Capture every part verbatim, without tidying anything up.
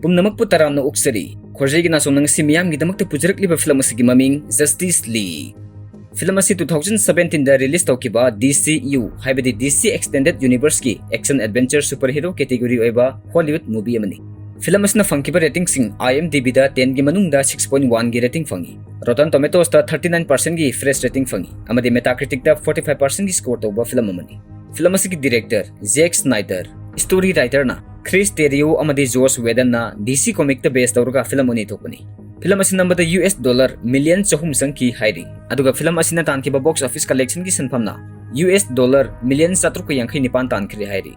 ꯄꯨꯝꯅꯃꯛꯄꯨ ꯇꯔꯥꯝꯅ ꯑꯣꯛꯆꯔꯤ꯫ ꯈꯣꯔꯖꯩꯒꯤ ꯅꯥꯆꯣꯝꯅ ꯉꯁꯤ ꯃꯤꯌꯥꯝꯒꯤꯗꯃꯛꯇ ꯄꯨꯖꯔꯛꯂꯤꯕ ꯐꯤꯂꯝ ꯑꯁꯤꯒꯤ ꯃꯃꯤꯡ Justice League꯫ ꯐꯤꯂꯝ ꯑꯁꯤ two thousand seventeen ꯗ release ꯇꯧꯈꯤꯕ D C U, ꯍꯥꯏꯕꯗꯤ D C Extended Universe ꯀꯤ action adventure superhero category ꯑꯣꯏꯕ Hollywood movie ꯑꯃꯅꯤ꯫ ꯐꯤꯂꯝ ꯑꯁꯤꯅ ꯐꯪꯈꯤꯕ rating ꯁꯤꯡ IMDb ꯗ ten ꯒꯤ ꯃꯅꯨꯡꯗ six point one ꯒꯤ rating ꯐꯪꯉꯤ꯫ Rotten Tomatoes ꯇ thirty nine percent ꯒꯤ fresh rating ꯐꯪꯉꯤ ꯑꯃꯗꯤ Metacritic ꯇ forty five percent ꯒꯤ score ꯇꯧꯕ ꯐꯤꯂꯝ ꯑꯃꯅꯤ꯫ ꯐꯤꯂꯝ ꯑꯁꯤꯒꯤ director Zack Snyder, story writer ꯅ Chris Terrio ꯑꯃꯗꯤ Joss Whedon ꯅ D C Comic ꯇ base ꯇꯧꯔꯒ ꯐꯤꯂꯝ ꯑꯅꯤ ꯊꯣꯛꯄꯅꯤ꯫ ꯐꯤꯂꯝ ꯑꯁꯤ ꯅꯝꯕꯗ U S dollar million ꯆꯍꯨꯝ ꯆꯪꯈꯤ ꯍꯥꯏꯔꯤ, ꯑꯗꯨꯒ ꯐꯤꯂꯝ ꯑꯁꯤꯅ ꯇꯥꯟꯈꯤꯕ box office collection ꯒꯤ ꯁꯦꯟꯐꯝꯅ U S dollar million ꯆꯥꯇ꯭ꯔꯨꯛꯀ ꯌꯥꯡꯈꯩ ꯅꯤꯄꯥꯟ ꯇꯥꯟꯈ꯭ꯔꯦ ꯍꯥꯏꯔꯤ꯫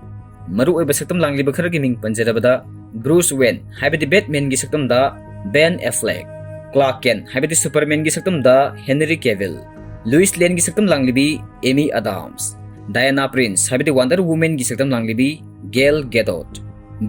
ꯃꯔꯨꯑꯣꯏꯕ ꯁꯛꯇꯝ ꯂꯥꯡꯂꯤꯕ ꯈꯔꯒꯤ ꯃꯤꯡ ꯄꯟꯖꯔꯕꯗ, Bruce Wayne ꯍꯥꯏꯕꯗꯤ Batman ꯒꯤ ꯁꯛꯇꯝꯗ Ben Affleck, Clark Kent ꯍꯥꯏꯕꯗꯤ Superman ꯒꯤ ꯁꯛꯇꯝꯗ Henry Cavill, Lois Lane ꯒꯤ ꯁꯛꯇꯝ ꯂꯥꯡꯂꯤꯕꯤ Amy Adams, Diana Prince ꯍꯥꯏꯕꯗꯤ Wonder Woman ꯒꯤ ꯁꯛꯇꯝ ꯂꯥꯡꯂꯤꯕꯤ Gal Gadot,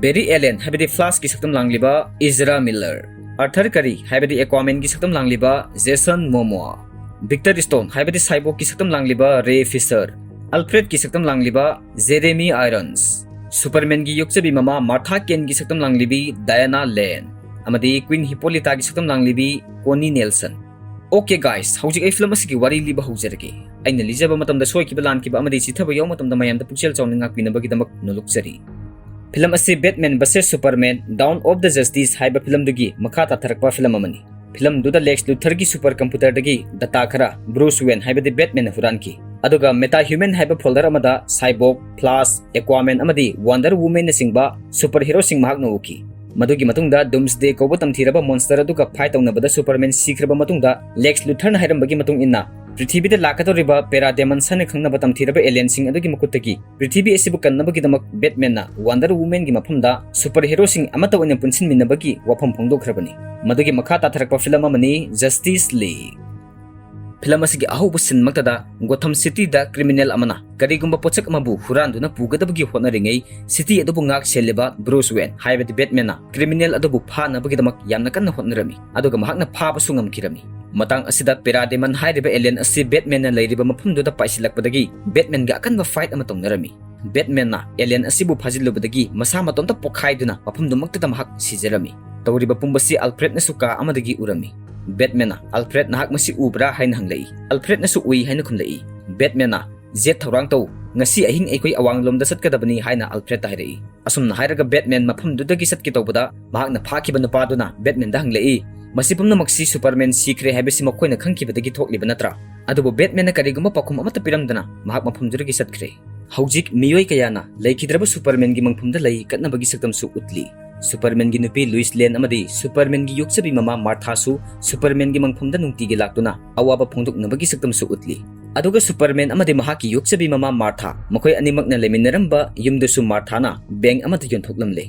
Barry Allen ꯍꯥꯏꯕꯗꯤ Flash ꯀꯤ ꯁꯛꯇꯝ ꯂꯥꯡꯂꯤꯕ Ezra Miller, Arthur Curry ꯍꯥꯏꯕꯗꯤ Aquaman ꯒꯤ ꯁꯛꯇꯝ ꯂꯥꯡꯂꯤꯕ Jason Momoa, Victor Stone ꯍꯥꯏꯕꯗꯤ Cyborg ꯀꯤ ꯁꯛꯇꯝ ꯂꯥꯡꯂꯤꯕ Ray Fisher, Alfred ꯀꯤ ꯁꯛꯇꯝ ꯂꯥꯡꯂꯤꯕ Jeremy Irons, Superman ꯒꯤ ꯌꯣꯛꯆꯕꯤ ꯃꯃꯥ Martha Kent ꯒꯤ ꯁꯛꯇꯝ ꯂꯥꯡꯂꯤꯕꯤ Diana Lane, ꯑꯃꯗꯤ Queen Hippolyta ꯒꯤ ꯁꯛꯇꯝ ꯂꯥꯡꯂꯤꯕꯤ Connie Nielsen꯫ Okay guys, ꯍꯧꯖꯤꯛ ꯑꯩ ꯐꯤꯂꯝ ꯑꯁꯤꯒꯤ ꯋꯥꯔꯤ ꯂꯤꯕ ꯍꯧꯖꯔꯒꯦ꯫ ꯑꯩꯅ ꯂꯤꯖꯕ ꯃꯇꯝꯗ ꯁꯣꯏꯈꯤꯕ ꯂꯥꯟꯈꯤꯕ ꯑꯃꯗꯤ ꯆꯤꯊꯕ ꯌꯥꯎꯕ ꯃꯇꯝꯗ ꯃꯌꯥꯝꯗ ꯄꯨꯛꯆꯦꯜ ꯆꯥꯎꯅ ꯉꯥꯛꯄꯤꯅꯕꯒꯤꯗꯃꯛ ꯅꯣꯂꯨꯛꯆꯔꯤ꯫ ꯐꯤꯂꯝ ꯑꯁꯤ Batman versus Superman Dawn of the Justice ꯍꯥꯏꯕ ꯐꯤꯂꯝꯗꯨꯒꯤ ꯃꯈꯥ ꯇꯥꯊꯔꯛꯄ ꯐꯤꯂꯝ ꯑꯃꯅꯤ꯫ ꯐꯤꯂꯝꯗꯨꯗ Lex Luthor ꯒꯤ super computer ꯗꯒꯤ data ꯈꯔ Bruce Wayne ꯍꯥꯏꯕꯗꯤ Batman ꯅ ꯍꯨꯔꯥꯟꯈꯤ, ꯑꯗꯨꯒ Meta Human ꯍꯥꯏꯕ folder ꯑꯃꯗ Cyborg, Flash, Aquaman ꯑꯃꯗꯤ Wonder Woman ꯅꯆꯤꯡꯕ superhero ꯁꯤꯡ ꯃꯍꯥꯛꯅ ꯎꯈꯤ꯫ ꯃꯗꯨꯒꯤ ꯃꯇꯨꯡꯗ Doomsday ꯀꯧꯕ ꯇꯝꯊꯤꯔꯕ monster ꯑꯗꯨꯒ fight ꯇꯧꯅꯕꯗ Superman ꯁꯤꯈ꯭ꯔꯕ ꯃꯇꯨꯡꯗ, Lex Luthor ꯅ ꯍꯥꯏꯔꯝꯕꯒꯤ ꯃꯇꯨꯡ ꯏꯟꯅ, ꯄ꯭ꯔꯤꯊꯤꯕꯤꯗ ꯂꯥꯛꯀꯗꯧꯔꯤꯕ parademons ꯍꯥꯏꯅ ꯈꯪꯅꯕ ꯇꯝꯊꯤꯔꯕ alien ꯁꯤꯡ ꯑꯗꯨꯒꯤ ꯃꯈꯨꯠꯇꯒꯤ ꯄ꯭ꯔꯤꯊꯤꯕꯤ ꯑꯁꯤꯕꯨ ꯀꯟꯅꯕꯒꯤꯗꯃꯛ Batman ꯅ Wonder Woman ꯒꯤ ꯃꯐꯝꯗ superhero ꯁꯤꯡ ꯑꯃꯠꯇ ꯑꯣꯏꯅ ꯄꯨꯟꯁꯤꯟꯃꯤꯟꯅꯕꯒꯤ ꯋꯥꯐꯝ ꯐꯣꯡꯗꯣꯛꯈ꯭ꯔꯕꯅꯤ꯫ ꯃꯗꯨꯒꯤ ꯃꯈꯥ ꯇꯥꯊꯔꯛꯄ ꯐꯤꯂꯝ ꯑꯃꯅꯤ Justice League꯫ ꯐꯤꯂꯝ ꯑꯁꯤꯒꯤ ꯑꯍꯧꯕ scene ꯃꯛꯇꯗ Gotham City ꯗ criminal ꯑꯃꯅ ꯀꯔꯤꯒꯨꯝꯕ ꯄꯣꯠꯁꯛ ꯑꯃꯕꯨ ꯍꯨꯔꯥꯟꯗꯨꯅ ꯄꯨꯒꯗꯕꯒꯤ ꯍꯣꯠꯅꯔꯤꯉꯩ, city ꯑꯗꯨꯕꯨ ꯉꯥꯛ ꯁꯦꯜꯂꯤꯕ Bruce Wayne ꯍꯥꯏꯕꯗꯤ Batman ꯅ criminal ꯑꯗꯨꯕꯨ ꯐꯥꯅꯕꯒꯤꯗꯃꯛ ꯌꯥꯝꯅ ꯀꯟꯅ ꯍꯣꯠꯅꯔꯝꯃꯤ, ꯑꯗꯨꯒ ꯃꯍꯥꯛꯅ ꯐꯥꯕꯁꯨ ꯉꯝꯈꯤꯔꯝꯃꯤ꯫ ꯃꯇꯥꯡ ꯑꯁꯤꯗ parademon ꯍꯥꯏꯔꯤꯕ alien ꯑꯁꯤ Batman ꯅ ꯂꯩꯔꯤꯕ ꯃꯐꯝꯗꯨꯗ ꯄꯥꯏꯁꯤꯜꯂꯛꯄꯗꯒꯤ Batman ꯒ ꯑꯀꯟꯕ fight ꯑꯃ ꯇꯧꯅꯔꯝꯃꯤ꯫ ꯕꯦꯠꯃꯦꯟꯅ ꯑꯦꯂꯤꯌꯟ ꯑꯁꯤꯕꯨ ꯐꯥꯖꯤꯜꯂꯨꯕꯗꯒꯤ ꯃꯁꯥ ꯃꯇꯣꯝꯇ ꯄꯣꯛꯈꯥꯏꯗꯨꯅ ꯃꯐꯝꯗꯨꯃꯛꯇꯗ ꯃꯍꯥꯛ ꯁꯤꯖꯔꯝꯃꯤ꯫ ꯇꯧꯔꯤꯕ ꯄꯨꯝꯕꯁꯤ ꯑꯜꯐ꯭ꯔꯦꯗꯅꯁꯨ ꯀꯥ ꯑꯃꯗꯒꯤ ꯎꯔꯝꯃꯤ꯫ ꯕꯦꯠꯃꯦꯟꯅ, "ꯑꯜꯐ꯭ꯔꯦꯗ, ꯅꯍꯥꯛ ꯃꯁꯤ ꯎꯕ꯭ꯔꯥ?" ꯍꯥꯏꯅ ꯍꯪꯂꯛꯏ꯫ ꯑꯜꯐ꯭ꯔꯦꯗꯅꯁꯨ ꯎꯏ ꯍꯥꯏꯅ ꯈꯨꯝꯂꯛꯏ꯫ ꯕꯦꯠꯃꯦꯟꯅ, "ꯖꯦꯠ, ꯊꯧꯔꯥꯡ ꯇꯧ, ꯉꯁꯤ ꯑꯍꯤꯡ ꯑꯩꯈꯣꯏ ꯑꯋꯥꯡꯂꯣꯝꯗ ꯆꯠꯀꯗꯕꯅꯤ" ꯍꯥꯏꯅ ꯑꯜꯐ꯭ꯔꯦꯗꯇ ꯍꯥꯏꯔꯛꯏ꯫ ꯑꯁꯨꯝꯅ ꯍꯥꯏꯔꯒ ꯕꯦꯠꯃꯦꯟ ꯃꯐꯝꯗꯨꯗꯒꯤ ꯆꯠꯀꯦ ꯇꯧꯕꯗ ꯃꯍꯥꯛꯅ ꯐꯥꯈꯤꯕ ꯅꯨꯄꯥꯗꯨꯅ ꯕꯦꯠꯃꯦꯟꯗ ꯍꯪꯂꯛꯏ, "ꯃꯁꯤ ꯄꯨꯝꯅꯃꯛꯁꯤ ꯁꯨꯄꯔꯃꯦꯟ ꯁꯤꯈ꯭ꯔꯦ ꯍꯥꯏꯕꯁꯤ ꯃꯈꯣꯏꯅ ꯈꯪꯈꯤꯕꯗꯒꯤ ꯊꯣꯛꯂꯤꯕ ꯅꯠꯇ꯭ꯔꯥ?" ꯑꯗꯨꯕꯨ ꯕꯦꯠꯃꯦꯟꯅ ꯀꯔꯤꯒꯨꯝꯕ ꯄꯥꯎꯈꯨꯝ ꯑꯃꯠꯇ ꯄꯤꯔꯝꯗꯅ ꯃꯍꯥꯛ ꯃꯐꯝꯗꯨꯗꯒꯤ ꯆꯠꯈ꯭ꯔꯦ꯫ ꯍꯧꯖꯤꯛ ꯃꯤꯑꯣꯏ ꯀꯌꯥꯅ ꯂꯩꯈꯤꯗ꯭ꯔꯕ ꯁꯨꯄꯔꯃꯦꯟꯒꯤ ꯃꯪꯐꯝꯗ ꯂꯩ ꯀꯠꯅꯕꯒꯤ ꯁꯛꯇꯝꯁꯨ ꯎꯠꯂꯤ꯫ ꯁꯨꯄꯔꯃꯦꯟꯒꯤ ꯅꯨꯄꯤ ꯂꯨꯏꯁ ꯂꯦꯟ ꯑꯃꯗꯤ ꯁꯨꯄꯔꯃꯦꯟꯒꯤ ꯌꯣꯛꯆꯕꯤ ꯃꯃꯥ ꯃꯥꯔꯊꯥꯁꯨ ꯁꯨꯄꯔꯃꯦꯟꯒꯤ ꯃꯪꯐꯝꯗ ꯅꯨꯡꯇꯤꯒꯤ ꯂꯥꯛꯇꯨꯅ ꯑꯋꯥꯕ ꯐꯣꯡꯗꯣꯛꯅꯕꯒꯤ ꯁꯛꯇꯝꯁꯨ ꯎꯠꯂꯤ꯫ ꯑꯗꯨꯒ ꯁꯨꯄꯔꯃꯦꯟ ꯑꯃꯗꯤ ꯃꯍꯥꯛꯀꯤ ꯌꯣꯛꯆꯕꯤ ꯃꯃꯥ ꯃꯥꯔꯊꯥ, ꯃꯈꯣꯏ ꯑꯅꯤꯃꯛꯅ ꯂꯩꯃꯤꯟꯅꯔꯝꯕ ꯌꯨꯝꯗꯨꯁꯨ ꯃꯥꯔꯊꯥꯅ ꯕꯦꯡꯛ ꯑꯃꯗ ꯌꯣꯟꯊꯣꯛꯂꯝꯂꯦ꯫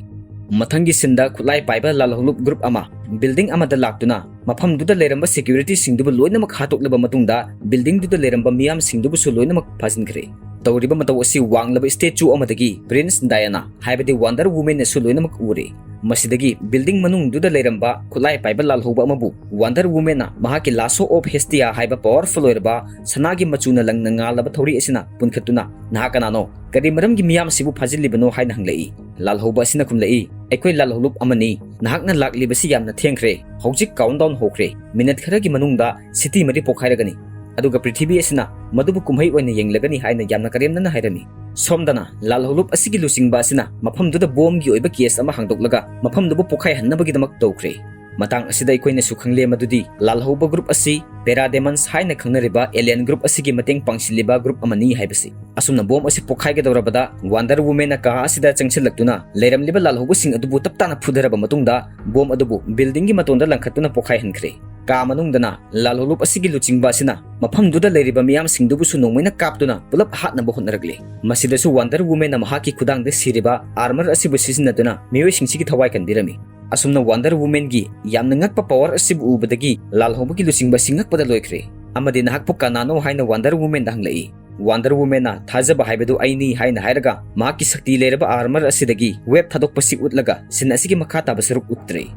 ꯃꯊꯪꯒꯤ ꯁꯤꯟꯗ ꯈꯨꯠꯂꯥꯏ ꯄꯥꯏꯕ ꯂꯥꯜꯍꯧꯂꯨꯞ ꯒ꯭ꯔꯨꯞ ꯑꯃ ꯕꯤꯜꯗꯤꯡ ꯑꯃꯗ ꯂꯥꯛꯇꯨꯅ ꯃꯐꯝꯗꯨꯗ ꯂꯩꯔꯝꯕ ꯁꯦꯀ꯭ꯌꯨꯔꯤꯇꯤꯁꯤꯡꯗꯨꯕꯨ ꯂꯣꯏꯅꯃꯛ ꯍꯥꯠꯇꯣꯛꯂꯕ ꯃꯇꯨꯡꯗ ꯕꯤꯜꯗꯤꯡꯗꯨꯗ ꯂꯩꯔꯝꯕ ꯃꯤꯌꯥꯝꯁꯤꯡꯗꯨꯕꯨꯁꯨ ꯂꯣꯏꯅꯃꯛ ꯐꯥꯖꯤꯟꯈ꯭ꯔꯦ꯫ ꯇꯧꯔꯤꯕ ꯃꯇꯧ ꯑꯁꯤ ꯋꯥꯡꯂꯕ ꯁ꯭ꯇꯦꯆꯨ ꯑꯃꯗꯒꯤ ꯄ꯭ꯔꯤꯟꯁ ꯗꯥꯌꯥꯅꯥ ꯍꯥꯏꯕꯗꯤ ꯋꯥꯟꯗꯔ ꯋꯨꯃꯦꯟꯅꯁꯨ ꯂꯣꯏꯅꯃꯛ ꯎꯔꯦ꯫ ꯃꯁꯤꯗꯒꯤ ꯕꯤꯜꯗꯤꯡ ꯃꯅꯨꯡꯗꯨꯗ ꯂꯩꯔꯝꯕ ꯈꯨꯠꯂꯥꯏ ꯄꯥꯏꯕ ꯂꯥꯜꯍꯧꯕ ꯑꯃꯕꯨ ꯋꯥꯟꯗꯔ ꯋꯨꯃꯦꯟꯅ ꯃꯍꯥꯛꯀꯤ ꯂꯥꯁꯣ ꯑꯣꯐ ꯍꯦꯁꯇꯤꯌꯥ ꯍꯥꯏꯕ ꯄꯥꯋꯔꯐꯨꯜ ꯑꯣꯏꯔꯕ ꯁꯅꯥꯒꯤ ꯃꯆꯨꯅ ꯂꯪꯅ ꯉꯥꯜꯂꯕ ꯊꯧꯔꯤ ꯑꯁꯤꯅ ꯄꯨꯟꯈꯠꯇꯨꯅ, "ꯅꯍꯥꯛ ꯀꯅꯥꯅꯣ? ꯀꯔꯤ ꯃꯔꯝꯒꯤ ꯃꯤꯌꯥꯝ ꯑꯁꯤꯕꯨ ꯐꯥꯖꯤꯜꯂꯤꯕꯅꯣ?" ꯍꯥꯏꯅ ꯍꯪꯂꯛꯏ꯫ ꯂꯥꯜꯍꯧꯕ ꯑꯁꯤꯅ ꯈꯨꯝꯂꯛꯏ, "ꯑꯩꯈꯣꯏ ꯂꯥꯜꯍꯧꯂꯨꯞ ꯑꯃꯅꯤ꯫ ꯅꯍꯥꯛꯅ ꯂꯥꯛꯂꯤꯕꯁꯤ ꯌꯥꯝꯅ ꯊꯦꯡꯈ꯭ꯔꯦ꯫ ꯍꯧꯖꯤꯛ ꯀꯥꯎꯟꯗꯥꯎꯟ ꯍꯧꯈ꯭ꯔꯦ꯫ ꯃꯤꯅꯠ ꯈꯔꯒꯤ ꯃꯅꯨꯡꯗ ꯁꯤꯇꯤ ꯃꯔꯤ ꯄꯣꯛꯈꯥꯏꯔꯒꯅꯤ꯫ ꯑꯗꯨꯒ ꯄ꯭ꯔꯤꯊꯤꯕꯤ ꯑꯁꯤꯅ ꯃꯗꯨꯕꯨ ꯀꯨꯝꯍꯩ ꯑꯣꯏꯅ ꯌꯦꯡꯂꯒꯅꯤ" ꯍꯥꯏꯅ ꯌꯥꯝꯅ ꯀꯔꯦꯝꯅꯅ ꯍꯥꯏꯔꯝꯃꯤ꯫ ꯁꯣꯝꯗꯅ ꯂꯥꯜꯍꯧꯂꯨꯞ ꯑꯁꯤꯒꯤ ꯂꯨꯆꯤꯡꯕ ꯑꯁꯤꯅ ꯃꯐꯝꯗꯨꯗ ꯕꯣꯝꯒꯤ ꯑꯣꯏꯕ ꯀꯦꯁ ꯑꯃ ꯍꯥꯡꯗꯣꯛꯂꯒ ꯃꯐꯝꯗꯨꯕꯨ ꯄꯣꯛꯈꯥꯏꯍꯟꯅꯕꯒꯤꯗꯃꯛ ꯇꯧꯈ꯭ꯔꯦ꯫ ꯃꯇꯥꯡ ꯑꯁꯤꯗ ꯑꯩꯈꯣꯏꯅꯁꯨ ꯈꯪꯂꯦ ꯃꯗꯨꯗꯤ ꯂꯥꯜꯍꯧꯕ ꯒ꯭ꯔꯨꯞ ꯑꯁꯤ ꯄꯦꯔꯥꯗꯦꯃꯟꯁ ꯍꯥꯏꯅ ꯈꯪꯅꯔꯤꯕ ꯑꯦꯂꯤꯌꯟ ꯒ꯭ꯔꯨꯞ ꯑꯁꯤꯒꯤ ꯃꯇꯦꯡ ꯄꯥꯡꯁꯤꯜꯂꯤꯕ ꯒ꯭ꯔꯨꯞ ꯑꯃꯅꯤ ꯍꯥꯏꯕꯁꯤ꯫ ꯑꯁꯨꯝꯅ ꯕꯣꯝ ꯑꯁꯤ ꯄꯣꯛꯈꯥꯏꯒꯗꯧꯔꯕꯗ ꯋꯥꯟꯗꯔ ꯋꯨꯃꯦꯟꯅ ꯀꯥ ꯑꯁꯤꯗ ꯆꯪꯁꯤꯜꯂꯛꯇꯨꯅ ꯂꯩꯔꯝꯂꯤꯕ ꯂꯥꯜꯍꯧꯕꯁꯤꯡ ꯑꯗꯨꯕꯨ ꯇꯞ ꯇꯥꯅ ꯐꯨꯊꯔꯕ ꯃꯇꯨꯡꯗ ꯕꯣꯝ ꯑꯗꯨꯕꯨ ꯕꯤꯜꯗꯤꯡꯒꯤ ꯃꯇꯣꯟꯗ ꯂꯪꯈꯠꯇꯨꯅ ꯄꯣꯛꯈꯥꯏꯍꯟꯈ꯭ꯔꯦ꯫ ꯀꯥ ꯃꯅꯨꯡꯗꯅ ꯂꯥꯜꯍꯧꯂꯨꯞ ꯑꯁꯤꯒꯤ ꯂꯨꯆꯤꯡꯕ ꯑꯁꯤꯅ ꯃꯐꯝꯗꯨꯗ ꯂꯩꯔꯤꯕ ꯃꯤꯌꯥꯝꯁꯤꯡꯗꯨꯕꯨꯁꯨ ꯅꯣꯡꯃꯩꯅ ꯀꯥꯞꯇꯨꯅ ꯄꯨꯂꯞ ꯍꯥꯠꯅꯕ ꯍꯣꯠꯅꯔꯛꯂꯦ꯫ ꯃꯁꯤꯗꯁꯨ ꯋꯥꯟꯗꯔ ꯋꯨꯃꯦꯟꯅ ꯃꯍꯥꯛꯀꯤ ꯈꯨꯗꯥꯡꯗ ꯁꯤꯔꯤꯕ ꯑꯥꯔꯃꯔ ꯑꯁꯤꯕꯨ ꯁꯤꯖꯤꯟꯅꯗꯨꯅ ꯃꯤꯑꯣꯏꯁꯤꯡꯁꯤꯒꯤ ꯊꯋꯥꯏ ꯀꯟꯕꯤꯔꯝꯃꯤ꯫ ꯑꯁꯨꯝꯅ ꯋꯥꯟꯗꯔ ꯋꯨꯃꯦꯟꯒꯤ ꯌꯥꯝꯅ ꯉꯛꯄ ꯄꯥꯋꯔ ꯑꯁꯤꯕꯨ ꯎꯕꯗꯒꯤ ꯂꯥꯜꯍꯧꯕꯒꯤ ꯂꯨꯆꯤꯡꯕ ꯑꯁꯤ ꯉꯛꯄꯗ ꯂꯣꯏꯈ꯭ꯔꯦ꯫ ꯑꯃꯗꯤ "ꯅꯍꯥꯛꯄꯨ ꯀꯅꯥꯅꯣ?" ꯍꯥꯏꯅ ꯋꯥꯟꯗꯔ ꯋꯨꯃꯦꯟꯗ ꯍꯪꯂꯛꯏ꯫ ꯋꯥꯟꯗꯔ ꯋꯨꯃꯦꯟꯅ "ꯊꯥꯖꯕ ꯍꯥꯏꯕꯗꯨ ꯑꯩꯅꯤ" ꯍꯥꯏꯅ ꯍꯥꯏꯔꯒ ꯃꯍꯥꯛꯀꯤ ꯁꯛꯇꯤ ꯂꯩꯔꯕ ꯑꯥꯔꯃꯔ ꯑꯁꯤꯗꯒꯤ ꯋꯦꯕ ꯊꯥꯗꯣꯛꯄꯁꯤ ꯎꯠꯂꯒ ꯁꯤꯟ ꯑꯁꯤꯒꯤ ꯃꯈꯥ ꯇꯥꯕ ꯁꯔꯨꯛ ꯎꯠꯇ꯭ꯔꯦ꯫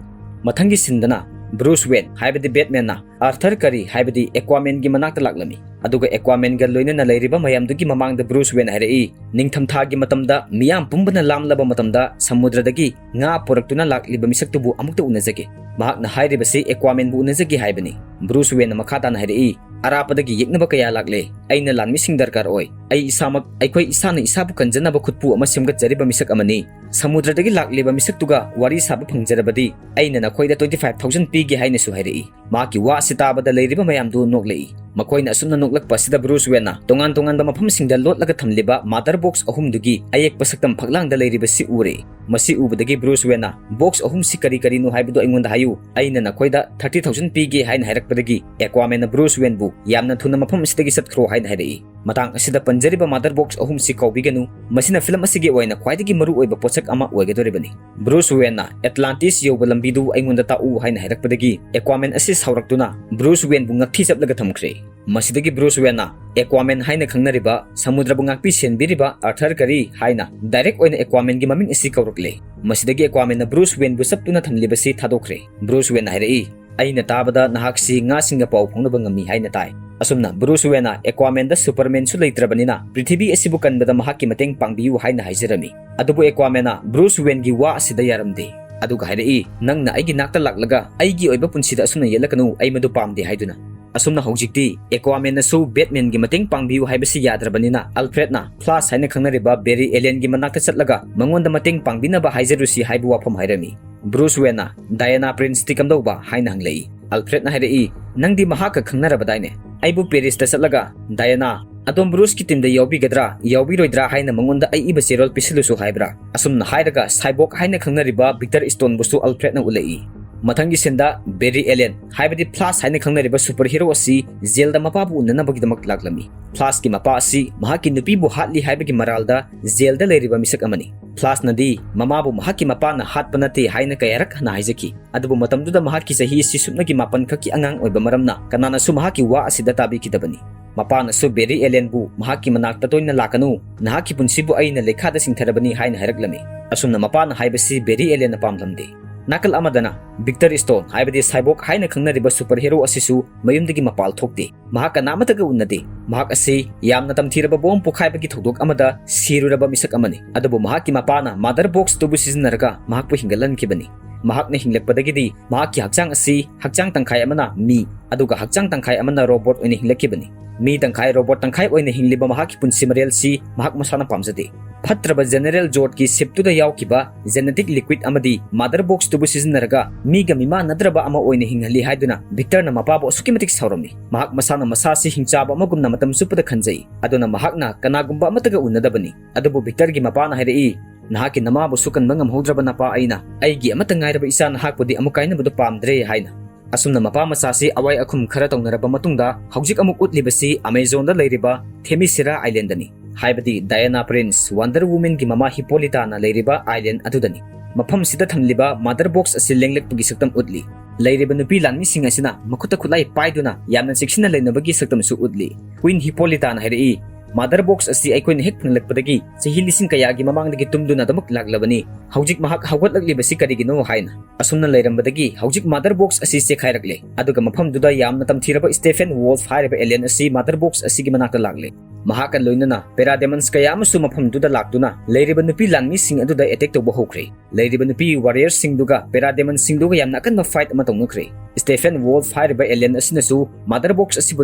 ꯃꯊꯪꯒꯤ ꯁꯤꯟꯗꯅ ꯕ꯭ꯔꯨꯁ ꯋꯦꯟ ꯍꯥꯏꯕꯗꯤ ꯕꯦꯠꯃꯦꯟꯅ ꯑꯥꯔꯊꯔ ꯀꯔꯤ ꯍꯥꯏꯕꯗꯤ ꯑꯦꯀ꯭ꯋꯥꯃꯦꯟꯒꯤ ꯃꯅꯥꯛꯇ ꯂꯥꯛꯂꯝꯃꯤ꯫ ꯑꯗꯨꯒ ꯑꯦꯀ꯭ꯋꯥꯃꯦꯟꯒ ꯂꯣꯏꯅꯅ ꯂꯩꯔꯤꯕ ꯃꯌꯥꯝꯗꯨꯒꯤ ꯃꯃꯥꯡꯗ ꯕ꯭ꯔꯨꯁ ꯋꯦꯟ ꯍꯥꯏꯔꯛꯏ, "ꯅꯤꯡꯊꯝꯊꯥꯒꯤ ꯃꯇꯝꯗ ꯃꯤꯌꯥꯝ ꯄꯨꯝꯕꯅ ꯂꯥꯝꯂꯕ ꯃꯇꯝꯗ ꯁꯃꯨꯗ꯭ꯔꯗꯒꯤ ꯉꯥ ꯄꯨꯔꯛꯇꯨꯅ ꯂꯥꯛꯂꯤꯕ ꯃꯤꯁꯛꯇꯨꯕꯨ ꯑꯃꯨꯛꯇ ꯎꯅꯖꯒꯦ꯫ ꯃꯍꯥꯛꯅ ꯍꯥꯏꯔꯤꯕꯁꯤ ꯑꯦꯀ꯭ꯋꯥꯃꯦꯟꯕꯨ ꯎꯅꯖꯒꯦ ꯍꯥꯏꯕꯅꯤ꯫" ꯕ꯭ꯔꯨꯁ ꯋꯦꯟꯅ ꯃꯈꯥ ꯇꯥꯅ ꯍꯥꯏꯔꯛꯏ, "ꯑꯔꯥꯞꯄꯗꯒꯤ ꯌꯦꯛꯅꯕ ꯀꯌꯥ ꯂꯥꯛꯂꯦ꯫ ꯑꯩꯅ ꯂꯥꯟꯃꯤꯁꯤꯡ ꯗꯔꯀꯥꯔ ꯑꯣꯏ꯫ ꯑꯩ ꯏꯁꯥꯃꯛ, ꯑꯩꯈꯣꯏ ꯏꯁꯥꯅ ꯏꯁꯥꯕꯨ ꯀꯟꯖꯅꯕ ꯈꯨꯠꯄꯨ ꯑꯃ ꯁꯦꯝꯒꯠꯆꯔꯤꯕ ꯃꯤꯁꯛ ꯑꯃꯅꯤ꯫ ꯁꯃꯨꯗ꯭ꯔꯗꯒꯤ ꯂꯥꯛꯂꯤꯕ ꯃꯤꯁꯛꯇꯨꯒ ꯋꯥꯔꯤ ꯁꯥꯕ ꯐꯪꯖꯔꯕꯗꯤ ꯑꯩꯅ ꯅꯈꯣꯏꯗ twenty five thousand ꯄꯤꯒꯦ" ꯍꯥꯏꯅꯁꯨ ꯍꯥꯏꯔꯛꯏ꯫ ꯃꯍꯥꯛꯀꯤ ꯋꯥ ꯑꯁꯤ ꯇꯥꯕꯗ ꯂꯩꯔꯤꯕ ꯃꯌꯥꯝꯗꯨ ꯅꯣꯛꯂꯛꯏ꯫ ꯃꯈꯣꯏꯅ ꯑꯁꯨꯝꯅ ꯅꯣꯛꯂꯛꯄ ꯑꯁꯤꯗ ꯕ꯭ꯔꯨꯁ ꯋꯦꯟꯅ ꯇꯣꯉꯥꯟ ꯇꯣꯉꯥꯟꯕ ꯃꯐꯝꯁꯤꯡꯗ ꯂꯣꯠꯂꯒ ꯊꯝꯂꯤꯕ ꯃꯥꯗꯔ ꯕꯣꯛꯁ ꯑꯍꯨꯝꯗꯨꯒꯤ ꯑꯌꯦꯛꯄ ꯁꯛꯇꯝ ꯐꯛꯂꯥꯡꯗ ꯂꯩꯔꯤꯕꯁꯤ ꯎꯔꯦ꯫ ꯃꯁꯤ ꯎꯕꯗꯒꯤ ꯕ꯭ꯔꯨꯁ ꯋꯦꯟꯅ, "ꯕꯣꯛꯁ ꯑꯍꯨꯝꯁꯤ ꯀꯔꯤ ꯀꯔꯤꯅꯣ ꯍꯥꯏꯕꯗꯨ ꯑꯩꯉꯣꯟꯗ ꯍꯥꯏꯌꯨ, ꯑꯩꯅ ꯅꯈꯣꯏꯗ thirty thousand ꯄꯤꯒꯦ" ꯍꯥꯏꯅ ꯍꯥꯏꯔꯛꯄꯗꯒꯤ ꯑꯦꯀ꯭ꯋꯥꯃꯦꯟꯅ ꯕ꯭ꯔꯨꯁ ꯋꯦꯟꯕꯨ, "ꯌꯥꯝꯅ ꯊꯨꯅ ꯃꯐꯝ ꯑꯁꯤꯗꯒꯤ ꯆꯠꯈ꯭ꯔꯣ" ꯍꯥꯏꯅ ꯍꯥꯏꯔꯛꯏ꯫ ꯃꯇꯥꯡ ꯑꯁꯤꯗ ꯄꯟꯖꯔꯤꯕ ꯃꯥꯗꯔ ꯕꯣꯛꯁ ꯑꯍꯨꯝꯁꯤ ꯀꯥꯎꯕꯤꯒꯅꯨ, ꯃꯁꯤꯅ ꯐꯤꯂꯝ ꯑꯁꯤꯒꯤ ꯑꯣꯏꯅ ꯈ꯭ꯋꯥꯏꯗꯒꯤ ꯃꯔꯨꯑꯣꯏꯕ ꯄꯣꯠꯁꯛ ꯑꯃ ꯑꯣꯏꯒꯗꯧꯔꯤꯕꯅꯤ꯫ ꯕ꯭ꯔꯨꯁ ꯋꯦꯟꯅ, "ꯑꯦꯠꯂꯥꯟꯇꯤꯁ ꯌꯧꯕ ꯂꯝꯕꯤꯗꯨ ꯑꯩꯉꯣꯟꯗ ꯇꯥꯛꯎ" ꯍꯥꯏꯅ ꯍꯥꯏꯔꯛꯄꯗꯒꯤ ꯑꯦꯀ꯭ꯋꯥꯃꯦꯟ ꯑꯁꯤ ꯁꯥꯎꯔꯛꯇꯨꯅ ꯕ꯭ꯔꯨꯁ ꯋꯦꯟꯕꯨ ꯉꯛꯊꯤ ꯆꯞꯂꯒ ꯊꯝꯈ꯭ꯔꯦ꯫ ꯃꯁꯤꯗꯒꯤ ꯕ꯭ꯔꯨꯁ ꯋꯦꯟꯅ ꯑꯦꯀ꯭ꯋꯥꯃꯦꯟ ꯍꯥꯏꯅ ꯈꯪꯅꯔꯤꯕ ꯁꯃꯨꯗ꯭ꯔꯕꯨ ꯉꯥꯛꯄꯤ ꯁꯦꯟꯕꯤꯔꯤꯕ ꯑꯥꯔꯊꯔ ꯀꯔꯤ ꯍꯥꯏꯅ ꯗꯥꯏꯔꯦꯛ ꯑꯣꯏꯅ ꯑꯦꯀ꯭ꯋꯥꯃꯦꯟꯒꯤ ꯃꯃꯤꯡ ꯑꯁꯤ ꯀꯧꯔꯛꯂꯦ꯫ ꯃꯁꯤꯗꯒꯤ ꯑꯦꯀ꯭ꯋꯥꯃꯦꯟꯅ ꯕ꯭ꯔꯨꯁ ꯋꯦꯟꯕꯨ ꯆꯞꯇꯨꯅ ꯊꯝꯂꯤꯕꯁꯤ ꯊꯥꯗꯣꯛꯈ꯭ꯔꯦ꯫ ꯕ꯭ꯔꯨꯁ ꯋꯦꯟꯅ ꯍꯥꯏꯔꯛꯏ, "ꯑꯩꯅ ꯇꯥꯕꯗ ꯅꯍꯥꯛꯁꯤ ꯉꯥꯁꯤꯡꯒ ꯄꯥꯎ ꯐꯥꯎꯅꯕ ꯉꯝꯃꯤ ꯍꯥꯏꯅ ꯇꯥꯏ꯫" ꯑꯁꯨꯝꯅ ꯕ꯭ꯔꯨꯁ ꯋꯦꯟꯅ ꯑꯦꯀ꯭ꯋꯥꯃꯦꯟꯗ ꯁꯨꯄꯔꯃꯦꯟꯁꯨ ꯂꯩꯇ꯭ꯔꯕꯅꯤꯅ ꯄ꯭ꯔꯤꯊꯤꯕꯤ ꯑꯁꯤꯕꯨ ꯀꯟꯕꯗ ꯃꯍꯥꯛꯀꯤ ꯃꯇꯦꯡ ꯄꯥꯡꯕꯤꯌꯨ ꯍꯥꯏꯅ ꯍꯥꯏꯖꯔꯝꯃꯤ꯫ ꯑꯗꯨꯕꯨ ꯑꯦꯀ꯭ꯋꯥꯃꯦꯟꯅ ꯕ꯭ꯔꯨꯁ ꯋꯦꯟꯒꯤ ꯋꯥ ꯑꯁꯤꯗ ꯌꯥꯔꯝꯗꯦ꯫ ꯑꯗꯨꯒ ꯍꯥꯏꯔꯛꯏ, "ꯅꯪꯅ ꯑꯩꯒꯤ ꯅꯥꯛꯇ ꯂꯥꯛꯂꯒ ꯑꯩꯒꯤ ꯑꯣꯏꯕ ꯄꯨꯟꯁꯤꯗ ꯑꯁꯨꯝꯅ ꯌꯦꯠꯂꯛꯀꯅꯨ, ꯑꯩ ꯃꯗꯨ ꯄꯥꯝꯗꯦ" ꯍꯥꯏꯗꯨꯅ꯫ ꯑꯁꯨꯝꯅ ꯍꯧꯖꯤꯛꯇꯤ ꯑꯦꯀ꯭ꯋꯥꯃꯦꯟꯅꯁꯨ ꯕꯦꯠꯃꯦꯟꯒꯤ ꯃꯇꯦꯡ ꯄꯥꯡꯕꯤꯌꯨ ꯍꯥꯏꯕꯁꯤ ꯌꯥꯗ꯭ꯔꯕꯅꯤꯅ ꯑꯜꯐ꯭ꯔꯦꯗꯅ ꯐ꯭ꯂꯥꯁ ꯍꯥꯏꯅ ꯈꯪꯅꯔꯤꯕ ꯕꯦꯔꯤ ꯑꯦꯂꯦꯟꯒꯤ ꯃꯅꯥꯛꯇ ꯆꯠꯂꯒ ꯃꯉꯣꯟꯗ ꯃꯇꯦꯡ ꯄꯥꯡꯕꯤꯅꯕ ꯍꯥꯏꯖꯔꯨꯁꯤ ꯍꯥꯏꯕ ꯋꯥꯐꯝ ꯍꯥꯏꯔꯝꯃꯤ꯫ ꯕ꯭ꯔꯨꯁ ꯋꯦꯟꯅ, "ꯗꯥꯌꯥꯅꯥ ꯄ꯭ꯔꯤꯟꯁꯇꯤ ꯀꯝꯗꯧꯕ?" ꯍꯥꯏꯅ ꯍꯪꯂꯛꯏ꯫ ꯑꯜꯐ꯭ꯔꯦꯗꯅ ꯍꯥꯏꯔꯛꯏ, "ꯅꯪꯗꯤ ꯃꯍꯥꯛꯀ ꯈꯪꯅꯔꯕꯗꯥꯏꯅꯦ? ꯑꯩꯕꯨ ꯄꯦꯔꯤꯁꯇ ꯆꯠꯂꯒ, 'ꯗꯥꯌꯥꯅꯥ, ꯑꯗꯣꯝ ꯕ꯭ꯔꯨꯁꯀꯤ ꯇꯤꯝꯗ ꯌꯥꯎꯕꯤꯒꯗ꯭ꯔꯥ, ꯌꯥꯎꯕꯤꯔꯣꯏꯗ꯭ꯔꯥ ꯍꯥꯏꯅ ꯃꯉꯣꯟꯗ ꯑꯏꯕ ꯆꯦꯔꯣꯜ ꯄꯤꯁꯤꯜꯂꯨꯁꯨ' ꯍꯥꯏꯕ꯭ꯔꯥ?" ꯑꯁꯨꯝꯅ ꯍꯥꯏꯔꯒ ꯁꯥꯏꯕꯣꯛ ꯍꯥꯏꯅ ꯈꯪꯅꯔꯤꯕ ꯚꯤꯛꯇꯔ ꯁ꯭ꯇꯣꯟꯕꯨꯁꯨ ꯑꯜꯐ꯭ꯔꯦꯗꯅ ꯎꯠꯂꯛꯏ꯫ ꯃꯊꯪꯒꯤ ꯁꯤꯟꯗ ꯕꯦꯔꯤ ꯑꯦꯂꯦꯟ, ꯍꯥꯏꯕꯗꯤ ꯐ꯭ꯂꯥꯁ ꯍꯥꯏꯅ ꯈꯪꯅꯔꯤꯕ ꯁꯨꯄꯔ ꯍꯤꯔꯣ ꯑꯁꯤ ꯖꯦꯜꯗ ꯃꯄꯥꯕꯨ ꯎꯅꯅꯕꯒꯤꯗꯃꯛ ꯂꯥꯛꯂꯝꯃꯤ꯫ ꯐ꯭ꯂꯥꯁꯀꯤ ꯃꯄꯥ ꯑꯁꯤ ꯃꯍꯥꯛꯀꯤ ꯅꯨꯄꯤꯕꯨ ꯍꯥꯠꯂꯤ ꯍꯥꯏꯕꯒꯤ ꯃꯔꯥꯜꯗ ꯖꯦꯜꯗ ꯂꯩꯔꯤꯕ ꯃꯤꯁꯛ ꯑꯃꯅꯤ꯫ ꯐ꯭ꯂꯥꯁꯅꯗꯤ ꯃꯃꯥꯕꯨ ꯃꯍꯥꯛꯀꯤ ꯃꯄꯥꯅ ꯍꯥꯠꯄ ꯅꯠꯇꯦ ꯍꯥꯏꯅ ꯀꯌꯥꯔꯛ ꯍꯟꯅ ꯍꯥꯏꯖꯈꯤ꯫ ꯑꯗꯨꯕꯨ ꯃꯇꯝꯗꯨꯗ ꯃꯍꯥꯛꯀꯤ ꯆꯍꯤ ꯑꯁꯤ ꯁꯨꯞꯅꯒꯤ ꯃꯥꯄꯟ ꯈꯛꯀꯤ ꯑꯉꯥꯡ ꯑꯣꯏꯕ ꯃꯔꯝꯅ ꯀꯅꯥꯅꯁꯨ ꯃꯍꯥꯛꯀꯤ ꯋꯥ ꯑꯁꯤꯗ ꯇꯥꯕꯤꯈꯤꯗꯕꯅꯤ꯫ ꯃꯄꯥꯅꯁꯨ ꯕꯦꯔꯤ ꯑꯦꯂꯦꯟꯕꯨ ꯃꯍꯥꯛꯀꯤ ꯃꯅꯥꯛꯇ ꯇꯣꯏꯅ ꯂꯥꯛꯀꯅꯨ, ꯅꯍꯥꯛꯀꯤ ꯄꯨꯟꯁꯤꯕꯨ ꯑꯩꯅ ꯂꯩꯈꯥꯗ ꯆꯤꯡꯊꯔꯕꯅꯤ ꯍꯥꯏꯅ ꯍꯥꯏꯔꯛꯂꯝꯃꯤ꯫ ꯑꯁꯨꯝꯅ ꯃꯄꯥꯅ ꯍꯥꯏꯕꯁꯤ ꯕꯦꯔꯤ ꯑꯦꯂꯦꯟꯅ ꯄꯥꯝꯂꯝꯗꯦ꯫ ꯅꯥꯀꯜ ꯑꯃꯗꯅ ꯚꯤꯛꯇꯔ ꯁ꯭ꯇꯣꯟ, ꯍꯥꯏꯕꯗꯤ ꯁꯥꯏꯕꯣꯛ ꯍꯥꯏꯅ ꯈꯪꯅꯔꯤꯕ ꯁꯨꯄꯔ ꯍꯦꯔꯣ ꯑꯁꯤꯁꯨ ꯃꯌꯨꯝꯗꯒꯤ ꯃꯄꯥꯜ ꯊꯣꯛꯇꯦ꯫ ꯃꯍꯥꯛ ꯀꯅꯥ ꯑꯃꯠꯇꯒ ꯎꯅꯗꯦ꯫ ꯃꯍꯥꯛ ꯑꯁꯤ ꯌꯥꯝꯅ ꯇꯝꯊꯤꯔꯕ ꯕꯣꯝ ꯄꯣꯈꯥꯏꯕꯒꯤ ꯊꯧꯗꯣꯛ ꯑꯃꯗ ꯁꯤꯔꯨꯔꯕ ꯃꯤꯁꯛ ꯑꯃꯅꯤ꯫ ꯑꯗꯨꯕꯨ ꯃꯍꯥꯛꯀꯤ ꯃꯄꯥꯅ ꯃꯥꯗꯔ ꯕꯣꯛꯁ ꯑꯗꯨꯕꯨ ꯁꯤꯖꯤꯟꯅꯔꯒ ꯃꯍꯥꯛꯄꯨ ꯍꯤꯡꯒꯠꯍꯟꯈꯤꯕꯅꯤ꯫ ꯃꯍꯥꯛꯅ ꯍꯤꯡꯂꯛꯄꯗꯒꯤꯗꯤ ꯃꯍꯥꯛꯀꯤ ꯍꯛꯆꯥꯡ ꯑꯁꯤ ꯍꯛꯆꯥꯡ ꯇꯪꯈꯥꯏ ꯑꯃꯅ ꯃꯤ, ꯑꯗꯨꯒ ꯍꯛꯆꯥꯡ ꯇꯪꯈꯥꯏ ꯑꯃꯅ ꯔꯣꯕꯣꯠ ꯑꯣꯏꯅ ꯍꯤꯡꯂꯛꯈꯤꯕꯅꯤ꯫ ꯃꯤ ꯇꯪꯈꯥꯏ ꯔꯣꯕꯣꯠ ꯇꯪꯈꯥꯏ ꯑꯣꯏꯅ ꯍꯤꯡꯂꯤꯕ ꯃꯍꯥꯛꯀꯤ ꯄꯨꯟꯁꯤ ꯃꯔꯦꯜꯁꯤ ꯃꯍꯥꯛ ꯃꯁꯥꯅ ꯄꯥꯝꯖꯗꯦ꯫ ꯐꯠꯇ꯭ꯔꯕ ꯖꯦꯅꯦꯔꯦꯜ ꯖꯣꯔꯗꯀꯤ ꯁꯤꯞꯇꯨꯗ ꯌꯥꯎꯈꯤꯕ ꯖꯦꯅꯦꯇꯤꯛ ꯂꯤꯀ꯭ꯋꯤꯗ ꯑꯃꯗꯤ ꯃꯥꯗꯔ ꯕꯣꯛꯁꯇꯨꯕꯨ ꯁꯤꯖꯤꯟꯅꯔꯒ ꯃꯤꯒ ꯃꯤꯃꯥꯟꯅꯗ꯭ꯔꯕ ꯑꯃ ꯑꯣꯏꯅ ꯍꯤꯡꯍꯜꯂꯤ ꯍꯥꯏꯗꯨꯅ ꯚꯤꯛꯇꯔꯅ ꯃꯄꯥꯕꯨ ꯑꯁꯨꯛꯀꯤ ꯃꯇꯤꯛ ꯁꯥꯎꯔꯝꯃꯤ꯫ ꯃꯍꯥꯛ ꯃꯁꯥꯅ ꯃꯁꯥꯁꯤ ꯍꯤꯡꯆꯥꯕ ꯑꯃꯒꯨꯝꯅ ꯃꯇꯝ ꯆꯨꯞꯄꯗ ꯈꯟꯖꯩ꯫ ꯑꯗꯨꯅ ꯃꯍꯥꯛꯅ ꯀꯅꯥꯒꯨꯝꯕ ꯑꯃꯠꯇꯒ ꯎꯅꯗꯕꯅꯤ꯫ ꯑꯗꯨꯕꯨ ꯚꯤꯛꯇꯔꯒꯤ ꯃꯄꯥꯅ ꯍꯥꯏꯔꯛꯏ, "ꯅꯍꯥꯛꯀꯤ ꯅꯃꯥꯕꯨꯁꯨ ꯀꯟꯕ ꯉꯝꯍꯧꯗ꯭ꯔꯕ ꯅꯄꯥ ꯑꯩꯅ ꯑꯩꯒꯤ ꯑꯃꯠꯇ ꯉꯥꯏꯔꯕ ꯏꯆꯥ ꯅꯍꯥꯛꯄꯨꯗꯤ ꯑꯃꯨꯛ ꯀꯥꯏꯅꯕꯗꯨ ꯄꯥꯝꯗ꯭ꯔꯦ" ꯍꯥꯏꯅ꯫ ꯑꯁꯨꯝꯅ ꯃꯄꯥ ꯃꯆꯥꯁꯤ ꯑꯋꯥꯏ ꯑꯈꯨꯝ ꯈꯔ ꯇꯧꯅꯔꯕ ꯃꯇꯨꯡꯗ ꯍꯧꯖꯤꯛ ꯑꯃꯨꯛ ꯎꯠꯂꯤꯕꯁꯤ ꯑꯃꯥꯖꯣꯟꯗ ꯂꯩꯔꯤꯕ ꯊꯦꯃꯤꯁꯤꯔꯥ ꯑꯥꯏꯂꯦꯟꯗꯅꯤ, ꯍꯥꯏꯕꯗꯤ ꯗꯥꯌꯥꯅꯥ ꯄ꯭ꯔꯤꯟꯁ, ꯋꯥꯟꯗꯔ ꯋꯨꯃꯦꯟꯒꯤ ꯃꯃꯥ ꯍꯤꯄꯣꯂꯤꯇꯥꯅ ꯂꯩꯔꯤꯕ ꯑꯥꯏꯂꯦꯟ ꯑꯗꯨꯗꯅꯤ꯫ ꯃꯐꯝꯁꯤꯗ ꯊꯝꯂꯤꯕ ꯃꯥꯗꯔ ꯕꯣꯛꯁ ꯑꯁꯤ ꯂꯦꯡꯂꯛꯄꯒꯤ ꯁꯛꯇꯝ ꯎꯠꯂꯤ꯫ ꯂꯩꯔꯤꯕ ꯅꯨꯄꯤ ꯂꯥꯟꯃꯤꯁꯤꯡ ꯑꯁꯤꯅ ꯃꯈꯨꯠꯇ ꯈꯨꯠꯂꯥꯏ ꯄꯥꯏꯗꯨꯅ ꯌꯥꯝꯅ ꯆꯦꯛꯁꯤꯟꯅ ꯂꯩꯅꯕꯒꯤ ꯁꯛꯇꯝꯁꯨ ꯎꯠꯂꯤ꯫ ꯀ꯭ꯋꯤꯟ ꯍꯤꯄꯣꯂꯤꯇꯥꯅ ꯍꯥꯏꯔꯛꯏ, "ꯃꯥꯗꯔ ꯕꯣꯛꯁ ꯑꯁꯤ ꯑꯩꯈꯣꯏꯅ ꯍꯦꯛ ꯐꯪꯂꯛꯄꯗꯒꯤ ꯆꯍꯤ ꯂꯤꯁꯤꯡ ꯀꯌꯥꯒꯤ ꯃꯃꯥꯡꯗꯒꯤ ꯇꯨꯝꯗꯨꯅ ꯑꯗꯨꯃꯛ ꯂꯥꯛꯂꯕꯅꯤ꯫ ꯍꯧꯖꯤꯛ ꯃꯍꯥꯛ ꯍꯧꯒꯠꯂꯛꯂꯤꯕꯁꯤ ꯀꯔꯤꯒꯤꯅꯣ?" ꯍꯥꯏꯅ꯫ ꯑꯁꯨꯝꯅ ꯂꯩꯔꯝꯕꯗꯒꯤ ꯍꯧꯖꯤꯛ ꯃꯥꯗꯔ ꯕꯣꯛꯁ ꯑꯁꯤ ꯆꯦꯈꯥꯏꯔꯛꯂꯦ, ꯑꯗꯨꯒ ꯃꯐꯝꯗꯨꯗ ꯌꯥꯝꯅ ꯇꯝꯊꯤꯔꯕ ꯁ꯭ꯇꯦꯐꯦꯟ ꯋꯣꯜꯐ ꯍꯥꯏꯔꯤꯕ ꯑꯦꯂꯤꯌꯟ ꯑꯁꯤ ꯃꯥꯗꯔ ꯕꯣꯛꯁ ꯑꯁꯤꯒꯤ ꯃꯅꯥꯛꯇ ꯂꯥꯛꯂꯦ꯫ ꯃꯍꯥꯛꯀ ꯂꯣꯏꯅꯅ ꯄꯦꯔꯥꯗꯦꯃꯟꯁ ꯀꯌꯥ ꯑꯃꯁꯨ ꯃꯐꯝꯗꯨꯗ ꯂꯥꯛꯇꯨꯅ ꯂꯩꯔꯤꯕ ꯅꯨꯄꯤ ꯂꯥꯟꯃꯤꯁꯤꯡ ꯑꯗꯨꯗ ꯑꯦꯇꯦꯛ ꯇꯧꯕ ꯍꯧꯈ꯭ꯔꯦ꯫ ꯂꯩꯔꯤꯕ ꯅꯨꯄꯤ ꯋꯥꯔꯤꯌꯔꯁꯤꯡꯗꯨꯒ ꯄꯦꯔꯥꯗꯦꯃꯟꯁꯤꯡꯗꯨꯒ ꯌꯥꯝꯅ ꯑꯀꯟꯕ ꯐꯥꯏꯠ ꯑꯃ ꯇꯧꯅꯈ꯭ꯔꯦ꯫ ꯁ꯭ꯇꯦꯐꯦꯟ ꯋꯣꯜꯐ ꯍꯥꯏꯔꯤꯕ ꯑꯦꯂꯤꯌꯟ ꯑꯁꯤꯅꯁꯨ ꯃꯥꯗꯔ ꯕꯣꯛꯁ ꯑꯁꯤꯕꯨ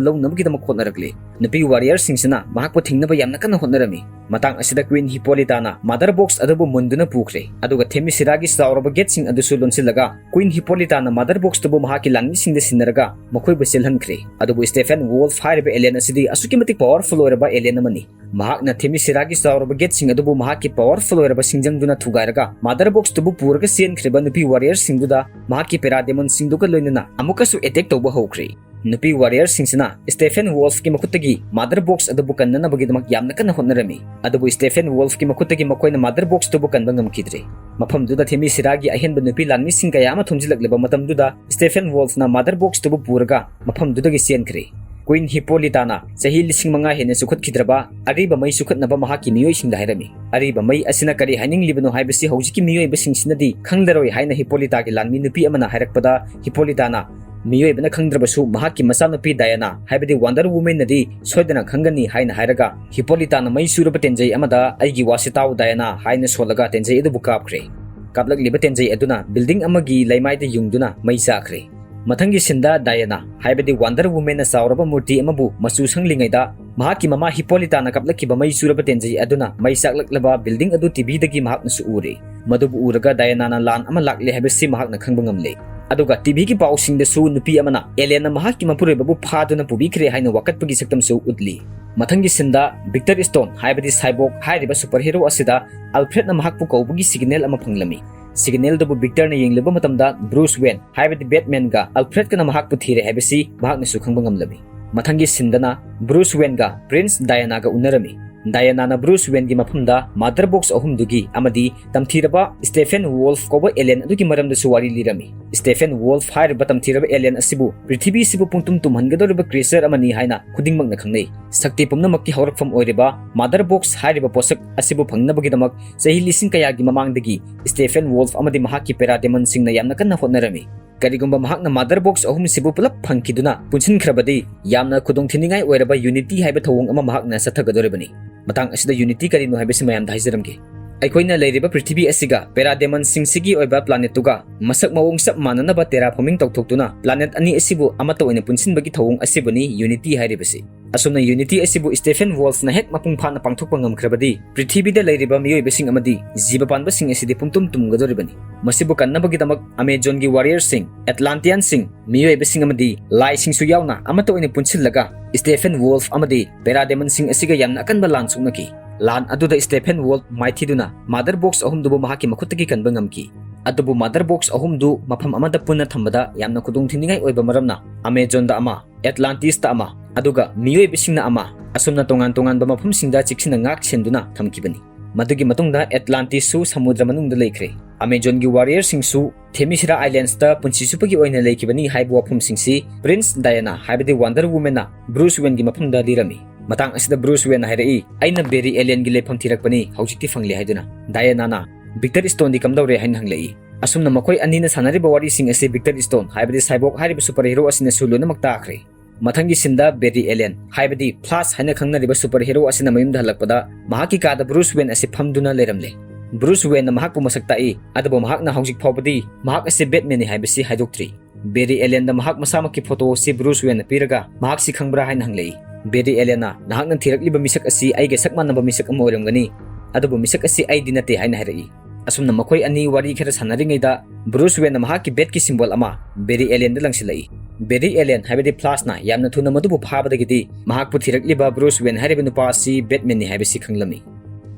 ꯂꯧꯅꯕꯒꯤꯗꯃꯛ ꯍꯣꯠꯅꯔꯛꯂꯦ꯫ ꯅꯨꯄꯤ ꯋꯥꯔꯤꯌꯔꯁꯤꯡꯁꯤꯅ ꯃꯍꯥꯛꯄꯨ ꯊꯤꯡꯅꯕ ꯌꯥꯝꯅ ꯀꯟꯅ ꯍꯣꯠꯅꯔꯝꯃꯤ꯫ ꯃꯇꯥꯡ ꯑꯁꯤꯗ ꯀ꯭ꯋꯤꯟ ꯍꯤꯄꯣꯂꯤꯇꯥꯅ ꯃꯥꯗꯔ ꯕꯣꯛꯁ ꯑꯗꯨꯕꯨ ꯃꯨꯟꯗꯨꯅ ꯄꯨꯈ꯭ꯔꯦ, ꯑꯗꯨꯒ ꯊꯦꯃꯤꯁꯤꯔꯥꯒꯤ ꯆꯥꯎꯔꯕ ꯒꯦꯠꯁꯤꯡ ꯑꯗꯨꯁꯨ ꯂꯣꯟꯁꯤꯜꯂꯒ ꯀ꯭ꯋꯤꯟ ꯍꯤꯄꯣꯂꯤꯇꯥꯅ ꯃꯥꯗꯔ ꯕꯣꯛꯁꯇꯨꯕꯨ ꯃꯍꯥꯛꯀꯤ ꯂꯥꯟꯃꯤꯁꯤꯡꯗ ꯁꯤꯟꯅꯔꯒ ꯃꯈꯣꯏꯕꯨ ꯆꯦꯜꯍꯟꯈ꯭ꯔꯦ꯫ ꯑꯗꯨꯕꯨ ꯁ꯭ꯇꯦꯐꯦꯟ ꯋꯣꯜꯐ ꯍꯥꯏꯔꯤꯕ ꯑꯦꯂꯤꯌꯟ ꯑꯁꯤꯗꯤ ꯑꯁꯨꯛꯀꯤ ꯃꯇꯤꯛ ꯄꯥꯋꯔꯐꯨꯜ ꯑꯣꯏꯔꯕ ꯑꯦꯂꯤꯌꯟ ꯑꯃꯅꯤ꯫ ꯃꯍꯥꯛꯅ ꯊꯦꯃꯤꯁꯤꯔꯥꯒꯤ ꯆꯥꯎꯔꯕ ꯒꯦꯠꯁꯤꯡ ꯑꯗꯨꯕꯨ ꯃꯍꯥꯛꯀꯤ ꯄꯥꯋꯔꯐꯨꯜ ꯑꯣꯏꯔꯕ ꯁꯤꯡꯖꯪꯗꯨꯅ ꯊꯨꯒꯥꯏꯔꯒ ꯃꯥꯗꯔ ꯕꯣꯛꯁꯇꯨꯕꯨ ꯄꯨꯔꯒ ꯆꯦꯟꯈ꯭ꯔꯤꯕ ꯅꯨꯄꯤ ꯋꯥꯔꯤꯌꯔꯁꯤꯡꯗꯨꯗ ꯃꯍꯥꯛꯀꯤ ꯄꯦꯔꯥꯗꯦꯃꯣꯟꯁꯤꯡꯗꯨꯒ ꯂꯣꯏꯅꯅ ꯑꯃꯨꯛꯀꯁꯨ ꯑꯦꯇꯦꯛ ꯇꯧꯕ ꯍꯧꯈ꯭ꯔꯦ꯫ ꯅꯨꯄꯤ ꯋꯥꯔꯤꯌꯔꯁꯤꯡꯁꯤꯅ ꯁ꯭ꯇꯦꯐꯦꯟ ꯋꯣꯜꯐꯀꯤ ꯃꯈꯨꯠꯇꯒꯤ ꯃꯥꯗꯔ ꯕꯣꯛꯁ ꯑꯗꯨꯕꯨ ꯀꯟꯅꯅꯕꯒꯤꯗꯃꯛ ꯌꯥꯝꯅ ꯀꯟꯅ ꯍꯣꯠꯅꯔꯝꯃꯤ꯫ ꯑꯗꯨꯕꯨ ꯁ꯭ꯇꯦꯐꯦꯟ ꯋꯣꯜꯐꯀꯤ ꯃꯈꯨꯠꯇꯒꯤ ꯃꯈꯣꯏꯅ ꯃꯥꯗꯔ ꯕꯣꯛꯁꯇꯨꯕꯨ ꯀꯟꯕ ꯉꯝꯈꯤꯗ꯭ꯔꯦ꯫ ꯃꯐꯝꯗꯨꯗ ꯊꯦꯃꯤꯁꯤꯔꯥꯒꯤ ꯑꯍꯦꯟꯕ ꯅꯨꯄꯤ ꯂꯥꯟꯃꯤꯁꯤꯡ ꯀꯌꯥ ꯑꯃ ꯊꯣꯝꯖꯤꯜꯂꯛꯂꯕ ꯃꯇꯝꯗꯨꯗ ꯁ꯭ꯇꯦꯐꯦꯟ ꯋꯣꯜꯐꯅ ꯃꯥꯗꯔ ꯕꯣꯛꯁꯇꯨꯕꯨ ꯄꯨꯔꯒ ꯃꯐꯝꯗꯨꯗꯒꯤ ꯆꯦꯟꯈ꯭ꯔꯦ꯫ Queen Hippolyta ꯅ ꯆꯍꯤ ꯂꯤꯁꯤꯡ ꯃꯉꯥ ꯍꯦꯟꯅ ꯆꯨꯈꯠꯈꯤꯗ꯭ꯔꯕ ꯑꯔꯤꯕ ꯃꯩ ꯆꯨꯈꯠꯅꯕ ꯃꯍꯥꯛꯀꯤ ꯃꯤꯑꯣꯏꯁꯤꯡꯗ ꯍꯥꯏꯔꯝꯃꯤ꯫ ꯑꯔꯤꯕ ꯃꯩ ꯑꯁꯤꯅ ꯀꯔꯤ ꯍꯥꯏꯅꯤꯡꯂꯤꯕꯅꯣ ꯍꯥꯏꯕꯁꯤ ꯍꯧꯖꯤꯛꯀꯤ ꯃꯤꯑꯣꯏꯕꯁꯤꯡꯁꯤꯅꯗꯤ ꯈꯪꯂꯔꯣꯏ ꯍꯥꯏꯅ ꯍꯤꯄꯣꯂꯤꯇꯥꯒꯤ ꯂꯥꯟꯃꯤ ꯅꯨꯄꯤ ꯑꯃꯅ ꯍꯥꯏꯔꯛꯄꯗ, ꯍꯤꯄꯣꯂꯤꯇꯥꯅ ꯃꯤꯑꯣꯏꯕꯅ ꯈꯪꯗ꯭ꯔꯕꯁꯨ ꯃꯍꯥꯛꯀꯤ ꯃꯆꯥꯅꯨꯄꯤ ꯗꯥꯌꯥꯅꯥ, ꯍꯥꯏꯕꯗꯤ ꯋꯥꯟꯗꯔ ꯋꯨꯃꯦꯟꯅꯗꯤ ꯁꯣꯏꯗꯅ ꯈꯪꯒꯅꯤ ꯍꯥꯏꯅ ꯍꯥꯏꯔꯒ, ꯍꯤꯄꯣꯂꯤꯇꯥꯅ ꯃꯩ ꯆꯨꯔꯕ ꯇꯦꯟꯖꯩ ꯑꯃꯗ "ꯑꯩꯒꯤ ꯋꯥꯁꯤ ꯇꯥꯎ, ꯗꯥꯌꯥꯅꯥ" ꯍꯥꯏꯅ ꯁꯣꯜꯂꯒ ꯇꯦꯟꯖꯩ ꯑꯗꯨꯕꯨ ꯀꯥꯞꯈ꯭ꯔꯦ꯫ ꯀꯥꯞꯂꯛꯂꯤꯕ ꯇꯦꯟꯖꯩ ꯑꯗꯨꯅ ꯕꯤꯜꯗꯤꯡ ꯑꯃꯒꯤ ꯂꯩꯃꯥꯏꯗ ꯌꯨꯡꯗꯨꯅ ꯃꯩ ꯆꯥꯈ꯭ꯔꯦ꯫ ꯃꯊꯪꯒꯤ ꯁꯤꯟꯗ ꯗꯥꯌꯥꯅꯥ, ꯍꯥꯏꯕꯗꯤ ꯋꯥꯟꯗꯔ ꯋꯨꯃꯦꯟꯅ ꯆꯥꯎꯔꯕ ꯃꯨꯔꯇꯤ ꯑꯃꯕꯨ ꯃꯆꯨ ꯁꯪꯂꯤꯉꯩꯗ, ꯃꯍꯥꯛꯀꯤ ꯃꯃꯥ ꯍꯤꯄꯣꯂꯤꯇꯥꯅ ꯀꯥꯞꯂꯛꯈꯤꯕ ꯃꯩ ꯆꯨꯔꯕ ꯇꯦꯟꯖꯩ ꯑꯗꯨꯅ ꯃꯩ ꯆꯥꯛꯂꯛꯂꯕ ꯕꯤꯜꯗꯤꯡ ꯑꯗꯨ ꯇꯤꯚꯤꯗꯒꯤ ꯃꯍꯥꯛꯅꯁꯨ ꯎꯔꯦ꯫ ꯃꯗꯨꯕꯨ ꯎꯔꯒ ꯗꯥꯌꯥꯅꯥꯅ ꯂꯥꯟ ꯑꯃ ꯂꯥꯛꯂꯦ ꯍꯥꯏꯕꯁꯤ ꯃꯍꯥꯛꯅ ꯈꯪꯕ ꯉꯝꯂꯦ꯫ ꯑꯗꯨꯒ ꯇꯤꯚꯤꯒꯤ ꯄꯥꯎꯁꯤꯡꯗꯁꯨ ꯅꯨꯄꯤ ꯑꯃꯅ ꯑꯦꯂꯦꯟꯅ ꯃꯍꯥꯛꯀꯤ ꯃꯄꯨꯔꯣꯏꯕꯕꯨ ꯐꯥꯗꯨꯅ ꯄꯨꯕꯤꯈ꯭ꯔꯦ ꯍꯥꯏꯅ ꯋꯥꯀꯠꯄꯒꯤ ꯁꯛꯇꯝꯁꯨ ꯎꯠꯂꯤ꯫ ꯃꯊꯪꯒꯤ ꯁꯤꯟꯗ ꯚꯤꯛꯇꯔ ꯁ꯭ꯇꯣꯟ, ꯍꯥꯏꯕꯗꯤ ꯁꯥꯏꯕꯣꯛ ꯍꯥꯏꯔꯤꯕ ꯁꯨꯄꯔ ꯍꯤꯔꯣ ꯑꯁꯤꯗ ꯑꯜꯐ꯭ꯔꯦꯗꯅ ꯃꯍꯥꯛꯄꯨ ꯀꯧꯕꯒꯤ ꯁꯤꯒꯅꯦꯜ ꯑꯃ ꯐꯪꯂꯝꯃꯤ꯫ ꯁꯤꯒꯅꯦꯜꯗꯨꯕꯨ ꯚꯤꯛꯇꯔꯅ ꯌꯦꯡꯂꯨꯕ ꯃꯇꯝꯗ ꯕ꯭ꯔꯨꯁ ꯋꯦꯟ, ꯍꯥꯏꯕꯗꯤ ꯕꯦꯠꯃꯦꯟꯒ ꯑꯜꯐ꯭ꯔꯦꯗꯀꯅ ꯃꯍꯥꯛꯄꯨ ꯊꯤꯔꯦ ꯍꯥꯏꯕꯁꯤ ꯃꯍꯥꯛꯅꯁꯨ ꯈꯪꯕ ꯉꯝꯂꯝꯃꯤ꯫ ꯃꯊꯪꯒꯤ ꯁꯤꯟꯗꯅ ꯕ꯭ꯔꯨꯁ ꯋꯦꯟꯒ ꯄ꯭ꯔꯤꯟꯁ ꯗꯥꯌꯥꯅꯥꯒ ꯎꯅꯔꯝꯃꯤ꯫ ꯗꯥꯌꯥꯅꯥꯅ ꯕ꯭ꯔꯨꯁ ꯋꯦꯟꯒꯤ ꯃꯐꯝꯗ ꯃꯥꯗꯔ ꯕꯣꯛꯁ ꯑꯍꯨꯝꯗꯨꯒꯤ ꯑꯃꯗꯤ ꯇꯝꯊꯤꯔꯕ ꯁ꯭ꯇꯦꯐꯦꯟ ꯋꯣꯜꯐ ꯀꯧꯕ ꯑꯦꯂꯦꯟ ꯑꯗꯨꯒꯤ ꯃꯔꯝꯗꯁꯨ ꯋꯥꯔꯤ ꯂꯤꯔꯝꯃꯤ꯫ ꯁ꯭ꯇꯦꯐꯦꯟ ꯋꯣꯜꯐ ꯍꯥꯏꯔꯤꯕ ꯇꯝꯊꯤꯔꯕ ꯑꯦꯂꯦꯟ ꯑꯁꯤꯕꯨ ꯄ꯭ꯔꯤꯊꯤꯕꯤ ꯑꯁꯤꯕꯨ ꯄꯨꯡꯇꯨꯝ ꯇꯨꯝꯍꯟꯒꯗꯧꯔꯤꯕ ꯀ꯭ꯔꯤꯌꯦꯆꯔ ꯑꯃꯅꯤ ꯍꯥꯏꯅ ꯈꯨꯗꯤꯡꯃꯛꯅ ꯈꯪꯅꯩ꯫ ꯁꯛꯇꯤ ꯄꯨꯝꯅꯃꯛꯀꯤ ꯍꯧꯔꯛꯐꯝ ꯑꯣꯏꯔꯤꯕ ꯃꯥꯗꯔ ꯕꯣꯛꯁ ꯍꯥꯏꯔꯤꯕ ꯄꯣꯠꯁꯛ ꯑꯁꯤꯕꯨ ꯐꯪꯅꯕꯒꯤꯗꯃꯛ ꯆꯍꯤ ꯂꯤꯁꯤꯡ ꯀꯌꯥꯒꯤ ꯃꯃꯥꯡꯗꯒꯤ ꯁ꯭ꯇꯦꯐꯦꯟ ꯋꯣꯜꯐ ꯑꯃꯗꯤ ꯃꯍꯥꯛꯀꯤ ꯄꯦꯔꯥꯗꯦꯃꯟꯁꯤꯡꯅ ꯌꯥꯝꯅ ꯀꯟꯅ ꯍꯣꯠꯅꯔꯝꯃꯤ꯫ ꯀꯔꯤꯒꯨꯝꯕ ꯃꯍꯥꯛꯅ ꯃꯥꯗꯔ ꯕꯣꯛꯁ ꯑꯍꯨꯝꯁꯤꯕꯨ ꯄꯨꯂꯞ ꯐꯪꯈꯤꯗꯨꯅ ꯄꯨꯟꯁꯤꯟꯈ꯭ꯔꯕꯗꯤ, ꯌꯥꯝꯅ ꯈꯨꯗꯣꯡꯊꯤꯅꯤꯡꯉꯥꯏ ꯑꯣꯏꯔꯕ ꯌꯨꯅꯤꯇꯤ ꯍꯥꯏꯕ ꯊꯧꯑꯣꯡ ꯑꯃ ꯃꯍꯥꯛꯅ ꯆꯠꯊꯒꯗꯧꯔꯤꯕꯅꯤ꯫ ꯃꯇꯥꯡ ꯑꯁꯤꯗ ꯌꯨꯅꯤꯇꯤ ꯀꯔꯤꯅꯣ ꯍꯥꯏꯕꯁꯤ ꯃꯌꯥꯝꯗ ꯍꯥꯏꯖꯔꯝꯒꯦ꯫ ꯑꯩꯈꯣꯏꯅ ꯂꯩꯔꯤꯕ ꯄ꯭ꯔꯤꯊꯤꯕꯤ ꯑꯁꯤꯒ ꯄꯦꯔꯥꯗꯦꯃꯟꯁꯤꯡꯁꯤꯒꯤ ꯑꯣꯏꯕ ꯄ꯭ꯂꯥꯅꯦꯠꯇꯨꯒ ꯃꯁꯛ ꯃꯑꯣꯡ ꯆꯞ ꯃꯥꯟꯅꯅꯕ ꯇꯦꯔꯥꯐꯣꯔꯃꯤꯡ ꯇꯧꯊꯣꯛꯇꯨꯅ ꯄ꯭ꯂꯥꯅꯦꯠ ꯑꯅꯤ ꯑꯁꯤꯕꯨ ꯑꯃꯠꯇ ꯑꯣꯏꯅ ꯄꯨꯟꯁꯤꯟꯕꯒꯤ ꯊꯧꯑꯣꯡ ꯑꯁꯤꯕꯨꯅꯤ ꯌꯨꯅꯤꯇꯤ ꯍꯥꯏꯔꯤꯕꯁꯤ꯫ ꯑꯁꯨꯝꯅ ꯌꯨꯅꯤꯇꯤ ꯑꯁꯤꯕꯨ ꯁ꯭ꯇꯦꯐꯦꯟ ꯋꯣꯜꯐꯅ ꯍꯦꯛ ꯃꯄꯨꯡ ꯐꯥꯅ ꯄꯥꯡꯊꯣꯛꯄ ꯉꯝꯈ꯭ꯔꯕꯗꯤ, ꯄ꯭ꯔꯤꯊꯤꯕꯤꯗ ꯂꯩꯔꯤꯕ ꯃꯤꯑꯣꯏꯕꯁꯤꯡ ꯑꯃꯗꯤ ꯖꯤꯕ ꯄꯥꯟꯕꯁꯤꯡ ꯑꯁꯤꯗꯤ ꯄꯨꯡꯇꯨꯝ ꯇꯨꯝꯒꯗꯧꯔꯤꯕꯅꯤ꯫ ꯃꯁꯤꯕꯨ ꯀꯟꯅꯕꯒꯤꯗꯃꯛ ꯑꯃꯦꯖꯣꯟꯒꯤ ꯋꯥꯔꯤꯌꯔꯁꯤꯡ, ꯑꯦꯠꯂꯥꯟꯇꯤꯌꯥꯟꯁꯤꯡ, ꯃꯤꯑꯣꯏꯕꯁꯤꯡ ꯑꯃꯗꯤ ꯂꯥꯏꯁꯤꯡꯁꯨ ꯌꯥꯎꯅ ꯑꯃꯠꯇ ꯑꯣꯏꯅ ꯄꯨꯟꯁꯤꯜꯂꯒ ꯁ꯭ꯇꯦꯐꯦꯟ ꯋꯣꯜꯐ ꯑꯃꯗꯤ ꯄꯦꯔꯥꯗꯦꯃꯟꯁꯤꯡ ꯑꯁꯤꯒ ꯌꯥꯝꯅ ꯑꯀꯟꯕ ꯂꯥꯟ ꯁꯣꯛꯅꯈꯤ꯫ ꯂꯥꯟ ꯑꯗꯨꯗ ꯁ꯭ꯇꯦꯐꯦꯟ ꯋꯣꯜꯐ ꯃꯥꯏꯊꯤꯗꯨꯅ ꯃꯥꯗꯔ ꯕꯣꯛꯁ ꯑꯍꯨꯝꯗꯨꯕꯨ ꯃꯍꯥꯛꯀꯤ ꯃꯈꯨꯠꯇꯒꯤ ꯀꯟꯕ ꯉꯝꯈꯤ꯫ ꯑꯗꯨꯕꯨ ꯃꯥꯗꯔ ꯕꯣꯛꯁ ꯑꯍꯨꯝꯗꯨ ꯃꯐꯝ ꯑꯃꯗ ꯄꯨꯟꯅ ꯊꯝꯕꯗ ꯌꯥꯝꯅ ꯈꯨꯗꯣꯡꯊꯤꯅꯤꯡꯉꯥꯏ ꯑꯣꯏꯕ ꯃꯔꯝꯅ, ꯑꯃꯦꯖꯣꯟꯗ ꯑꯃ, ꯑꯦꯠꯂꯥꯟꯇꯤꯁꯇ ꯑꯃ, ꯑꯗꯨꯒ ꯃꯤꯑꯣꯏꯕꯁꯤꯡꯅ ꯑꯃ, ꯑꯁꯨꯝꯅ ꯇꯣꯉꯥꯟ ꯇꯣꯉꯥꯟꯕ ꯃꯐꯝꯁꯤꯡꯗ ꯆꯦꯛꯁꯤꯟꯅ ꯉꯥꯛ ꯁꯦꯟꯗꯨꯅ ꯊꯝꯈꯤꯕꯅꯤ꯫ ꯃꯗꯨꯒꯤ ꯃꯇꯨꯡꯗ ꯑꯦꯠꯂꯥꯟꯇꯤꯁꯁꯨ ꯁꯃꯨꯗ꯭ꯔ ꯃꯅꯨꯡꯗ ꯂꯩꯈ꯭ꯔꯦ꯫ ꯑꯃꯦꯖꯣꯟꯒꯤ ꯋꯥꯔꯤꯌꯔꯁꯤꯡꯁꯨ ꯊꯦꯃꯤꯁꯤꯔꯥ ꯑꯥꯏꯂꯦꯟꯁꯇ ꯄꯨꯟꯁꯤ ꯆꯨꯞꯄꯒꯤ ꯑꯣꯏꯅ ꯂꯩꯈꯤꯕꯅꯤ ꯍꯥꯏꯕ ꯋꯥꯐꯝꯁꯤꯡꯁꯤ ꯄ꯭ꯔꯤꯟꯁ ꯗꯥꯌꯥꯅꯥ ꯍꯥꯏꯕꯗꯤ ꯋꯥꯟꯗꯔ ꯋꯨꯃꯦꯟꯅ ꯕ꯭ꯔꯨꯁ ꯋꯦꯟꯒꯤ ꯃꯐꯝꯗ ꯂꯤꯔꯝꯃꯤ꯫ ꯃꯇꯥꯡ ꯑꯁꯤꯗ ꯕ꯭ꯔꯨꯁ ꯋꯦꯟꯅ ꯍꯥꯏꯔꯛꯏ, "ꯑꯩꯅ ꯕꯦꯔꯤ ꯑꯦꯂꯤꯌꯟꯒꯤ ꯂꯩꯐꯝ ꯊꯤꯔꯛꯄꯅꯤ, ꯍꯧꯖꯤꯛꯇꯤ ꯐꯪꯂꯦ" ꯍꯥꯏꯗꯨꯅ꯫ ꯗꯥꯌꯥꯅꯥꯅ, "ꯚꯤꯛꯇꯔ ꯁ꯭ꯇꯣꯟꯗꯤ ꯀꯝꯗꯧꯔꯦ?" ꯍꯥꯏꯅ ꯍꯪꯂꯛꯏ꯫ ꯑꯁꯨꯝꯅ ꯃꯈꯣꯏ ꯑꯅꯤꯅ ꯁꯥꯟꯅꯔꯤꯕ ꯋꯥꯔꯤꯁꯤꯡ ꯑꯁꯤ ꯚꯤꯛꯇꯔ ꯁ꯭ꯇꯣꯟ ꯍꯥꯏꯕꯗꯤ ꯁꯥꯏꯕꯣꯛ ꯍꯥꯏꯔꯤꯕ ꯁꯨꯄꯔ ꯍꯤꯔꯣ ꯑꯁꯤꯅꯁꯨ ꯂꯣꯏꯅꯃꯛ ꯇꯥꯈ꯭ꯔꯦ꯫ ꯃꯊꯪꯒꯤ ꯁꯤꯟꯗ ꯕꯦꯔꯤ ꯑꯦꯂꯤꯌꯟ ꯍꯥꯏꯕꯗꯤ ꯐ꯭ꯂꯥꯁ ꯍꯥꯏꯅ ꯈꯪꯅꯔꯤꯕ ꯁꯨꯄꯔ ꯍꯤꯔꯣ ꯑꯁꯤꯅ ꯃꯌꯨꯝꯗ ꯍꯜꯂꯛꯄꯗ ꯃꯍꯥꯛꯀꯤ ꯀꯥꯗ ꯕ꯭ꯔꯨꯁ ꯋꯦꯟ ꯑꯁꯤ ꯐꯝꯗꯨꯅ ꯂꯩꯔꯝꯂꯦ꯫ ꯕ꯭ꯔꯨꯁ ꯋꯦꯟꯅ ꯃꯍꯥꯛꯄꯨ ꯃꯁꯛ ꯇꯥꯛꯏ, ꯑꯗꯨꯕꯨ ꯃꯍꯥꯛꯅ ꯍꯧꯖꯤꯛ ꯐꯥꯎꯕꯗꯤ ꯃꯍꯥꯛ ꯑꯁꯤ ꯕꯦꯠꯃꯦꯟꯅꯤ ꯍꯥꯏꯕꯁꯤ ꯍꯥꯏꯗꯣꯛꯇ꯭ꯔꯤ꯫ ꯕꯦꯔꯤ ꯑꯦꯂꯤꯌꯟꯗ ꯃꯍꯥꯛ ꯃꯁꯥꯃꯛꯀꯤ ꯐꯣꯇꯣ ꯑꯁꯤ ꯕ꯭ꯔꯨꯁ ꯋꯦꯟꯅ ꯄꯤꯔꯒ ꯃꯍꯥꯛꯁꯤ ꯈꯪꯕ꯭ꯔꯥ ꯍꯥꯏꯅ ꯍꯪꯂꯛꯏ꯫ ꯕꯦꯔꯤ ꯑꯦꯂꯤꯌꯟꯅ, "ꯅꯍꯥꯛꯅ ꯊꯤꯔꯛꯂꯤꯕ ꯃꯤꯁꯛ ꯑꯁꯤ ꯑꯩꯒ ꯆꯞ ꯃꯥꯟꯅꯕ ꯃꯤꯁꯛ ꯑꯃ ꯑꯣꯏꯔꯝꯒꯅꯤ, ꯑꯗꯨꯕꯨ ꯃꯤꯁꯛ ꯑꯁꯤ ꯑꯩꯗꯤ ꯅꯠꯇꯦ" ꯍꯥꯏꯅ ꯍꯥꯏꯔꯛꯏ꯫ ꯑꯁꯨꯝꯅ ꯃꯈꯣꯏ ꯑꯅꯤ ꯋꯥꯔꯤ ꯈꯔ ꯁꯥꯟꯅꯔꯤꯉꯩꯗ ꯕ꯭ꯔꯨꯁ ꯋꯦꯟꯅ ꯃꯍꯥꯛꯀꯤ ꯕꯦꯠꯀꯤ ꯁꯤꯝꯕꯣꯜ ꯑꯃ ꯕꯦꯔꯤ ꯑꯦꯂꯤꯌꯟꯗ ꯂꯪꯁꯤꯜꯂꯛꯏ꯫ ꯕꯦꯔꯤ ꯑꯦꯂꯤꯌꯟ ꯍꯥꯏꯕꯗꯤ ꯐ꯭ꯂꯥꯁꯅ ꯌꯥꯝꯅ ꯊꯨꯅ ꯃꯗꯨꯕꯨ ꯐꯥꯕꯗꯒꯤꯗꯤ ꯃꯍꯥꯛꯄꯨ ꯊꯤꯔꯛꯂꯤꯕ ꯕ꯭ꯔꯨꯁ ꯋꯦꯟ ꯍꯥꯏꯔꯤꯕ ꯅꯨꯄꯥ ꯑꯁꯤ ꯕꯦꯠꯃꯦꯟꯅꯤ ꯍꯥꯏꯕꯁꯤ ꯈꯪꯂꯝꯃꯤ꯫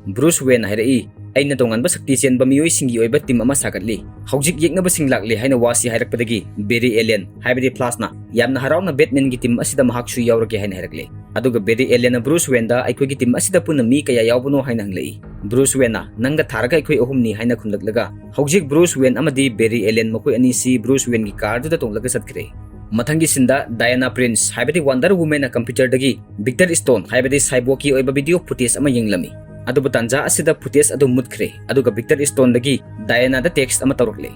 ꯕ꯭ꯔꯨꯁ ꯋꯦꯟꯅ ꯍꯥꯏꯔꯛꯏ, "ꯑꯩꯅ ꯇꯣꯉꯥꯟꯕ ꯁꯛꯇꯤ ꯆꯦꯟꯕ ꯃꯤꯑꯣꯏꯁꯤꯡꯒꯤ ꯑꯣꯏꯕ ꯇꯤꯝ ꯑꯃ ꯁꯥꯒꯠꯂꯤ꯫ ꯍꯧꯖꯤꯛ ꯌꯦꯛꯅꯕꯁꯤꯡ ꯂꯥꯛꯂꯦ" ꯍꯥꯏꯅ ꯋꯥꯁꯤ ꯍꯥꯏꯔꯛꯄꯗꯒꯤ ꯕꯦꯔꯤ ꯑꯦꯂꯤꯌꯟ ꯍꯥꯏꯕꯗꯤ ꯐ꯭ꯂꯥꯁꯅ ꯌꯥꯝꯅ ꯍꯔꯥꯎꯅ ꯕꯦꯠꯃꯦꯟꯒꯤ ꯇꯤꯝ ꯑꯁꯤꯗ ꯃꯍꯥꯛꯁꯨ ꯌꯥꯎꯔꯒꯦ ꯍꯥꯏꯅ ꯍꯥꯏꯔꯛꯂꯦ꯫ ꯑꯗꯨꯒ ꯕꯦꯔꯤ ꯑꯦꯂꯤꯌꯟꯅ ꯕ꯭ꯔꯨꯁ ꯋꯦꯟꯗ, "ꯑꯩꯈꯣꯏꯒꯤ ꯇꯤꯝ ꯑꯁꯤꯗ ꯄꯨꯟꯅ ꯃꯤ ꯀꯌꯥ ꯌꯥꯎꯕꯅꯣ?" ꯍꯥꯏꯅ ꯍꯪꯂꯛꯏ꯫ ꯕ꯭ꯔꯨꯁ ꯋꯦꯟꯅ, "ꯅꯪꯒ ꯊꯥꯔꯒ ꯑꯩꯈꯣꯏ ꯑꯍꯨꯝꯅꯤ" ꯍꯥꯏꯅ ꯈꯨꯝꯂꯛꯂꯒ ꯍꯧꯖꯤꯛ ꯕ꯭ꯔꯨꯁ ꯋꯦꯟ ꯑꯃꯗꯤ ꯕꯦꯔꯤ ꯑꯦꯂꯤꯌꯟ ꯃꯈꯣꯏ ꯑꯅꯤꯁꯤ ꯕ꯭ꯔꯨꯁ ꯋꯦꯟꯒꯤ ꯀꯥꯔꯗꯨꯗ ꯇꯣꯡꯂꯒ ꯆꯠꯈ꯭ꯔꯦ꯫ ꯃꯊꯪꯒꯤ ꯁꯤꯟꯗ ꯗꯥꯌꯥꯅꯥ ꯄ꯭ꯔꯤꯟꯁ ꯍꯥꯏꯕꯗꯤ ꯋꯥꯟꯗꯔ ꯋꯨꯃꯦꯟꯅ ꯀꯝꯄ꯭ꯌꯨꯇꯔꯗꯒꯤ ꯚꯤꯛꯇꯔ ꯁ꯭ꯇꯣꯟ ꯍꯥꯏꯕꯗꯤ ꯁꯥꯏꯕꯣꯛꯀꯤ ꯑꯣꯏꯕ ꯚꯤꯗꯤꯑꯣ ꯐꯨꯇꯦꯖ ꯑꯃ ꯌꯦꯡꯂꯝꯃꯤ꯫ ꯑꯗꯨꯕꯨ ꯇꯥꯟꯖꯥ ꯑꯁꯤꯗ ꯐꯨꯇꯦꯖ ꯑꯗꯨ ꯃꯨꯠꯈ꯭ꯔꯦ, ꯑꯗꯨꯒ ꯚꯤꯛꯇꯔ ꯁ꯭ꯇꯣꯟꯗꯒꯤ ꯗꯥꯌꯥꯅꯥꯗ ꯇꯦꯛꯁ ꯑꯃ ꯇꯧꯔꯛꯂꯦ꯫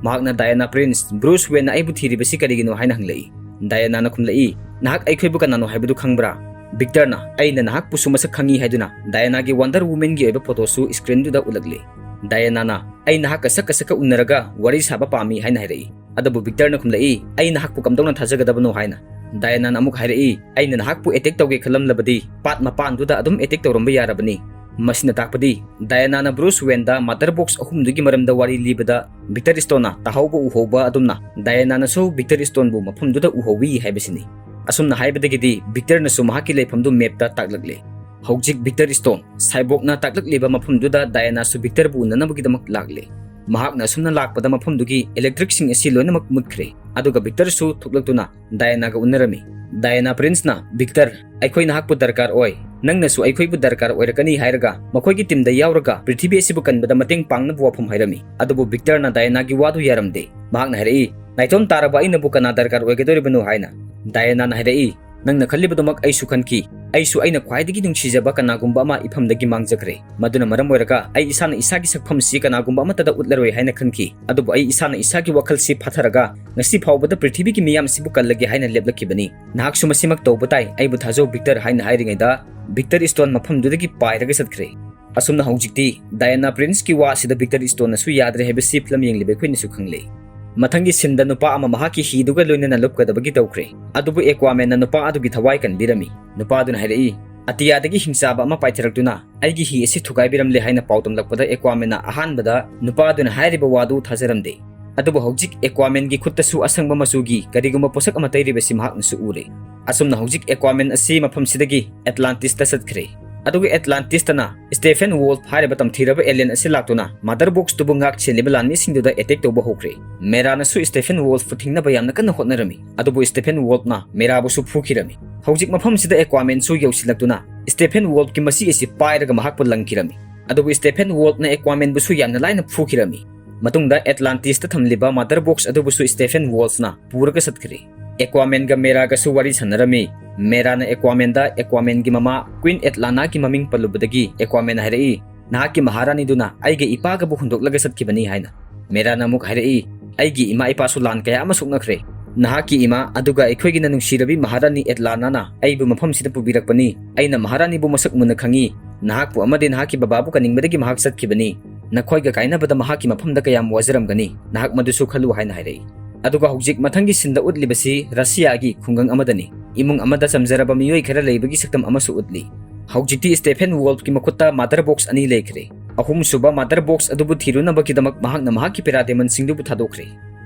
ꯃꯍꯥꯛꯅ ꯗꯥꯌꯥꯅꯥ ꯄ꯭ꯔꯤꯟꯁ, "ꯕ꯭ꯔꯨꯁ ꯋꯦꯟꯅ ꯑꯩꯕꯨ ꯊꯤꯔꯤꯕꯁꯤ ꯀꯔꯤꯒꯤꯅꯣ?" ꯍꯥꯏꯅ ꯍꯪꯂꯛꯏ꯫ ꯗꯥꯌꯥꯅꯥꯅ ꯈꯨꯝꯂꯛꯏ, "ꯅꯍꯥꯛ ꯑꯩꯈꯣꯏꯕꯨ ꯀꯅꯥꯅꯣ ꯍꯥꯏꯕꯗꯨ ꯈꯪꯕ꯭ꯔꯥ?" ꯚꯤꯛꯇꯔꯅ, "ꯑꯩꯅ ꯅꯍꯥꯛꯄꯨꯁꯨ ꯃꯁꯛ ꯈꯪꯉꯤ" ꯍꯥꯏꯗꯨꯅ ꯗꯥꯌꯥꯅꯥꯒꯤ ꯋꯥꯟꯗꯔ ꯋꯨꯃꯦꯟꯒꯤ ꯑꯣꯏꯕ ꯐꯣꯇꯣꯁꯨ ꯁ꯭ꯀ꯭ꯔꯤꯟꯗꯨꯗ ꯎꯠꯂꯛꯂꯦ꯫ ꯗꯥꯌꯥꯅꯥꯅ, "ꯑꯩ ꯅꯍꯥꯛꯀ ꯁꯛꯀ ꯁꯛꯀ ꯎꯅꯔꯒ ꯋꯥꯔꯤ ꯁꯥꯕ ꯄꯥꯝꯃꯤ" ꯍꯥꯏꯅ ꯍꯥꯏꯔꯛꯏ꯫ ꯑꯗꯨꯕꯨ ꯚꯤꯛꯇꯔꯅ ꯈꯨꯝꯂꯛꯏ, "ꯑꯩ ꯅꯍꯥꯛꯄꯨ ꯀꯝꯗꯧꯅ ꯊꯥꯖꯒꯗꯕꯅꯣ?" ꯍꯥꯏꯅ꯫ ꯗꯥꯌꯥꯅꯥꯅ ꯑꯃꯨꯛ ꯍꯥꯏꯔꯛꯏ, "ꯑꯩꯅ ꯅꯍꯥꯛꯄꯨ ꯑꯦꯇꯦꯛ ꯇꯧꯒꯦ ꯈꯜꯂꯝꯂꯕꯗꯤ ꯄꯥꯠ ꯃꯄꯥꯟꯗꯨꯗ ꯑꯗꯨꯝ ꯑꯦꯇꯦꯛ ꯇꯧꯔꯝꯕ ꯌꯥꯔꯕꯅꯤ"꯫ ꯃꯁꯤꯅ ꯇꯥꯛꯄꯗꯤ ꯗꯥꯌꯥꯅꯥꯅ ꯕ꯭ꯔꯨꯁ ꯋꯦꯟꯗ ꯃꯥꯗꯔ ꯕꯣꯛꯁ ꯑꯍꯨꯝꯗꯨꯒꯤ ꯃꯔꯝꯗ ꯋꯥꯔꯤ ꯂꯤꯕꯗ ꯚꯤꯛꯇꯔ ꯁ꯭ꯇꯣꯟꯅ ꯇꯥꯍꯧꯕ ꯎꯍꯧꯕ ꯑꯗꯨꯝꯅ ꯗꯥꯌꯥꯅꯥꯅꯁꯨ ꯚꯤꯛꯇꯔ ꯁ꯭ꯇꯣꯟꯕꯨ ꯃꯐꯝꯗꯨꯗ ꯎꯍꯧꯏ ꯍꯥꯏꯕꯁꯤꯅꯤ꯫ ꯑꯁꯨꯝꯅ ꯍꯥꯏꯕꯗꯒꯤꯗꯤ ꯚꯤꯛꯇꯔꯅꯁꯨ ꯃꯍꯥꯛꯀꯤ ꯂꯩꯐꯝꯗꯨ ꯃꯦꯞꯇ ꯇꯥꯛꯂꯛꯂꯦ꯫ ꯍꯧꯖꯤꯛ ꯚꯤꯛꯇꯔ ꯁ꯭ꯇꯣꯟ ꯁꯥꯏꯕꯣꯛꯅ ꯇꯥꯛꯂꯛꯂꯤꯕ ꯃꯐꯝꯗꯨꯗ ꯗꯥꯌꯥꯅꯥꯁꯨ ꯚꯤꯛꯇꯔꯕꯨ ꯎꯅꯅꯕꯒꯤꯗꯃꯛ ꯂꯥꯛꯂꯦ꯫ ꯃꯍꯥꯛꯅ ꯑꯁꯨꯝꯅ ꯂꯥꯛꯄꯗ ꯃꯐꯝꯗꯨꯒꯤ electricꯁꯤꯡ ꯑꯁꯤ ꯂꯣꯏꯅꯃꯛ ꯃꯨꯠꯈ꯭ꯔꯦ꯫ ꯑꯗꯨꯒ ꯚꯤꯛꯇꯔꯁꯨ ꯊꯣꯛꯂꯛꯇꯨꯅ ꯗꯥꯌꯥꯅꯥꯒ ꯎꯅꯔꯝꯃꯤ꯫ ꯗꯥꯌꯥꯅꯥ ꯄ꯭ꯔꯤꯟꯁꯅ, "ꯚꯤꯛꯇꯔ, ꯑꯩꯈꯣꯏ ꯅꯍꯥꯛꯄꯨ ꯗꯔꯀꯥꯔ ꯑꯣꯏ꯫ ꯅꯪꯅꯁꯨ ꯑꯩꯈꯣꯏꯕꯨ ꯗꯔꯀꯥꯔ ꯑꯣꯏꯔꯛꯀꯅꯤ" ꯍꯥꯏꯔꯒ ꯃꯈꯣꯏꯒꯤ ꯇꯤꯝꯗ ꯌꯥꯎꯔꯒ ꯄ꯭ꯔꯤꯊꯤꯕꯤ ꯑꯁꯤꯕꯨ ꯀꯟꯕꯗ ꯃꯇꯦꯡ ꯄꯥꯡꯅꯕ ꯋꯥꯐꯝ ꯍꯥꯏꯔꯝꯃꯤ꯫ ꯑꯗꯨꯕꯨ ꯚꯤꯛꯇꯔꯅ ꯗꯥꯌꯥꯅꯥꯒꯤ ꯋꯥꯗꯨ ꯌꯥꯔꯝꯗꯦ꯫ ꯃꯍꯥꯛꯅ ꯍꯥꯏꯔꯛꯏ, "ꯅꯥꯏꯇꯣꯝ ꯇꯥꯔꯕ ꯑꯩꯅꯕꯨ ꯀꯅꯥ ꯗꯔꯀꯥꯔ ꯑꯣꯏꯒꯗꯧꯔꯤꯕꯅꯣ?" ꯍꯥꯏꯅ꯫ ꯗꯥꯌꯥꯅꯥꯅ ꯍꯥꯏꯔꯛꯏ, "ꯅꯪꯅ ꯈꯜꯂꯤꯕꯗꯨꯃꯛ ꯑꯩꯁꯨ ꯈꯟꯈꯤ꯫ ꯑꯩꯁꯨ ꯑꯩꯅ ꯈ꯭ꯋꯥꯏꯗꯒꯤ ꯅꯨꯡꯁꯤꯖꯕ ꯀꯅꯥꯒꯨꯝꯕ ꯑꯃ ꯏꯐꯝꯗꯒꯤ ꯃꯥꯡꯖꯈ꯭ꯔꯦ꯫ ꯃꯗꯨꯅ ꯃꯔꯝ ꯑꯣꯏꯔꯒ ꯑꯩ ꯏꯁꯥꯅ ꯏꯁꯥꯒꯤ ꯁꯛꯐꯝꯁꯤ ꯀꯅꯥꯒꯨꯝꯕ ꯑꯃꯠꯇꯗ ꯎꯠꯂꯔꯣꯏ ꯍꯥꯏꯅ ꯈꯟꯈꯤ꯫ ꯑꯗꯨꯕꯨ ꯑꯩ ꯏꯁꯥꯅ ꯏꯁꯥꯒꯤ ꯋꯥꯈꯜꯁꯤ ꯐꯥꯊꯔꯒ ꯉꯁꯤ ꯐꯥꯎꯕꯗ ꯄ꯭ꯔꯤꯊꯤꯕꯤꯒꯤ ꯃꯤꯌꯥꯝꯁꯤꯕꯨ ꯀꯜꯂꯒꯦ ꯍꯥꯏꯅ ꯂꯦꯞꯂꯛꯈꯤꯕꯅꯤ꯫ ꯅꯍꯥꯛꯁꯨ ꯃꯁꯤꯃꯛ ꯇꯧꯕ ꯇꯥꯏ, ꯑꯩꯕꯨ ꯊꯥꯖꯧ ꯚꯤꯛꯇꯔ" ꯍꯥꯏꯅ ꯍꯥꯏꯔꯤꯉꯩꯗ ꯚꯤꯛꯇꯔ ꯏꯁꯇꯣꯟ ꯃꯐꯝꯗꯨꯗꯒꯤ ꯄꯥꯏꯔꯒ ꯆꯠꯈ꯭ꯔꯦ꯫ ꯑꯁꯨꯝꯅ ꯍꯧꯖꯤꯛꯇꯤ ꯗꯥꯌꯥꯅꯥ ꯄ꯭ꯔꯤꯟꯁꯀꯤ ꯋꯥ ꯑꯁꯤꯗ ꯚꯤꯛꯇꯔ ꯏꯁꯇꯣꯟꯅꯁꯨ ꯌꯥꯗ꯭ꯔꯦ ꯍꯥꯏꯕꯁꯤ ꯐꯤꯂꯝ ꯌꯦꯡꯂꯤꯕ ꯑꯩꯈꯣꯏꯅꯁꯨ ꯈꯪꯂꯦ꯫ ꯃꯊꯪꯒꯤ ꯁꯤꯟꯗ ꯅꯨꯄꯥ ꯑꯃ ꯃꯍꯥꯛꯀꯤ ꯍꯤꯗꯨꯒ ꯂꯣꯏꯅꯅ ꯂꯨꯞꯀꯗꯕꯒꯤ ꯇꯧꯈ꯭ꯔꯦ꯫ ꯑꯗꯨꯕꯨ ꯑꯦꯀ꯭ꯋꯥꯃꯦꯟꯅ ꯅꯨꯄꯥ ꯑꯗꯨꯒꯤ ꯊꯋꯥꯏ ꯀꯟꯕꯤꯔꯝꯃꯤ꯫ ꯅꯨꯄꯥ ꯑꯗꯨꯅ ꯍꯥꯏꯔꯛꯏ, "ꯑꯇꯤꯌꯥꯗꯒꯤ ꯍꯤꯡꯆꯥꯕ ꯑꯃ ꯄꯥꯏꯊꯔꯛꯇꯨꯅ ꯑꯩꯒꯤ ꯍꯤ ꯑꯁꯤ ꯊꯨꯒꯥꯏꯕꯤꯔꯝꯂꯦ" ꯍꯥꯏꯅ ꯄꯥꯎꯗꯝꯂꯛꯄꯗ ꯑꯦꯀ꯭ꯋꯥꯃꯦꯟꯅ ꯑꯍꯥꯟꯕꯗ ꯅꯨꯄꯥ ꯑꯗꯨꯅ ꯍꯥꯏꯔꯤꯕ ꯋꯥꯗꯨ ꯊꯥꯖꯔꯝꯗꯦ꯫ ꯑꯗꯨꯕꯨ ꯍꯧꯖꯤꯛ ꯑꯦꯀ꯭ꯋꯥꯃꯦꯟꯒꯤ ꯈꯨꯠꯇꯁꯨ ꯑꯁꯪꯕ ꯃꯆꯨꯒꯤ ꯀꯔꯤꯒꯨꯝꯕ ꯄꯣꯠꯁꯛ ꯑꯃ ꯇꯩꯔꯤꯕꯁꯤ ꯃꯍꯥꯛꯅꯁꯨ ꯎꯔꯦ꯫ ꯑꯁꯨꯝꯅ ꯍꯧꯖꯤꯛ ꯑꯦꯀ꯭ꯋꯥꯃꯦꯟ ꯑꯁꯤ ꯃꯐꯝꯁꯤꯗꯒꯤ ꯑꯦꯠꯂꯥꯟꯇꯤꯁꯇ ꯆꯠꯈ꯭ꯔꯦ꯫ ꯑꯗꯨꯒ ꯑꯦꯠꯂꯥꯟꯇꯤꯁꯇꯅ ꯁ꯭ꯇꯦꯐꯦꯟ ꯋꯣꯜꯐ ꯍꯥꯏꯔꯤꯕ ꯇꯝꯊꯤꯔꯕ ꯑꯦꯂꯤꯌꯟ ꯑꯁꯤ ꯂꯥꯛꯇꯨꯅ ꯃꯥꯗꯔ ꯕꯣꯛꯁꯇꯨꯕꯨ ꯉꯥꯛ ꯁꯦꯜꯂꯤꯕ ꯂꯥꯟꯃꯤꯁꯤꯡꯗꯨꯗ ꯑꯦꯇꯦꯛ ꯇꯧꯕ ꯍꯧꯈ꯭ꯔꯦ꯫ ꯃꯦꯔꯥꯅꯁꯨ ꯁ꯭ꯇꯦꯐꯦꯟ ꯋꯣꯜꯐꯄꯨ ꯊꯤꯡꯅꯕ ꯌꯥꯝꯅ ꯀꯟꯅ ꯍꯣꯠꯅꯔꯝꯃꯤ꯫ ꯑꯗꯨꯕꯨ ꯁ꯭ꯇꯦꯐꯦꯟ ꯋꯣꯜꯐꯅ ꯃꯦꯔꯥꯕꯨꯁꯨ ꯐꯨꯈꯤꯔꯝꯃꯤ꯫ ꯍꯧꯖꯤꯛ ꯃꯐꯝꯁꯤꯗ ꯑꯦꯀ꯭ꯋꯥꯃꯦꯟꯁꯨ ꯌꯧꯁꯤꯜꯂꯛꯇꯨꯅ ꯁ꯭ꯇꯦꯐꯦꯟ ꯋꯣꯜꯐꯀꯤ ꯃꯆꯤ ꯑꯁꯤ ꯄꯥꯏꯔꯒ ꯃꯍꯥꯛꯄꯨ ꯂꯪꯈꯤꯔꯝꯃꯤ꯫ ꯑꯗꯨꯕꯨ ꯁ꯭ꯇꯦꯐꯦꯟ ꯋꯣꯜꯐꯅ ꯑꯦꯀ꯭ꯋꯥꯃꯦꯟꯕꯨꯁꯨ ꯌꯥꯝꯅ ꯂꯥꯏꯅ ꯐꯨꯈꯤꯔꯝꯃꯤ꯫ ꯃꯇꯨꯡꯗ ꯑꯦꯠꯂꯥꯟꯇꯤꯁꯇ ꯊꯝꯂꯤꯕ ꯃꯥꯗꯔ ꯕꯣꯛꯁ ꯑꯗꯨꯕꯨꯁꯨ ꯁ꯭ꯇꯦꯐꯦꯟ ꯋꯣꯜꯐꯅ ꯄꯨꯔꯒ ꯆꯠꯈ꯭ꯔꯦ꯫ ꯑꯦꯀ꯭ꯋꯥꯃꯦꯟꯒ ꯃꯦꯔꯥꯒꯁꯨ ꯋꯥꯔꯤ ꯁꯥꯟꯅꯔꯝꯃꯤ꯫ ꯃꯦꯔꯥꯅ ꯑꯦꯀ꯭ꯋꯥꯃꯦꯟꯗ ꯑꯦꯀ꯭ꯋꯥꯃꯦꯟꯒꯤ ꯃꯃꯥ ꯀ꯭ꯋꯤꯟ ꯑꯦꯠꯂꯥꯅꯥꯒꯤ ꯃꯃꯤꯡ ꯄꯜꯂꯨꯕꯗꯒꯤ ꯑꯦꯀ꯭ꯋꯥꯃꯦꯟꯅ ꯍꯥꯏꯔꯛꯏ, "ꯅꯍꯥꯛꯀꯤ ꯃꯍꯥꯔꯥꯅꯤꯗꯨꯅ ꯑꯩꯒ ꯏꯄꯥꯒꯕꯨ ꯍꯨꯟꯗꯣꯛꯂꯒ ꯆꯠꯈꯤꯕꯅꯤ" ꯍꯥꯏꯅ꯫ ꯃꯦꯔꯥꯅ ꯑꯃꯨꯛ ꯍꯥꯏꯔꯛꯏ, "ꯑꯩꯒꯤ ꯏꯃꯥ ꯏꯄꯥꯁꯨ ꯂꯥꯟ ꯀꯌꯥ ꯑꯃ ꯁꯣꯛꯅꯈ꯭ꯔꯦ꯫ ꯅꯍꯥꯛꯀꯤ ꯏꯃꯥ ꯑꯗꯨꯒ ꯑꯩꯈꯣꯏꯒꯤꯅ ꯅꯨꯡꯁꯤꯔꯕꯤ ꯃꯍꯥꯔꯥꯅꯤ ꯑꯦꯠꯂꯥꯅꯥꯅ ꯑꯩꯕꯨ ꯃꯐꯝꯁꯤꯗ ꯄꯨꯕꯤꯔꯛꯄꯅꯤ꯫ ꯑꯩꯅ ꯃꯍꯥꯔꯥꯅꯤꯕꯨ ꯃꯁꯛ ꯃꯨꯟꯅ ꯈꯪꯏ꯫ ꯅꯍꯥꯛꯄꯨ ꯑꯃꯗꯤ ꯅꯍꯥꯛꯀꯤ ꯕꯕꯥꯕꯨ ꯀꯟꯅꯤꯡꯕꯗꯒꯤ ꯃꯍꯥꯛ ꯆꯠꯈꯤꯕꯅꯤ꯫ ꯅꯈꯣꯏꯒ ꯀꯥꯏꯅꯕꯗ ꯃꯍꯥꯛꯀꯤ ꯃꯐꯝꯗ ꯀꯌꯥꯝ ꯋꯥꯖꯔꯝꯒꯅꯤ꯫ ꯅꯍꯥꯛ ꯃꯗꯨꯁꯨ ꯈꯜꯂꯨ" ꯍꯥꯏꯅ ꯍꯥꯏꯔꯛꯏ꯫ ꯑꯗꯨꯒ ꯍꯧꯖꯤꯛ ꯃꯊꯪꯒꯤ ꯁꯤꯟꯗ ꯎꯠꯂꯤꯕꯁꯤ ꯔꯁꯤꯌꯥꯒꯤ ꯈꯨꯡꯒꯪ ꯑꯃꯗꯅꯤ꯫ ꯏꯃꯨꯡ ꯑꯃꯗ ꯆꯝꯖꯔꯕ ꯃꯤꯑꯣꯏ ꯈꯔ ꯂꯩꯕꯒꯤ ꯁꯛꯇꯝ ꯑꯃꯁꯨ ꯎꯠꯂꯤ꯫ ꯍꯧꯖꯤꯛꯇꯤ ꯁ꯭ꯇꯦꯐꯦꯟ ꯋꯣꯜꯐꯀꯤ ꯃꯈꯨꯠꯇ ꯃꯥꯗꯔ ꯕꯣꯛꯁ ꯑꯅꯤ ꯂꯩꯈ꯭ꯔꯦ꯫ ꯑꯍꯨꯝꯁꯨꯕ ꯃꯥꯗꯔ ꯕꯣꯛꯁ ꯑꯗꯨꯕꯨ ꯊꯤꯔꯨꯅꯕꯒꯤꯗꯃꯛ ꯃꯍꯥꯛꯅ ꯃꯍꯥꯛꯀꯤ ꯄꯦꯔꯥꯗꯦꯃꯟꯁꯤꯡꯗꯨꯕꯨ ꯊꯥꯗꯣꯛꯈ꯭ꯔꯦ꯫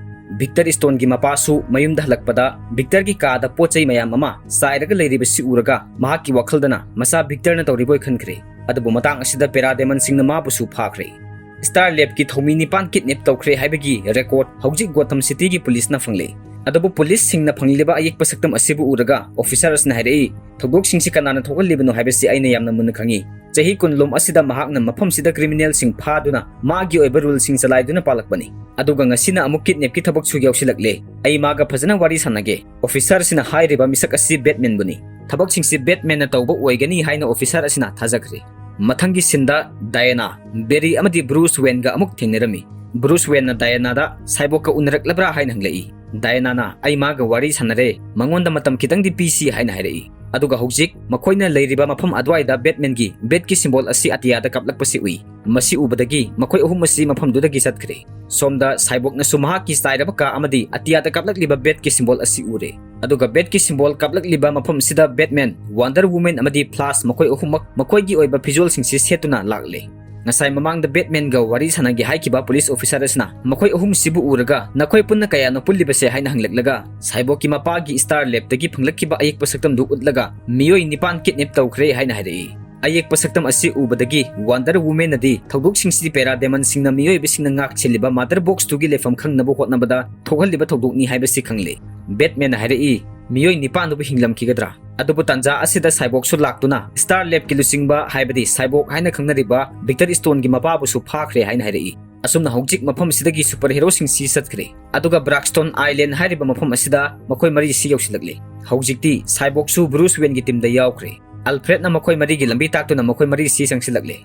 ꯚꯤꯛꯇꯔ ꯏꯁꯇꯣꯟꯒꯤ ꯃꯄꯥꯁꯨ ꯃꯌꯨꯝꯗ ꯍꯜꯂꯛꯄꯗ ꯚꯤꯛꯇꯔꯒꯤ ꯀꯥꯗ ꯄꯣꯠ ꯆꯩ ꯃꯌꯥꯝ ꯑꯃ ꯆꯥꯏꯔꯒ ꯂꯩꯔꯤꯕꯁꯤ ꯎꯔꯒ ꯃꯍꯥꯛꯀꯤ ꯋꯥꯈꯜꯗꯅ ꯃꯆꯥ ꯚꯤꯛꯇꯔꯅ ꯇꯧꯔꯤꯕꯣꯏ ꯈꯟꯈ꯭ꯔꯦ꯫ ꯑꯗꯨꯕꯨ ꯃꯇꯥꯡ ꯑꯁꯤꯗ ꯄꯦꯔꯥꯗꯦꯃꯟꯁꯤꯡꯅ ꯃꯥꯕꯨꯁꯨ ꯐꯥꯈ꯭ꯔꯦ꯫ Star Labꯀꯤ ꯊꯧꯃꯤ ꯅꯤꯄꯥꯟ kidnap ꯇꯧꯈ꯭ꯔꯦ ꯍꯥꯏꯕꯒꯤ record ꯍꯧꯖꯤꯛ Gotham Cityꯒꯤ policeꯅ ꯐꯪꯂꯦ꯫ ꯑꯗꯨꯕꯨ policeꯁꯤꯡꯅ ꯐꯪꯂꯤꯕ ꯑꯌꯦꯛꯄ ꯁꯛꯇꯝ ꯑꯁꯤꯕꯨ ꯎꯔꯒ officer ꯑꯁꯤꯅ ꯍꯥꯏꯔꯛꯏ, ꯊꯧꯗꯣꯛꯁꯤꯡꯁꯤ ꯀꯅꯥꯅ ꯊꯣꯛꯍꯜꯂꯤꯕꯅꯣ ꯍꯥꯏꯕꯁꯤ ꯑꯩꯅ ꯌꯥꯝꯅ ꯃꯨꯟꯅ ꯈꯪꯏ꯫ ꯆꯍꯤ ꯀꯨꯟꯂꯣꯝ ꯑꯁꯤꯗ ꯃꯍꯥꯛꯅ ꯃꯐꯝꯁꯤꯗ criminalꯁꯤꯡ ꯐꯥꯗꯨꯅ ꯃꯥꯒꯤ ꯑꯣꯏꯕ ruleꯁꯤꯡ ꯆꯂꯥꯏꯗꯨꯅ ꯄꯥꯜꯂꯛꯄꯅꯤ꯫ ꯑꯗꯨꯒ ꯉꯁꯤꯅ ꯑꯃꯨꯛ kidnapꯀꯤ ꯊꯕꯛꯁꯨ ꯌꯥꯎꯁꯤꯜꯂꯛꯂꯦ꯫ ꯑꯩ ꯃꯥꯒ ꯐꯖꯅ ꯋꯥꯔꯤ ꯁꯥꯟꯅꯒꯦ꯫ Officerꯁꯤꯅ ꯍꯥꯏꯔꯤꯕ ꯃꯤꯁꯛ ꯑꯁꯤ Batmanꯕꯨꯅꯤ꯫ ꯊꯕꯛꯁꯤꯡꯁꯤ Batmanꯅ ꯇꯧꯕ ꯑꯣꯏꯒꯅꯤ ꯍꯥꯏꯅ officer ꯑꯁꯤꯅ ꯊꯥꯖꯈ꯭ꯔꯦ꯫ ꯃꯊꯪꯒꯤ sceneꯗ Diana, Barry ꯑꯃꯗꯤ Bruce Wayneꯒ ꯑꯃꯨꯛ ꯊꯦꯡꯅꯔꯝꯃꯤ꯫ Bruce Wayneꯅ Dianaꯗ Cyborgꯀ ꯎꯅꯔꯛꯂꯕ꯭ꯔꯥ ꯍꯥꯏꯅ ꯍꯪꯂꯛꯏ꯫ Dianaꯅ, "ꯑꯩ ꯃꯥꯒ ꯋꯥꯔꯤ ꯁꯥꯟꯅꯔꯦ, ꯃꯉꯣꯟꯗ ꯃꯇꯝ ꯈꯤꯇꯪꯗꯤ ꯄꯤꯁꯤ" ꯍꯥꯏꯅ ꯍꯥꯏꯔꯛꯏ꯫ ꯑꯗꯨꯒ ꯍꯧꯖꯤꯛ ꯃꯈꯣꯏꯅ ꯂꯩꯔꯤꯕ ꯃꯐꯝ ꯑꯗꯨꯋꯥꯏꯗ Batmanꯒꯤ batꯀꯤ symbol ꯑꯁꯤ ꯑꯇꯤꯌꯥꯗ ꯀꯥꯞꯂꯛꯄꯁꯤ ꯎꯏ꯫ ꯃꯁꯤ ꯎꯕꯗꯒꯤ ꯃꯈꯣꯏ ꯑꯍꯨꯝ ꯑꯁꯤ ꯃꯐꯝꯗꯨꯗꯒꯤ ꯆꯠꯈ꯭ꯔꯦ꯫ ꯁꯣꯝꯗ Cyborgꯅꯁꯨ ꯃꯍꯥꯛꯀꯤ ꯆꯥꯏꯔꯕ ꯀꯥ ꯑꯃꯗꯤ ꯑꯇꯤꯌꯥꯗ ꯀꯥꯞꯂꯛꯂꯤꯕ batꯀꯤ symbol ꯑꯁꯤ ꯎꯔꯦ꯫ ꯑꯗꯨꯒ batꯀꯤ symbol ꯀꯥꯞꯂꯛꯂꯤꯕ ꯃꯐꯝ ꯑꯁꯤꯗ Batman, Wonder Woman ꯑꯃꯗꯤ Flash ꯃꯈꯣꯏ ꯑꯍꯨꯝꯃꯛ ꯃꯈꯣꯏꯒꯤ ꯑꯣꯏꯕ ꯐꯤꯖꯣꯜꯁꯤꯡꯁꯤ ꯁꯦꯠꯇꯨꯅ ꯂꯥꯛꯂꯦ꯫ ꯉꯁꯥꯏ ꯃꯃꯥꯡꯗ Batmanꯒ ꯋꯥꯔꯤ ꯁꯥꯟꯅꯒꯦ ꯍꯥꯏꯈꯤꯕ police officer ꯑꯁꯤꯅ ꯃꯈꯣꯏ ꯑꯍꯨꯝꯁꯤꯕꯨ ꯎꯔꯒ, "ꯅꯈꯣꯏ ꯄꯨꯟꯅ ꯀꯌꯥꯅꯣ ꯄꯨꯜꯂꯤꯕꯁꯦ?" ꯍꯥꯏꯅ ꯍꯪꯂꯛꯂꯒ, Cyborgꯀꯤ ꯃꯄꯥꯒꯤ Star Labꯇꯒꯤ ꯐꯪꯂꯛꯈꯤꯕ ꯑꯌꯦꯛꯄ ꯁꯛꯇꯝꯗꯨ ꯎꯠꯂꯒ, "ꯃꯤꯑꯣꯏ ꯅꯤꯄꯥꯟ kidnap ꯇꯧꯈ꯭ꯔꯦ" ꯍꯥꯏꯅ ꯍꯥꯏꯔꯛꯏ꯫ ꯑꯌꯦꯛꯄ ꯁꯛꯇꯝ ꯑꯁꯤ ꯎꯕꯗꯒꯤ Wonder Womanꯅꯗꯤ ꯊꯧꯗꯣꯛꯁꯤꯡꯁꯤꯗꯤ parademonsꯁꯤꯡꯅ ꯃꯤꯑꯣꯏꯕꯁꯤꯡꯅ ꯉꯥꯛ ꯁꯦꯜꯂꯤꯕ mother boxꯇꯨꯒꯤ ꯂꯩꯐꯝ ꯈꯪꯅꯕ ꯍꯣꯠꯅꯕꯗ ꯊꯣꯛꯍꯜꯂꯤꯕ ꯊꯧꯗꯣꯛꯅꯤ ꯍꯥꯏꯕꯁꯤ ꯈꯪꯂꯦ꯫ Batmanꯅ ꯍꯥꯏꯔꯛꯏ, "ꯃꯤꯑꯣꯏ ꯅꯤꯄꯥꯟꯗꯨꯕꯨ ꯍꯤꯡꯂꯝꯈꯤꯒꯗ꯭ꯔꯥ?" ꯑꯗꯨꯕꯨ ꯇꯥꯟꯖꯥ ꯑꯁꯤꯗ Cyborgꯁꯨ ꯂꯥꯛꯇꯨꯅ Star Labꯀꯤ ꯂꯨꯆꯤꯡꯕ, ꯍꯥꯏꯕꯗꯤ Cyborg ꯍꯥꯏꯅ ꯈꯪꯅꯔꯤꯕ Victor Stoneꯒꯤ ꯃꯄꯥꯕꯨꯁꯨ ꯐꯥꯈ꯭ꯔꯦ ꯍꯥꯏꯅ ꯍꯥꯏꯔꯛꯏ꯫ ꯑꯁꯨꯝꯅ ꯍꯧꯖꯤꯛ ꯃꯐꯝꯁꯤꯗꯒꯤ superheroꯁꯤꯡꯁꯤ ꯆꯠꯈ꯭ꯔꯦ꯫ ꯑꯗꯨꯒ Blackstone Island ꯍꯥꯏꯔꯤꯕ ꯃꯐꯝ ꯑꯁꯤꯗ ꯃꯈꯣꯏ ꯃꯔꯤꯁꯤ ꯌꯧꯁꯤꯜꯂꯛꯂꯦ꯫ ꯍꯧꯖꯤꯛꯇꯤ Cyborgꯁꯨ Bruce Wayneꯒꯤ teamꯗ ꯌꯥꯎꯈ꯭ꯔꯦ꯫ Alfredꯅ ꯃꯈꯣꯏ ꯃꯔꯤꯒꯤ ꯂꯝꯕꯤ ꯇꯥꯛꯇꯨꯅ ꯃꯈꯣꯏ ꯃꯔꯤꯁꯤ ꯆꯪꯁꯤꯜꯂꯛꯂꯦ꯫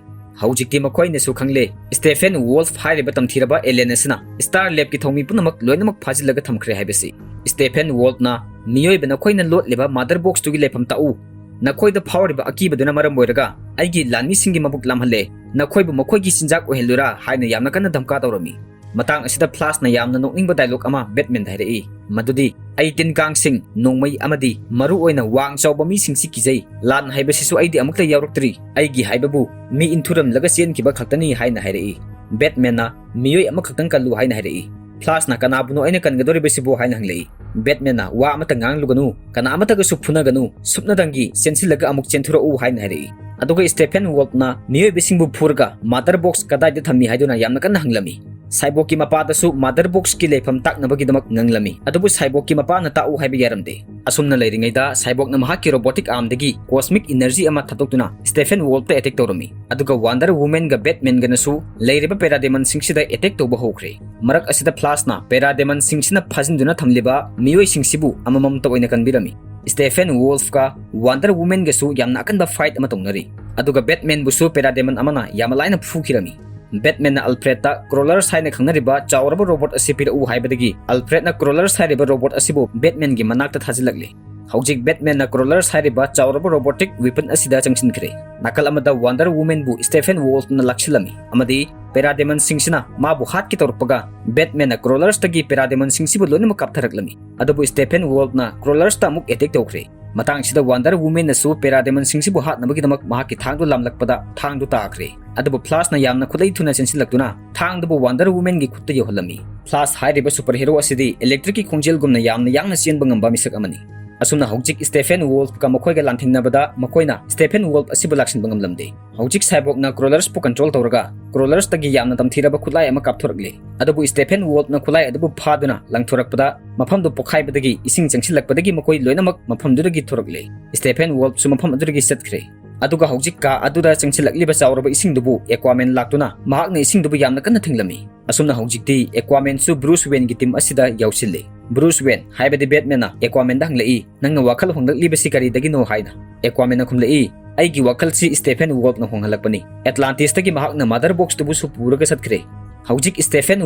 ꯍꯧꯖꯤꯛꯇꯤ ꯃꯈꯣꯏꯅꯁꯨ ꯈꯪꯂꯦ, Steppenwolf ꯍꯥꯏꯔꯤꯕ ꯇꯝꯊꯤꯔꯕ alien ꯑꯁꯤꯅ Star Labꯀꯤ ꯊꯧꯃꯤ ꯄꯨꯝꯅꯃꯛ ꯂꯣꯏꯅꯃꯛ ꯐꯥꯖꯤꯜꯂꯒ ꯊꯝꯈ꯭ꯔꯦ ꯍꯥꯏꯕꯁꯤ꯫ Steppenwolfꯅ, "ꯃꯤꯑꯣꯏꯕ ꯅꯈꯣꯏꯅ ꯂꯣꯠꯂꯤꯕ mother boxꯇꯨꯒꯤ ꯂꯩꯐꯝ ꯇꯥꯛꯎ꯫ ꯅꯈꯣꯏꯗ ꯐꯥꯎꯔꯤꯕ ꯑꯀꯤꯕꯗꯨꯅ ꯃꯔꯝ ꯑꯣꯏꯔꯒ ꯑꯩꯒꯤ ꯂꯥꯟꯃꯤꯁꯤꯡꯒꯤ ꯃꯕꯨꯛ ꯂꯥꯝꯍꯜꯂꯦ꯫ ꯅꯈꯣꯏꯕꯨ ꯃꯈꯣꯏꯒꯤ ꯆꯤꯟꯖꯥꯛ ꯑꯣꯏꯍꯜꯂꯨꯔꯥ?" ꯍꯥꯏꯅ ꯌꯥꯝꯅ ꯀꯟꯅ ꯙꯝꯀꯥ ꯇꯧꯔꯝꯃꯤ꯫ ꯃꯇꯥꯡ ꯑꯁꯤꯗ Flashꯅ ꯌꯥꯝꯅ ꯅꯣꯛꯅꯤꯡꯕ dialogue ꯑꯃ Batmanꯗ ꯍꯥꯏꯔꯛꯏ, ꯃꯗꯨꯗꯤ, "ꯑꯩ ꯇꯤꯟ ꯀꯥꯡꯁꯤꯡ, ꯅꯣꯡꯃꯩ ꯑꯃꯗꯤ ꯃꯔꯨꯑꯣꯏꯅ ꯋꯥꯡ ꯆꯥꯎꯕ ꯃꯤꯁꯤꯡꯁꯤ ꯀꯤꯖꯩ꯫ ꯂꯥꯟ ꯍꯥꯏꯕꯁꯤꯁꯨ ꯑꯩꯗꯤ ꯑꯃꯨꯛꯇ ꯌꯥꯎꯔꯛꯇ꯭ꯔꯤ꯫ ꯑꯩꯒꯤ ꯍꯥꯏꯕꯕꯨ ꯃꯤ ꯏꯟꯊꯨꯔꯝꯂꯒ ꯆꯦꯟꯈꯤꯕ ꯈꯛꯇꯅꯤ" ꯍꯥꯏꯅ ꯍꯥꯏꯔꯛꯏ꯫ Batmanꯅ, "ꯃꯤꯑꯣꯏ ꯑꯃꯈꯛꯇꯪ ꯀꯜꯂꯨ" ꯍꯥꯏꯅ ꯍꯥꯏꯔꯛꯏ꯫ Flashꯅ, "ꯀꯅꯥꯕꯨꯅꯣ ꯑꯩꯅ ꯀꯟꯒꯗꯧꯔꯤꯕꯁꯤꯕꯨ?" ꯍꯥꯏꯅ ꯍꯪꯂꯛꯏ꯫ Batmanꯅ, "ꯋꯥ ꯑꯃꯠꯇ ꯉꯥꯡꯂꯨꯒꯅꯨ, ꯀꯅꯥ ꯑꯃꯠꯇꯒꯁꯨ ꯐꯨꯅꯒꯅꯨ, ꯁꯨꯞꯅꯗꯪꯒꯤ ꯆꯦꯟꯁꯤꯜꯂꯒ ꯑꯃꯨꯛ ꯆꯦꯟꯊꯣꯔꯛꯎ" ꯍꯥꯏꯅ ꯍꯥꯏꯔꯛꯏ꯫ ꯑꯗꯨꯒ ꯁ꯭ꯇꯦꯐꯦꯟ ꯋꯣꯜꯐꯅ ꯃꯤꯑꯣꯏꯕꯁꯤꯡꯕꯨ ꯐꯨꯔꯒ ꯃꯥꯗꯔ ꯕꯣꯛꯁ ꯀꯗꯥꯏꯗ ꯊꯝꯃꯤ ꯍꯥꯏꯗꯨꯅ ꯌꯥꯝꯅ ꯀꯟꯅ ꯍꯪꯂꯝꯃꯤ꯫ ꯁꯥꯏꯕꯣꯛꯀꯤ ꯃꯄꯥꯗꯁꯨ ꯃꯥꯗꯔ ꯕꯣꯛꯁꯀꯤ ꯂꯩꯐꯝ ꯇꯥꯛꯅꯕꯒꯤꯗꯃꯛ ꯉꯪꯂꯝꯃꯤ, ꯑꯗꯨꯕꯨ ꯁꯥꯏꯕꯣꯛꯀꯤ ꯃꯄꯥꯅ ꯇꯥꯛꯎ ꯍꯥꯏꯕ ꯌꯥꯔꯝꯗꯦ꯫ ꯑꯁꯨꯝꯅ ꯂꯩꯔꯤꯉꯩꯗ ꯁꯥꯏꯕꯣꯛꯅ ꯃꯍꯥꯛꯀꯤ ꯔꯣꯕꯣꯇꯤꯛ ꯑꯥꯔꯝꯗꯒꯤ ꯀꯣꯁꯃꯤꯛ ꯏꯅꯔꯖꯤ ꯑꯃ ꯊꯥꯗꯣꯛꯇꯨꯅ ꯁ꯭ꯇꯦꯐꯦꯟ ꯋꯣꯜꯐꯇ ꯑꯦꯇꯦꯛ ꯇꯧꯔꯝꯃꯤ, ꯑꯗꯨꯒ ꯋꯥꯟꯗꯔ ꯋꯨꯃꯦꯟꯒ ꯕꯦꯠꯃꯦꯟꯒꯅꯁꯨ ꯂꯩꯔꯤꯕ ꯄꯦꯔꯥꯗꯦꯃꯟꯁꯤꯡꯁꯤꯗ ꯑꯦꯇꯦꯛ ꯇꯧꯕ ꯍꯧꯈ꯭ꯔꯦ꯫ ꯃꯔꯛ ꯑꯁꯤꯗ ꯐ꯭ꯂꯥꯁꯅ ꯄꯦꯔꯥꯗꯦꯃꯟꯁꯤꯡꯁꯤꯅ ꯐꯥꯖꯤꯟꯗꯨꯅ ꯊꯝꯂꯤꯕ ꯃꯤꯑꯣꯏꯁꯤꯡꯁꯤꯕꯨ ꯑꯃꯃꯝꯇ ꯑꯣꯏꯅ ꯀꯟꯕꯤꯔꯝꯃꯤ꯫ ꯁ꯭ꯇꯦꯐꯦꯟ ꯋꯣꯜꯐꯀ ꯋꯥꯟꯗꯔ ꯋꯨꯃꯦꯟꯒꯁꯨ ꯌꯥꯝꯅ ꯑꯀꯟꯕ ꯐꯥꯏꯠ ꯑꯃ ꯇꯧꯅꯔꯤ, ꯑꯗꯨꯒ ꯕꯦꯠꯃꯦꯟꯕꯨꯁꯨ ꯄꯦꯔꯥꯗꯦꯃꯟ ꯑꯃꯅ ꯌꯥꯝꯅ ꯂꯥꯏꯅ ꯐꯨꯈꯤꯔꯝꯃꯤ꯫ ꯕꯦꯠꯃꯦꯟꯅ ꯑꯜꯐ꯭ꯔꯦꯗꯇ ꯀ꯭ꯔꯣꯂꯔꯁ ꯍꯥꯏꯅ ꯈꯪꯅꯔꯤꯕ ꯆꯥꯎꯔꯕ ꯔꯣꯕꯣꯠ ꯑꯁꯤ ꯄꯤꯔꯛꯎ ꯍꯥꯏꯕꯗꯒꯤ ꯑꯜꯐ꯭ꯔꯦꯗꯅ ꯀ꯭ꯔꯣꯂꯔꯁ ꯍꯥꯏꯔꯤꯕ ꯔꯣꯕꯣꯠ ꯑꯁꯤꯕꯨ ꯕꯦꯠꯃꯦꯟꯒꯤ ꯃꯅꯥꯛꯇ ꯊꯥꯖꯤꯜꯂꯛꯂꯤ꯫ ꯍꯧꯖꯤꯛ ꯕꯦꯠꯃꯦꯟꯅ ꯀ꯭ꯔꯣꯂꯔꯁ ꯍꯥꯏꯔꯤꯕ ꯆꯥꯎꯔꯕ ꯔꯣꯕꯣꯇꯤꯛ ꯋꯤꯄꯟ ꯑꯁꯤꯗ ꯆꯪꯁꯤꯟꯈ꯭ꯔꯦ꯫ ꯅꯥꯀꯜ ꯑꯃꯗ ꯋꯥꯟꯗꯔ ꯋꯨꯃꯦꯟꯕꯨ ꯁ꯭ꯇꯦꯐꯦꯟ ꯋꯣꯜꯐꯅ ꯂꯥꯛꯁꯤꯜꯂꯝꯃꯤ ꯑꯃꯗꯤ ꯄꯦꯔꯥꯗꯦꯃꯟꯁꯤꯡꯁꯤꯅ ꯃꯥꯕꯨ ꯍꯥꯠꯀꯦ ꯇꯧꯔꯛꯄꯒ ꯕꯦꯠꯃꯦꯟꯅ ꯀ꯭ꯔꯣꯂꯔꯁꯇꯒꯤ ꯄꯦꯔꯥꯗꯦꯃꯟꯁꯤꯡꯁꯤꯕꯨ ꯂꯣꯏꯅꯃꯛ ꯀꯥꯞꯊꯔꯛꯂꯝꯃꯤ꯫ ꯑꯗꯨꯕꯨ ꯁ꯭ꯇꯦꯐꯦꯟ ꯋꯣꯜꯐꯅ ꯀ꯭ꯔꯣꯂꯔꯁꯇ ꯑꯃꯨꯛ ꯑꯦꯇꯦꯛ ꯇꯧꯈ꯭ꯔꯦ꯫ ꯃꯇꯥꯡꯁꯤꯗ ꯋꯥꯟꯗꯔ ꯋꯨꯃꯦꯟꯅꯁꯨ ꯄꯦꯔꯥꯗꯦꯃꯟꯁꯤꯡꯁꯤꯕꯨ ꯍꯥꯠꯅꯕꯒꯤꯗꯃꯛ ꯃꯍꯥꯛꯀꯤ ꯊꯥꯡꯗꯨ ꯂꯥꯝꯂꯛꯄꯗ ꯊꯥꯡꯗꯨ ꯇꯥꯈ꯭ꯔꯦ꯫ ꯑꯗꯨꯕꯨ ꯐ꯭ꯂꯥꯁꯅ ꯌꯥꯝꯅ ꯈꯨꯠꯂꯩ ꯊꯨꯅ ꯆꯦꯟꯁꯤꯜꯂꯛꯇꯨꯅ ꯊꯥꯡꯗꯨꯕꯨ ꯋꯥꯟꯗꯔ ꯋꯨꯃꯦꯟꯒꯤ ꯈꯨꯠꯇ ꯌꯧꯍꯜꯂꯝꯃꯤ꯫ ꯐ꯭ꯂꯥꯁ ꯍꯥꯏꯔꯤꯕ ꯁꯨꯄꯔ ꯍꯦꯔꯣ ꯑꯁꯤꯗꯤ ꯏꯂꯦꯛꯇ꯭ꯔꯤꯛꯀꯤ ꯈꯣꯡꯖꯦꯜꯒꯨꯝꯅ ꯌꯥꯝꯅ ꯌꯥꯡꯅ ꯆꯦꯟꯕ ꯉꯝꯕ ꯃꯤꯁꯛ ꯑꯃꯅꯤ꯫ ꯑꯁꯨꯝꯅ ꯍꯧꯖꯤꯛ ꯁ꯭ꯇꯦꯐꯦꯟ ꯋꯣꯜꯐꯀ ꯃꯈꯣꯏꯒ ꯂꯥꯟꯊꯦꯡꯅꯕꯗ ꯃꯈꯣꯏꯅ ꯁ꯭ꯇꯦꯐꯦꯟ ꯋꯣꯜꯐ ꯑꯁꯤꯕꯨ ꯂꯥꯛꯁꯤꯟꯕ ꯉꯝꯂꯝꯗꯦ꯫ ꯍꯧꯖꯤꯛ ꯁꯥꯏꯕꯣꯛꯅ ꯀ꯭ꯔꯣꯂꯔꯁꯄꯨ ꯀꯟꯇ꯭ꯔꯣꯜ ꯇꯧꯔꯒ ꯀ꯭ꯔꯣꯂꯔꯁꯇꯒꯤ ꯌꯥꯝꯅ ꯇꯝꯊꯤꯔꯕ ꯈꯨꯠꯂꯥꯏ ꯑꯃ ꯀꯥꯞꯊꯣꯔꯛꯂꯦ꯫ ꯑꯗꯨꯕꯨ ꯁ꯭ꯇꯦꯐꯦꯟ ꯋꯣꯜꯐꯅ ꯈꯨꯠꯂꯥꯏ ꯑꯗꯨꯕꯨ ꯐꯥꯗꯨꯅ ꯂꯪꯊꯣꯔꯛꯄꯗ ꯃꯐꯝꯗꯨ ꯄꯣꯈꯥꯏꯕꯗꯒꯤ ꯏꯁꯤꯡ ꯆꯪꯁꯤꯜꯂꯛꯄꯗꯒꯤ ꯃꯈꯣꯏ ꯂꯣꯏꯅꯃꯛ ꯃꯐꯝꯗꯨꯗꯒꯤ ꯊꯣꯔꯛꯂꯦ꯫ ꯁ꯭ꯇꯦꯐꯦꯟ ꯋꯣꯜꯐꯁꯨ ꯃꯐꯝ ꯑꯗꯨꯗꯒꯤ ꯆꯠꯈ꯭ꯔꯦ꯫ ꯑꯗꯨꯒ ꯍꯧꯖꯤꯛ ꯀꯥ ꯑꯗꯨꯗ ꯆꯪꯁꯤꯜꯂꯛꯂꯤꯕ ꯆꯥꯎꯔꯕ ꯏꯁꯤꯡꯗꯨꯕꯨ ꯑꯦꯀ꯭ꯋꯥꯃꯦꯟ ꯂꯥꯛꯇꯨꯅ ꯃꯍꯥꯛꯅ ꯏꯁꯤꯡꯗꯨꯕꯨ ꯌꯥꯝꯅ ꯀꯟꯅ ꯊꯤꯡꯂꯝꯃꯤ꯫ ꯑꯁꯨꯝꯅ ꯍꯧꯖꯤꯛꯇꯤ ꯑꯦꯀ꯭ꯋꯥꯃꯦꯟꯁꯨ ꯕ꯭ꯔꯨꯁ ꯋꯦꯟꯒꯤ ꯇꯤꯝ ꯑꯁꯤꯗ ꯌꯥꯎꯁꯤꯜꯂꯤ꯫ ꯕ꯭ꯔꯨꯁ ꯋꯦꯟ ꯍꯥꯏꯕꯗꯤ ꯕꯦꯠꯃꯦꯟꯅ ꯑꯦꯀ꯭ꯋꯥꯃꯦꯟꯗ ꯍꯪꯂꯛꯏ, "ꯅꯪꯅ ꯋꯥꯈꯜ ꯍꯣꯡꯂꯛꯂꯤꯕꯁꯤ ꯀꯔꯤꯗꯒꯤꯅꯣ?" ꯍꯥꯏꯅ꯫ ꯑꯦꯀ꯭ꯋꯥꯃꯦꯟꯅ ꯈꯨꯝꯂꯛꯏ, "ꯑꯩꯒꯤ ꯋꯥꯈꯜꯁꯤ ꯁ꯭ꯇꯦꯐꯦꯟ ꯋꯣꯜꯐꯅ ꯍꯣꯡꯍꯜꯂꯛꯄꯅꯤ꯫ ꯑꯦꯠꯂꯥꯟꯇꯤꯁꯇꯒꯤ ꯃꯍꯥꯛꯅ ꯃꯥꯗꯔ ꯕꯣꯛꯁꯇꯨꯕꯨꯁꯨ ꯄꯨꯔꯒ ꯆꯠꯈ꯭ꯔꯦ꯫ ꯍꯧꯖꯤꯛ ꯁ꯭ꯇꯦꯐꯦꯟ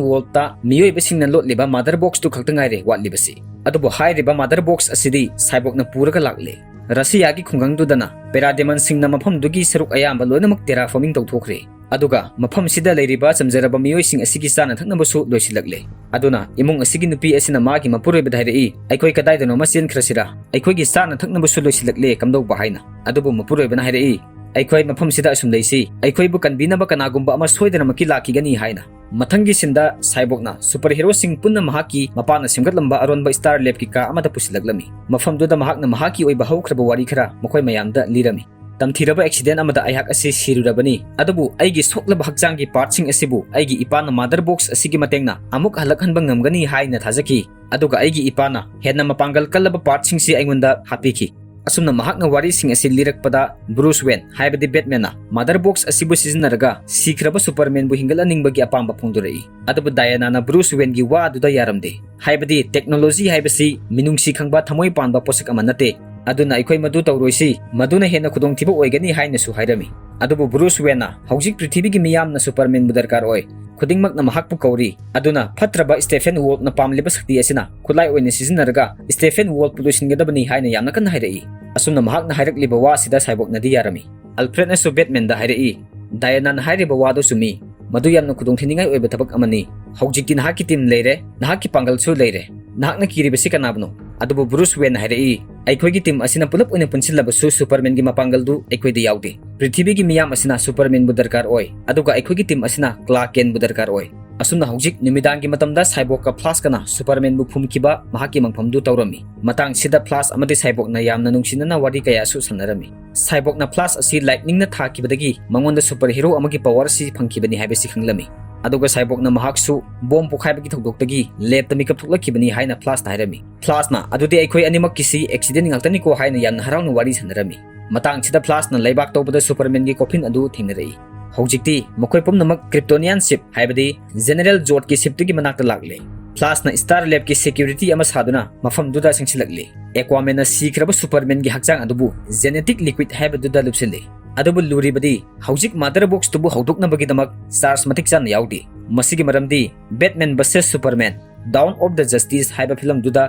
ꯋꯣꯜꯐꯇ ꯃꯤꯑꯣꯏꯕꯁꯤꯡꯅ ꯂꯣꯠꯂꯤꯕ ꯃꯥꯗꯔ ꯕꯣꯛꯁꯇꯨ ꯈꯛꯇ ꯉꯥꯏꯔꯦ ꯋꯥꯠꯂꯤꯕꯁꯤ꯫ ꯑꯗꯨꯕꯨ ꯍꯥꯏꯔꯤꯕ ꯃꯥꯗꯔ ꯕꯣꯛꯁ ꯑꯁꯤꯗꯤ ꯁꯥꯏꯕꯣꯛꯅ ꯄꯨꯔꯒ ꯂꯥꯛꯂꯦ꯫" ꯔꯁꯤꯌꯥꯒꯤ ꯈꯨꯡꯒꯪꯗꯨꯗꯅ ꯄꯦꯔꯥꯗꯦꯃꯟꯁꯤꯡꯅ ꯃꯐꯝꯗꯨꯒꯤ ꯁꯔꯨꯛ ꯑꯌꯥꯝꯕ ꯂꯣꯏꯅꯃꯛ ꯇꯦꯔꯥꯐꯣꯔꯃꯤꯡ ꯇꯧꯊꯣꯛꯈ꯭ꯔꯦ꯫ ꯑꯗꯨꯒ ꯃꯐꯝꯁꯤꯗ ꯂꯩꯔꯤꯕ ꯆꯝꯖꯔꯕ ꯃꯤꯑꯣꯏꯁꯤꯡ ꯑꯁꯤꯒꯤ ꯆꯥꯅ ꯊꯛꯅꯕꯁꯨ ꯂꯣꯏꯁꯤꯜꯂꯛꯂꯦ꯫ ꯑꯗꯨꯅ ꯏꯃꯨꯡ ꯑꯁꯤꯒꯤ ꯅꯨꯄꯤ ꯑꯁꯤꯅ ꯃꯥꯒꯤ ꯃꯄꯨꯔꯣꯏꯕꯗ ꯍꯥꯏꯔꯛꯏ, "ꯑꯩꯈꯣꯏ ꯀꯗꯥꯏꯗꯅꯣꯃ ꯆꯦꯟꯈ꯭ꯔꯁꯤꯔꯥ? ꯑꯩꯈꯣꯏꯒꯤ ꯆꯥꯅ ꯊꯛꯅꯕꯁꯨ ꯂꯣꯏꯁꯤꯜꯂꯛꯂꯦ ꯀꯝꯗꯧꯕ?" ꯍꯥꯏꯅ꯫ ꯑꯗꯨꯕꯨ ꯃꯄꯨꯔꯣꯏꯕꯅ ꯍꯥꯏꯔꯛꯏ, "ꯑꯩꯈꯣꯏ ꯃꯐꯝꯁꯤꯗ ꯑꯁꯨꯝ ꯂꯩꯁꯤ, ꯑꯩꯈꯣꯏꯕꯨ ꯀꯟꯕꯤꯅꯕ ꯀꯅꯥꯒꯨꯝꯕ ꯑꯃ ꯁꯣꯏꯗꯅꯃꯛꯀꯤ ꯂꯥꯛꯈꯤꯒꯅꯤ" ꯍꯥꯏꯅ꯫ ꯃꯊꯪꯒꯤ ꯁꯤꯟꯗ ꯁꯥꯏꯕꯣꯛꯅ ꯁꯨꯄꯔ ꯍꯦꯔꯣꯁꯤꯡ ꯄꯨꯟꯅ ꯃꯍꯥꯛꯀꯤ ꯃꯄꯥꯅ ꯁꯦꯝꯒꯠꯂꯝꯕ ꯑꯔꯣꯟꯕ ꯁ꯭ꯇꯥꯔ ꯂꯦꯞꯀꯤ ꯀꯥ ꯑꯃꯗ ꯄꯨꯁꯤꯜꯂꯛꯂꯝꯃꯤ꯫ ꯃꯐꯝꯗꯨꯗ ꯃꯍꯥꯛꯅ ꯃꯍꯥꯛꯀꯤ ꯑꯣꯏꯕ ꯍꯧꯈ꯭ꯔꯕ ꯋꯥꯔꯤ ꯈꯔ ꯃꯈꯣꯏ ꯃꯌꯥꯝꯗ ꯂꯤꯔꯝꯃꯤ꯫ ꯇꯝꯊꯤꯔꯕ ꯑꯦꯛꯁꯤꯗꯦꯟ ꯑꯃꯗ ꯑꯩꯍꯥꯛ ꯑꯁꯤ ꯁꯤꯔꯨꯔꯕꯅꯤ꯫ ꯑꯗꯨꯕꯨ ꯑꯩꯒꯤ ꯁꯣꯛꯂꯕ ꯍꯛꯆꯥꯡꯒꯤ ꯄꯥꯔꯠꯁꯤꯡ ꯑꯁꯤꯕꯨ ꯑꯩꯒꯤ ꯏꯄꯥꯅ ꯃꯥꯗꯔ ꯕꯣꯛꯁ ꯑꯁꯤꯒꯤ ꯃꯇꯦꯡꯅ ꯑꯃꯨꯛ ꯍꯜꯂꯛꯍꯟꯕ ꯉꯝꯒꯅꯤ ꯍꯥꯏꯅ ꯊꯥꯖꯈꯤ꯫ ꯑꯗꯨꯒ ꯑꯩꯒꯤ ꯏꯄꯥꯅ ꯍꯦꯟꯅ ꯃꯄꯥꯡꯒꯜ ꯀꯜꯂꯕ ꯄꯥꯔꯠꯁꯤꯡꯁꯤ ꯑꯩꯉꯣꯟꯗ ꯍꯥꯞꯄꯤꯈꯤ꯫ ꯑꯁꯨꯝꯅ ꯃꯍꯥꯛꯅ ꯋꯥꯔꯤꯁꯤꯡ ꯑꯁꯤ ꯂꯤꯔꯛꯄꯗ, ꯕ꯭ꯔꯨꯁ ꯋꯦꯟ, ꯍꯥꯏꯕꯗꯤ ꯕꯦꯠꯃꯦꯟꯅ ꯃꯥꯗꯔ ꯕꯣꯛꯁ ꯑꯁꯤꯕꯨ ꯁꯤꯖꯤꯟꯅꯔꯒ ꯁꯤꯈ꯭ꯔꯕ ꯁꯨꯄꯔꯃꯦꯟꯕꯨ ꯍꯤꯡꯒꯠꯍꯟꯅꯤꯡꯕꯒꯤ ꯑꯄꯥꯝꯕ ꯐꯣꯡꯗꯣꯔꯛꯏ꯫ ꯑꯗꯨꯕꯨ ꯗꯥꯌꯥꯅꯥꯅ ꯕ꯭ꯔꯨꯁ ꯋꯦꯟꯒꯤ ꯋꯥ ꯑꯗꯨꯗ ꯌꯥꯔꯝꯗꯦ, ꯍꯥꯏꯕꯗꯤ ꯇꯦꯛꯅꯣꯂꯣꯖꯤ ꯍꯥꯏꯕꯁꯤ ꯃꯤꯅꯨꯡꯁꯤ ꯈꯪꯕ, ꯊꯃꯣꯏ ꯄꯥꯟꯕ ꯄꯣꯠꯁꯛ ꯑꯃ ꯅꯠꯇꯦ꯫ ꯑꯗꯨꯅ ꯑꯩꯈꯣꯏ ꯃꯗꯨ ꯇꯧꯔꯣꯏꯁꯤ, ꯃꯗꯨꯅ ꯍꯦꯟꯅ ꯈꯨꯗꯣꯡꯊꯤꯕ ꯑꯣꯏꯒꯅꯤ ꯍꯥꯏꯅꯁꯨ ꯍꯥꯏꯔꯝꯃꯤ꯫ ꯑꯗꯨꯕꯨ ꯕ꯭ꯔꯨꯁ ꯋꯦꯟꯅ, "ꯍꯧꯖꯤꯛ ꯄ꯭ꯔꯤꯊꯤꯕꯤꯒꯤ ꯃꯤꯌꯥꯝꯅ ꯁꯨꯄꯔꯃꯦꯟꯕꯨ ꯗꯔꯀꯥꯔ ꯑꯣꯏ, ꯈꯨꯗꯤꯡꯃꯛꯅ ꯃꯍꯥꯛꯄꯨ ꯀꯧꯔꯤ, ꯑꯗꯨꯅ ꯐꯠꯇ꯭ꯔꯕ ꯁ꯭ꯇꯦꯐꯦꯟ ꯋꯣꯜꯐꯅ ꯄꯥꯝꯂꯤꯕ ꯁꯛꯇꯤ ꯑꯁꯤꯅ ꯈꯨꯠꯂꯥꯏ ꯑꯣꯏꯅ ꯁꯤꯖꯤꯟꯅꯔꯒ ꯁ꯭ꯇꯦꯐꯦꯟ ꯋꯣꯜꯐꯄꯨ ꯂꯣꯏꯁꯤꯟꯒꯗꯕꯅꯤ" ꯍꯥꯏꯅ ꯌꯥꯝꯅ ꯀꯟꯅ ꯍꯥꯏꯔꯛꯏ꯫ ꯑꯁꯨꯝꯅ ꯃꯍꯥꯛꯅ ꯍꯥꯏꯔꯛꯂꯤꯕ ꯋꯥ ꯑꯁꯤꯗ ꯁꯥꯏꯕꯣꯛꯅꯗꯤ ꯌꯥꯔꯝꯃꯤ꯫ ꯑꯜꯐ꯭ꯔꯦꯗꯅꯁꯨ ꯕꯦꯠꯃꯦꯟꯗ ꯍꯥꯏꯔꯛꯏ, "ꯗꯥꯌꯥꯅꯥꯅ ꯍꯥꯏꯔꯤꯕ ꯋꯥꯗꯨ ꯆꯨꯝꯃꯤ, ꯃꯗꯨ ꯌꯥꯝꯅ ꯈꯨꯗꯣꯡꯊꯤꯅꯤꯡꯉꯥꯏ ꯑꯣꯏꯕ ꯊꯕꯛ ꯑꯃꯅꯤ꯫ ꯍꯧꯖꯤꯛꯇꯤ ꯅꯍꯥꯛꯀꯤ ꯇꯤꯝ ꯂꯩꯔꯦ, ꯅꯍꯥꯛꯀꯤ ꯄꯥꯡꯒꯜꯁꯨ ꯂꯩꯔꯦ꯫ ꯅꯍꯥꯛꯅ ꯀꯤꯔꯤꯕꯁꯤ ꯀꯅꯥꯕꯨꯅꯣ?" ꯑꯗꯨꯕꯨ ꯕ꯭ꯔꯨꯁ ꯋꯦꯟꯅ ꯍꯥꯏꯔꯛꯏ, "ꯑꯩꯈꯣꯏꯒꯤ ꯇꯤꯝ ꯑꯁꯤꯅ ꯄꯨꯂꯞ ꯑꯣꯏꯅ ꯄꯨꯟꯁꯤꯜꯂꯕꯁꯨ ꯁꯨꯄꯔꯃꯦꯟꯒꯤ ꯃꯄꯥꯡꯒꯜꯗꯨ ꯑꯩꯈꯣꯏꯗ ꯌꯥꯎꯗꯦ꯫ ꯄ꯭ꯔꯤꯊꯤꯕꯤꯒꯤ ꯃꯤꯌꯥꯝ ꯑꯁꯤꯅ ꯁꯨꯄꯔꯃꯦꯟꯕꯨ ꯗꯔꯀꯥꯔ ꯑꯣꯏ, ꯑꯗꯨꯒ ꯑꯩꯈꯣꯏꯒꯤ ꯇꯤꯝ ꯑꯁꯤꯅ ꯀ꯭ꯂꯥꯔꯛ ꯀꯦꯟꯕꯨ ꯗꯔꯀꯥꯔ ꯑꯣꯏ꯫" ꯑꯁꯨꯝꯅ ꯍꯧꯖꯤꯛ ꯅꯨꯃꯤꯗꯥꯡꯒꯤ ꯃꯇꯝꯗ ꯁꯥꯏꯕꯣꯛꯀ ꯐ꯭ꯂꯥꯁꯀꯅ ꯁꯨꯄꯔꯃꯦꯟꯕꯨ ꯐꯨꯝꯈꯤꯕ ꯃꯍꯥꯛꯀꯤ ꯃꯪꯐꯝꯗꯨ ꯇꯧꯔꯝꯃꯤ꯫ ꯃꯇꯥꯡꯁꯤꯗ ꯐ꯭ꯂꯥꯁ ꯑꯃꯗꯤ ꯁꯥꯏꯕꯣꯛꯅ ꯌꯥꯝꯅ ꯅꯨꯡꯁꯤꯅꯅ ꯋꯥꯔꯤ ꯀꯌꯥꯁꯨ ꯁꯥꯟꯅꯔꯝꯃꯤ꯫ ꯁꯥꯏꯕꯣꯛꯅ ꯐ꯭ꯂꯥꯁ ꯑꯁꯤ ꯂꯥꯏꯠꯅꯤꯡꯅ ꯊꯥꯈꯤꯕꯗꯒꯤ ꯃꯉꯣꯟꯗ ꯁꯨꯄꯔ ꯍꯤꯔꯣ ꯑꯃꯒꯤ ꯄꯋꯥꯔ ꯑꯁꯤ ꯐꯪꯈꯤꯕꯅꯤ ꯍꯥꯏꯕꯁꯤ ꯈꯪꯂꯝꯃꯤ꯫ ꯑꯗꯨꯒ ꯁꯥꯏꯕꯣꯛꯅ ꯃꯍꯥꯛꯁꯨ ꯕꯣꯝ ꯄꯣꯈꯥꯏꯕꯒꯤ ꯊꯧꯗꯣꯛꯇꯒꯤ ꯂꯦꯞꯇ ꯃꯤꯀꯞ ꯊꯣꯛꯂꯛꯈꯤꯕꯅꯤ ꯍꯥꯏꯅ ꯐ꯭ꯂꯥꯁꯇ ꯍꯥꯏꯔꯝꯃꯤ꯫ ꯐ꯭ꯂꯥꯁꯅ, "ꯑꯗꯨꯗꯤ ꯑꯩꯈꯣꯏ ꯑꯅꯤꯃꯛꯀꯤꯁꯤ ꯑꯦꯛꯁꯤꯗꯦꯟ ꯉꯥꯛꯇꯅꯤꯀꯣ" ꯍꯥꯏꯅ ꯌꯥꯝꯅ ꯍꯔꯥꯎꯅ ꯋꯥꯔꯤ ꯁꯥꯟꯅꯔꯝꯃꯤ꯫ ꯃꯇꯥꯡꯁꯤꯗ ꯐ꯭ꯂꯥꯁꯅ ꯂꯩꯕꯥꯛ ꯇꯧꯕꯗ ꯁꯨꯄꯔꯃꯦꯟꯒꯤ ꯀꯣꯐꯤꯟ ꯑꯗꯨ ꯊꯦꯡꯅꯔꯛꯏ꯫ ꯍꯧꯖꯤꯛꯇꯤ ꯃꯈꯣꯏ ꯄꯨꯝꯅꯃꯛ ꯀ꯭ꯔꯤꯞꯇꯣꯅꯤꯌꯥꯟ ꯁꯤꯞ, ꯍꯥꯏꯕꯗꯤ ꯖꯦꯅꯦꯔꯦꯜ ꯖꯣꯗꯀꯤ ꯁꯤꯞꯇꯨꯒꯤ ꯃꯅꯥꯛꯇ ꯂꯥꯛꯂꯦ꯫ ꯐ꯭ꯂꯥꯁꯅ ꯁ꯭ꯇꯥꯔ ꯂꯦꯞꯀꯤ ꯁꯦꯀ꯭ꯌꯨꯔꯤꯇꯤ ꯑꯃ ꯁꯥꯗꯨꯅ ꯃꯐꯝꯗꯨꯗ ꯆꯪꯁꯤꯜꯂꯛꯂꯦ꯫ ꯑꯦꯀ꯭ꯋꯥꯃꯦꯟꯅ ꯁꯤꯈ꯭ꯔꯕ ꯁꯨꯄꯔꯃꯦꯟꯒꯤ ꯍꯛꯆꯥꯡ ꯑꯗꯨꯕꯨ ꯖꯦꯅꯦꯇꯤꯛ ꯂꯤꯀ꯭ꯋꯤꯗ ꯍꯥꯏꯕꯗꯨꯗ ꯂꯨꯞꯁꯤꯜꯂꯤ꯫ ꯑꯗꯨꯕꯨ ꯂꯨꯔꯤꯕꯗꯤ ꯍꯧꯖꯤꯛ ꯃꯥꯗꯔ ꯕꯣꯛꯁꯇꯨꯕꯨ ꯍꯧꯗꯣꯛꯅꯕꯒꯤꯗꯃꯛ ꯆꯥꯔꯖ ꯃꯇꯤꯛ ꯆꯥꯅ ꯌꯥꯎꯗꯦ꯫ ꯃꯁꯤꯒꯤ ꯃꯔꯝꯗꯤ Batman versus Superman, down of the justice ꯍꯥꯏꯕ ꯐꯤꯂꯝꯗꯨꯗ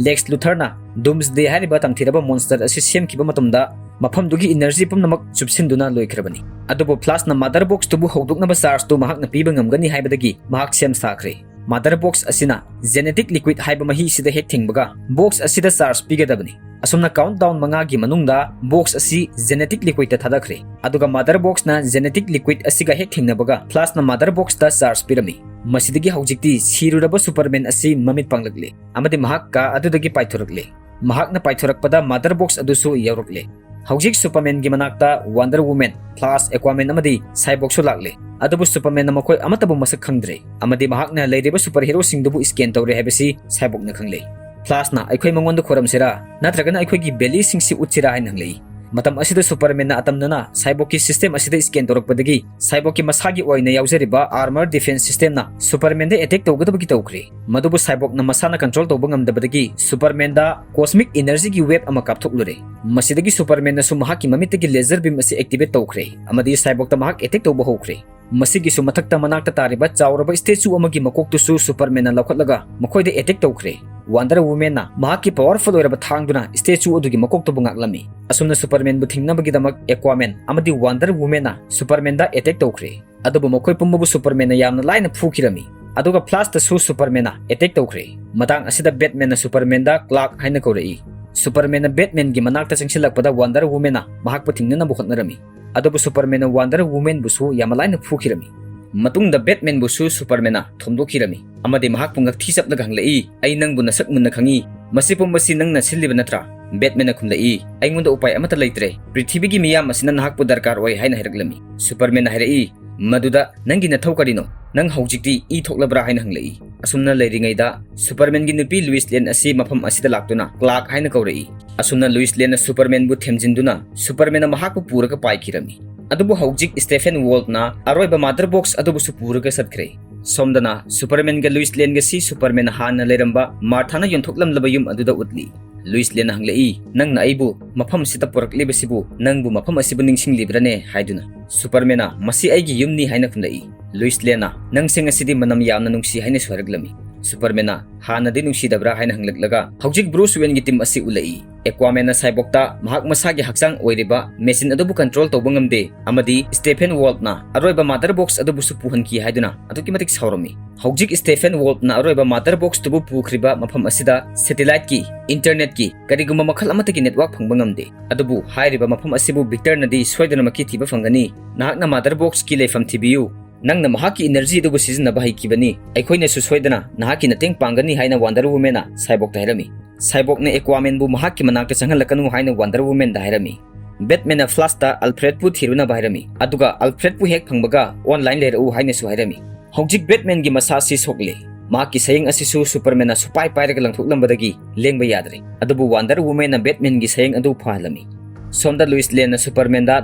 ꯂꯦꯛꯁ ꯂꯨꯊꯔꯅ ꯗꯨꯝꯁꯗꯦ ꯍꯥꯏꯔꯤꯕ ꯇꯝꯊꯤꯔꯕ ꯃꯣꯟꯁꯇꯔ ꯑꯁꯤ ꯁꯦꯝꯈꯤꯕ ꯃꯇꯝꯗ ꯃꯐꯝꯗꯨꯒꯤ ꯏꯅꯔꯖꯤ ꯄꯨꯝꯅꯃꯛ ꯆꯨꯞꯁꯤꯟꯗꯨꯅ ꯂꯣꯏꯈ꯭ꯔꯕꯅꯤ꯫ ꯑꯗꯨꯕꯨ ꯐ꯭ꯂꯥꯁꯅ ꯃꯥꯗꯔ ꯕꯣꯛꯁꯇꯨꯕꯨ ꯍꯧꯗꯣꯛꯅꯕ ꯆꯥꯔꯖꯇꯨ ꯃꯍꯥꯛꯅ ꯄꯤꯕ ꯉꯝꯒꯅꯤ ꯍꯥꯏꯕꯗꯒꯤ ꯃꯍꯥꯛ ꯁꯦꯝ ꯁꯥꯈ꯭ꯔꯦ꯫ ꯃꯥꯗꯔ ꯕꯣꯛꯁ ꯑꯁꯤꯅ ꯖꯦꯅꯦꯇꯤꯛ ꯂꯤꯀ꯭ꯋꯤꯗ ꯍꯥꯏꯕ ꯃꯍꯤ ꯑꯁꯤꯗ ꯍꯦꯛ ꯊꯦꯡꯕꯒ ꯕꯣꯛꯁ ꯑꯁꯤꯗ ꯆꯥꯔꯖ ꯄꯤꯒꯗꯕꯅꯤ꯫ ꯑꯁꯨꯝꯅ ꯀꯥꯎꯟꯠ ꯗꯥꯎꯟ ꯃꯉꯥꯒꯤ ꯃꯅꯨꯡꯗ ꯕꯣꯛꯁ ꯑꯁꯤ ꯖꯦꯅꯦꯇꯤꯛ ꯂꯤꯀ꯭ꯋꯤꯗꯇ ꯊꯥꯗꯈ꯭ꯔꯦ꯫ ꯑꯗꯨꯒ ꯃꯥꯗꯔ ꯕꯣꯛꯁꯅ ꯖꯦꯅꯦꯇꯤꯛ ꯂꯤꯀ꯭ꯋꯤꯗ ꯑꯁꯤꯒ ꯍꯦꯛ ꯊꯦꯡꯅꯕꯒ ꯐ꯭ꯂꯥꯁꯅ ꯃꯥꯗꯔ ꯕꯣꯛꯁꯇ ꯆꯥꯔꯖ ꯄꯤꯔꯝꯃꯤ꯫ ꯃꯁꯤꯗꯒꯤ ꯍꯧꯖꯤꯛꯇꯤ ꯁꯤꯔꯨꯔꯕ ꯁꯨꯄꯔꯃꯦꯟ ꯑꯁꯤ ꯃꯃꯤꯠ ꯄꯥꯡꯂꯛꯂꯦ ꯑꯃꯗꯤ ꯃꯍꯥꯛ ꯀꯥ ꯑꯗꯨꯗꯒꯤ ꯄꯥꯏꯊꯣꯔꯛꯂꯦ꯫ ꯃꯍꯥꯛꯅ ꯄꯥꯏꯊꯣꯔꯛꯄꯗ ꯃꯥꯗꯔ ꯕꯣꯛꯁ ꯑꯗꯨꯁꯨ ꯌꯥꯎꯔꯛꯂꯦ꯫ ꯍꯧꯖꯤꯛ ꯁꯨꯄꯔꯃꯦꯟꯒꯤ ꯃꯅꯥꯛꯇ ꯋꯥꯟꯗꯔ ꯋꯨꯃꯦꯟ, ꯐ꯭ꯂꯥꯁ, ꯑꯦꯀ꯭ꯋꯥꯃꯦꯟ ꯑꯃꯗꯤ ꯁꯥꯏꯕꯣꯛꯁꯨ ꯂꯥꯛꯂꯦ꯫ ꯑꯗꯨꯕꯨ ꯁꯨꯄꯔꯃꯦꯟꯅ ꯃꯈꯣꯏ ꯑꯃꯠꯇꯕꯨ ꯃꯁꯛ ꯈꯪꯗ꯭ꯔꯦ, ꯑꯃꯗꯤ ꯃꯍꯥꯛꯅ ꯂꯩꯔꯤꯕ ꯁꯨꯄꯔ ꯍꯤꯔꯣꯁꯤꯡꯗꯨꯕꯨ ꯁ꯭ꯀꯦꯟ ꯇꯧꯔꯦ ꯍꯥꯏꯕꯁꯤ ꯁꯥꯏꯕꯣꯛꯅ ꯈꯪꯂꯦ꯫ ꯐ꯭ꯂꯥꯁꯅ, "ꯑꯩꯈꯣꯏ ꯃꯉꯣꯟꯗ ꯈꯣꯏꯔꯝꯁꯤꯔꯥ, ꯅꯠꯇ꯭ꯔꯒꯅ ꯑꯩꯈꯣꯏꯒꯤ ꯚꯦꯂꯤꯁꯤꯡꯁꯤ ꯎꯠꯁꯤꯔꯥ?" ꯍꯥꯏꯅ ꯍꯪꯂꯛꯏ꯫ ꯃꯇꯝ ꯑꯁꯤꯗ ꯁꯨꯄꯔꯃꯦꯟꯅ ꯑꯇꯝꯅꯅ ꯁꯥꯏꯕꯣꯛꯀꯤ ꯁꯤꯁꯇꯦꯝ ꯑꯁꯤꯗ ꯁ꯭ꯀꯦꯟ ꯇꯧꯔꯛꯄꯗꯒꯤ ꯁꯥꯏꯕꯣꯛꯀꯤ ꯃꯁꯥꯒꯤ ꯑꯣꯏꯅ ꯌꯥꯎꯖꯔꯤꯕ ꯑꯥꯔꯃꯔ ꯗꯤꯐꯦꯟꯁ ꯁꯤꯁꯇꯦꯝꯅ ꯁꯨꯄꯔꯃꯦꯟꯗ ꯑꯦꯇꯦꯛ ꯇꯧꯒꯗꯕꯒꯤ ꯇꯧꯈ꯭ꯔꯦ꯫ ꯃꯗꯨꯕꯨ ꯁꯥꯏꯕꯣꯛꯅ ꯃꯁꯥꯅ ꯀꯟꯇ꯭ꯔꯣꯜ ꯇꯧꯕ ꯉꯝꯗꯕꯗꯒꯤ ꯁꯨꯄꯔꯃꯦꯟꯗ ꯀꯣꯁꯃꯤꯛ ꯏꯅꯔꯖꯤꯒꯤ ꯋꯦꯕ ꯑꯃ ꯀꯥꯞꯊꯣꯛꯂꯨꯔꯦ꯫ ꯃꯁꯤꯗꯒꯤ ꯁꯨꯄꯔꯃꯦꯟꯅꯁꯨ ꯃꯍꯥꯛꯀꯤ ꯃꯃꯤꯠꯇꯒꯤ ꯂꯦꯖꯔ ꯕꯤꯝ ꯑꯁꯤ ꯑꯦꯛꯇꯤꯚꯦꯠ ꯇꯧꯈ꯭ꯔꯦ ꯑꯃꯗꯤ ꯁꯥꯏꯕꯣꯛꯇ ꯃꯍꯥꯛ ꯑꯦꯇꯦꯛ ꯇꯧꯕ ꯍꯧꯈ꯭ꯔꯦ꯫ ꯃꯁꯤꯒꯤꯁꯨ ꯃꯊꯛꯇ ꯃꯅꯥꯛꯇ ꯇꯥꯔꯤꯕ ꯆꯥꯎꯔꯕ ꯁ꯭ꯇꯦꯆꯨ ꯑꯃꯒꯤ ꯃꯀꯣꯛꯇꯨꯁꯨ ꯁꯨꯄꯔꯃꯦꯟꯅ ꯂꯧꯈꯠꯂꯒ ꯃꯈꯣꯏꯗ ꯑꯦꯇꯦꯛ ꯇꯧꯈ꯭ꯔꯦ꯫ ꯋꯥꯟꯗꯔ ꯋꯨꯃꯦꯟꯅ ꯃꯍꯥꯛꯀꯤ ꯄꯥꯋꯔꯐꯨꯜ ꯑꯣꯏꯔꯕ ꯊꯥꯡꯗꯨꯅ ꯁ꯭ꯇꯦꯆꯨ ꯑꯗꯨꯒꯤ ꯃꯀꯣꯛꯇꯨꯕꯨ ꯉꯥꯛꯂꯝꯃꯤ꯫ ꯑꯁꯨꯝꯅ ꯁꯨꯄꯔꯃꯦꯟꯕꯨ ꯊꯤꯡꯅꯕꯒꯤꯗꯃꯛ ꯑꯦꯀ꯭ꯋꯥꯃꯦꯟ ꯑꯃꯗꯤ ꯋꯥꯟꯗꯔ ꯋꯨꯃꯦꯟꯅ ꯁꯨꯄꯔꯃꯦꯟꯗ ꯑꯦꯇꯦꯛ ꯇꯧꯈ꯭ꯔꯦ꯫ ꯑꯗꯨꯕꯨ ꯃꯈꯣꯏ ꯄꯨꯝꯕꯕꯨ ꯁꯨꯄꯔꯃꯦꯟꯅ ꯌꯥꯝꯅ ꯂꯥꯏꯅ ꯐꯨꯈꯤꯔꯝꯃꯤ꯫ ꯑꯗꯨꯒ ꯐ꯭ꯂꯥꯁꯇꯁꯨ ꯁꯨꯄꯔꯃꯦꯟꯅ ꯑꯦꯇꯦꯛ ꯇꯧꯈ꯭ꯔꯦ꯫ ꯃꯇꯥꯡ ꯑꯁꯤꯗ ꯕꯦꯠꯃꯦꯟꯅ ꯁꯨꯄꯔꯃꯦꯟꯗ ꯀ꯭ꯂꯥꯔꯛ ꯍꯥꯏꯅ ꯀꯧꯔꯛꯏ꯫ ꯁꯨꯄꯔꯃꯦꯟꯅ ꯕꯦꯠꯃꯦꯟꯒꯤ ꯃꯅꯥꯛꯇ ꯆꯪꯁꯤꯜꯂꯛꯄꯗ ꯋꯥꯟꯗꯔ ꯋꯨꯃꯦꯟꯅ ꯃꯍꯥꯛꯄꯨ ꯊꯤꯡꯅꯅꯕ ꯍꯣꯠꯅꯔꯝꯃꯤ꯫ ꯑꯗꯨꯕꯨ ꯁꯨꯄꯔꯃꯦꯟꯅ ꯋꯥꯟꯗꯔ ꯋꯨꯃꯦꯟꯕꯨꯁꯨ ꯌꯥꯝꯅ ꯂꯥꯏꯅ ꯐꯨꯈꯤꯔꯝꯃꯤ꯫ ꯃꯇꯨꯡꯗ ꯕꯦꯠꯃꯦꯟꯕꯨꯁꯨ ꯁꯨꯄꯔꯃꯦꯟꯅ ꯊꯣꯝꯗꯣꯛꯈꯤꯔꯝꯃꯤ ꯑꯃꯗꯤ ꯃꯍꯥꯛꯄꯨ ꯉꯛꯊꯤ ꯆꯞꯂꯒ ꯍꯪꯂꯛꯏ, "ꯑꯩ ꯅꯪꯕꯨ ꯅꯁꯛ ꯃꯨꯟꯅ ꯈꯪꯏ꯫ ꯃꯁꯤ ꯄꯨꯝꯕꯁꯤ ꯅꯪꯅ ꯁꯤꯜꯂꯤꯕ ꯅꯠꯇ꯭ꯔꯥ?" ꯕꯦꯠꯃꯦꯟꯅ ꯈꯨꯝꯂꯛꯏ, "ꯑꯩꯉꯣꯟꯗ ꯎꯄꯥꯏ ꯑꯃꯠꯇ ꯂꯩꯇ꯭ꯔꯦ꯫ ꯄ꯭ꯔꯤꯊꯤꯕꯤꯒꯤ ꯃꯤꯌꯥꯝ ꯑꯁꯤꯅ ꯅꯍꯥꯛꯄꯨ ꯗꯔꯀꯥꯔ ꯑꯣꯏ" ꯍꯥꯏꯅ ꯍꯥꯏꯔꯛꯂꯝꯃꯤ꯫ ꯁꯨꯄꯔꯃꯦꯟꯅ ꯍꯥꯏꯔꯛꯏ, "ꯃꯗꯨꯗ ꯅꯪꯒꯤ ꯅꯊꯧ ꯀꯔꯤꯅꯣ? ꯅꯪ ꯍꯧꯖꯤꯛꯇꯤ ꯏ ꯊꯣꯛꯂꯕ꯭ꯔꯥ?" ꯍꯥꯏꯅ ꯍꯪꯂꯛꯏ꯫ ꯑꯁꯨꯝꯅ ꯂꯩꯔꯤꯉꯩꯗ ꯁꯨꯄꯔꯃꯦꯟꯒꯤ ꯅꯨꯄꯤ ꯂꯨꯏꯁ ꯂꯦꯟ ꯑꯁꯤ ꯃꯐꯝ ꯑꯁꯤꯗ ꯂꯥꯛꯇꯨꯅ ꯀ꯭ꯂꯥꯔꯛ ꯍꯥꯏꯅ ꯀꯧꯔꯛꯏ꯫ ꯑꯁꯨꯝꯅ ꯂꯨꯏꯁ ꯂꯦꯟꯅ ꯁꯨꯄꯔꯃꯦꯟꯕꯨ ꯊꯦꯝꯖꯤꯟꯗꯨꯅ ꯁꯨꯄꯔꯃꯦꯟꯅ ꯃꯍꯥꯛꯄꯨ ꯄꯨꯔꯒ ꯄꯥꯏꯈꯤꯔꯝꯃꯤ꯫ ꯑꯗꯨꯕꯨ ꯍꯧꯖꯤꯛ ꯁ꯭ꯇꯦꯐꯦꯟ ꯋꯣꯜꯠꯅ ꯑꯔꯣꯏꯕ ꯃꯥꯗꯔ ꯕꯣꯛꯁ ꯑꯗꯨꯕꯨꯁꯨ ꯄꯨꯔꯒ ꯆꯠꯈ꯭ꯔꯦ꯫ ꯁꯣꯝꯗꯅ ꯁꯨꯄꯔꯃꯦꯟꯒ ꯂꯨꯏꯁ ꯂꯦꯟꯒꯁꯤ ꯁꯨꯄꯔꯃꯦꯟꯅ ꯍꯥꯟꯅ ꯂꯩꯔꯝꯕ ꯃꯥꯔꯊꯥꯅ ꯌꯣꯟꯊꯣꯛꯂꯝꯂꯕ ꯌꯨꯝ ꯑꯗꯨꯗ ꯎꯠꯂꯤ꯫ ꯂꯨꯏꯁ ꯂꯦꯟꯅ ꯍꯪꯂꯛꯏ, "ꯅꯪꯅ ꯑꯩꯕꯨ ꯃꯐꯝ ꯑꯁꯤꯗ ꯄꯨꯔꯛꯂꯤꯕꯁꯤꯕꯨ ꯅꯪꯕꯨ ꯃꯐꯝ ꯑꯁꯤꯕꯨ ꯅꯤꯡꯁꯤꯡꯂꯤꯕ꯭ꯔꯥꯅꯦ?" ꯍꯥꯏꯗꯨꯅ꯫ ꯁꯨꯄꯔꯃꯦꯟꯅ, "ꯃꯁꯤ ꯑꯩꯒꯤ ꯌꯨꯝꯅꯤ" ꯍꯥꯏꯅ ꯈꯨꯝꯂꯛꯏ꯫ ꯂꯨꯏꯁ ꯂꯦꯟꯅ, "ꯅꯪꯁꯦ ꯉꯁꯤꯗꯤ ꯃꯅꯝ ꯌꯥꯝꯅ ꯅꯨꯡꯁꯤ" ꯍꯥꯏꯅꯁꯨ ꯍꯥꯏꯔꯛꯂꯝꯃꯤ꯫ ꯁꯨꯄꯔꯃꯦꯟꯅ, "ꯍꯥꯟꯅꯗꯤ ꯅꯨꯡꯁꯤꯗꯕ꯭ꯔꯥ?" ꯍꯥꯏꯅ ꯍꯪꯂꯛꯂꯒ ꯍꯧꯖꯤꯛ ꯕ꯭ꯔꯨꯁ ꯋꯦꯟꯒꯤ ꯇꯤꯝ ꯑꯁꯤ ꯎꯠꯂꯛꯏ꯫ ꯑꯦꯀ꯭ꯋꯥꯃꯦꯟꯅ ꯁꯥꯏꯕꯣꯛꯇ ꯃꯍꯥꯛ ꯃꯁꯥꯒꯤ ꯍꯛꯆꯥꯡ ꯑꯣꯏꯔꯤꯕ ꯃꯦꯆꯤꯟ ꯑꯗꯨꯕꯨ ꯀꯟꯇ꯭ꯔꯣꯜ ꯇꯧꯕ ꯉꯝꯗꯦ ꯑꯃꯗꯤ ꯁ꯭ꯇꯦꯐꯦꯟ ꯋꯣꯜꯠꯅ ꯑꯔꯣꯏꯕ ꯃꯥꯗꯔ ꯕꯣꯛꯁ ꯑꯗꯨꯕꯨꯁꯨ ꯄꯨꯍꯟꯈꯤ ꯍꯥꯏꯗꯨꯅ ꯑꯗꯨꯛꯀꯤ ꯃꯇꯤꯛ ꯁꯥꯎꯔꯝꯃꯤ꯫ ꯍꯧꯖꯤꯛ ꯁ꯭ꯇꯦꯐꯦꯟ ꯋꯣꯜꯠꯅ ꯑꯔꯣꯏꯕ ꯃꯥꯗꯔ ꯕꯣꯛꯁꯇꯨꯕꯨ ꯄꯨꯈ꯭ꯔꯤꯕ ꯃꯐꯝ ꯑꯁꯤꯗ ꯁꯦꯇꯦꯂꯥꯏꯠꯀꯤ, ꯏꯟꯇꯔꯅꯦꯠꯀꯤ, ꯀꯔꯤꯒꯨꯝꯕ ꯃꯈꯜ ꯑꯃꯠꯇꯒꯤ ꯅꯦꯠꯋꯥꯔꯛ ꯐꯪꯕ ꯉꯝꯗꯦ꯫ ꯑꯗꯨꯕꯨ ꯍꯥꯏꯔꯤꯕ ꯃꯐꯝ ꯑꯁꯤꯕꯨ ꯚꯤꯛꯇꯔꯅꯗꯤ ꯁꯣꯏꯗꯅꯃꯛꯀꯤ ꯊꯤꯕ ꯐꯪꯒꯅꯤ꯫ ꯅꯍꯥꯛꯅ ꯃꯥꯗꯔ ꯕꯣꯛꯁꯀꯤ ꯂꯩꯐꯝ ꯊꯤꯕꯤꯌꯨ꯫ ꯅꯪꯅ ꯃꯍꯥꯛꯀꯤ ꯏꯅꯔꯖꯤ ꯑꯗꯨꯕꯨ ꯁꯤꯖꯤꯟꯅꯕ ꯍꯩꯈꯤꯕꯅꯤ꯫ ꯑꯩꯈꯣꯏꯅꯁꯨ ꯁꯣꯏꯗꯅ ꯅꯍꯥꯛꯀꯤ ꯃꯇꯦꯡ ꯄꯥꯡꯒꯅꯤ ꯍꯥꯏꯅ ꯋꯥꯟꯗꯔ ꯋꯨꯃꯦꯟꯅ ꯁꯥꯏꯕꯣꯛꯇ ꯍꯥꯏꯔꯝꯃꯤ꯫ ꯁꯥꯏꯕꯣꯛꯅ ꯑꯦꯀ꯭ꯋꯥꯃꯦꯟꯕꯨ ꯃꯍꯥꯛꯀꯤ ꯃꯅꯥꯛꯇ ꯆꯪꯍꯜꯂꯛꯀꯅꯨ ꯍꯥꯏꯅ ꯋꯥꯟꯗꯔ ꯋꯨꯃꯦꯟꯗ ꯍꯥꯏꯔꯝꯃꯤ꯫ ꯕꯦꯠꯃꯦꯟꯅ ꯐ꯭ꯂꯥꯁꯇ ꯑꯜꯐ꯭ꯔꯦꯗꯄꯨ ꯊꯤꯔꯨꯅꯕ ꯍꯥꯏꯔꯝꯃꯤ, ꯑꯗꯨꯒ ꯑꯜꯐ꯭ꯔꯦꯗꯄꯨ ꯍꯦꯛ ꯐꯪꯕꯒ ꯑꯣꯟꯂꯥꯏꯟ ꯂꯩꯔꯛꯎ ꯍꯥꯏꯅꯁꯨ ꯍꯥꯏꯔꯝꯃꯤ꯫ ꯍꯧꯖꯤꯛ ꯕꯦꯠꯃꯦꯟꯒꯤ ꯃꯁꯥ ꯑꯁꯤ ꯁꯣꯛꯂꯦ꯫ ꯃꯍꯥꯛꯀꯤ ꯁꯌꯦꯡ ꯑꯁꯤꯁꯨ ꯁꯨꯄꯔꯃꯦꯟꯅ ꯁꯨꯄꯥꯏ ꯄꯥꯏꯔꯒ ꯂꯪꯊꯣꯛꯂꯝꯕꯗꯒꯤ ꯂꯦꯡꯕ ꯌꯥꯗ꯭ꯔꯦ꯫ ꯑꯗꯨꯕꯨ ꯋꯥꯟꯗꯔ ꯋꯨꯃꯦꯟꯅ ꯕꯦꯠꯃꯦꯟꯒꯤ ꯁꯌꯦꯡ ꯑꯗꯨ ꯐꯍꯜꯂꯝꯃꯤ꯫ ꯁꯣꯝꯗ ꯂꯨꯏꯁ ꯂꯦꯟꯅ ꯁꯨꯄꯔꯃꯦꯟꯗ,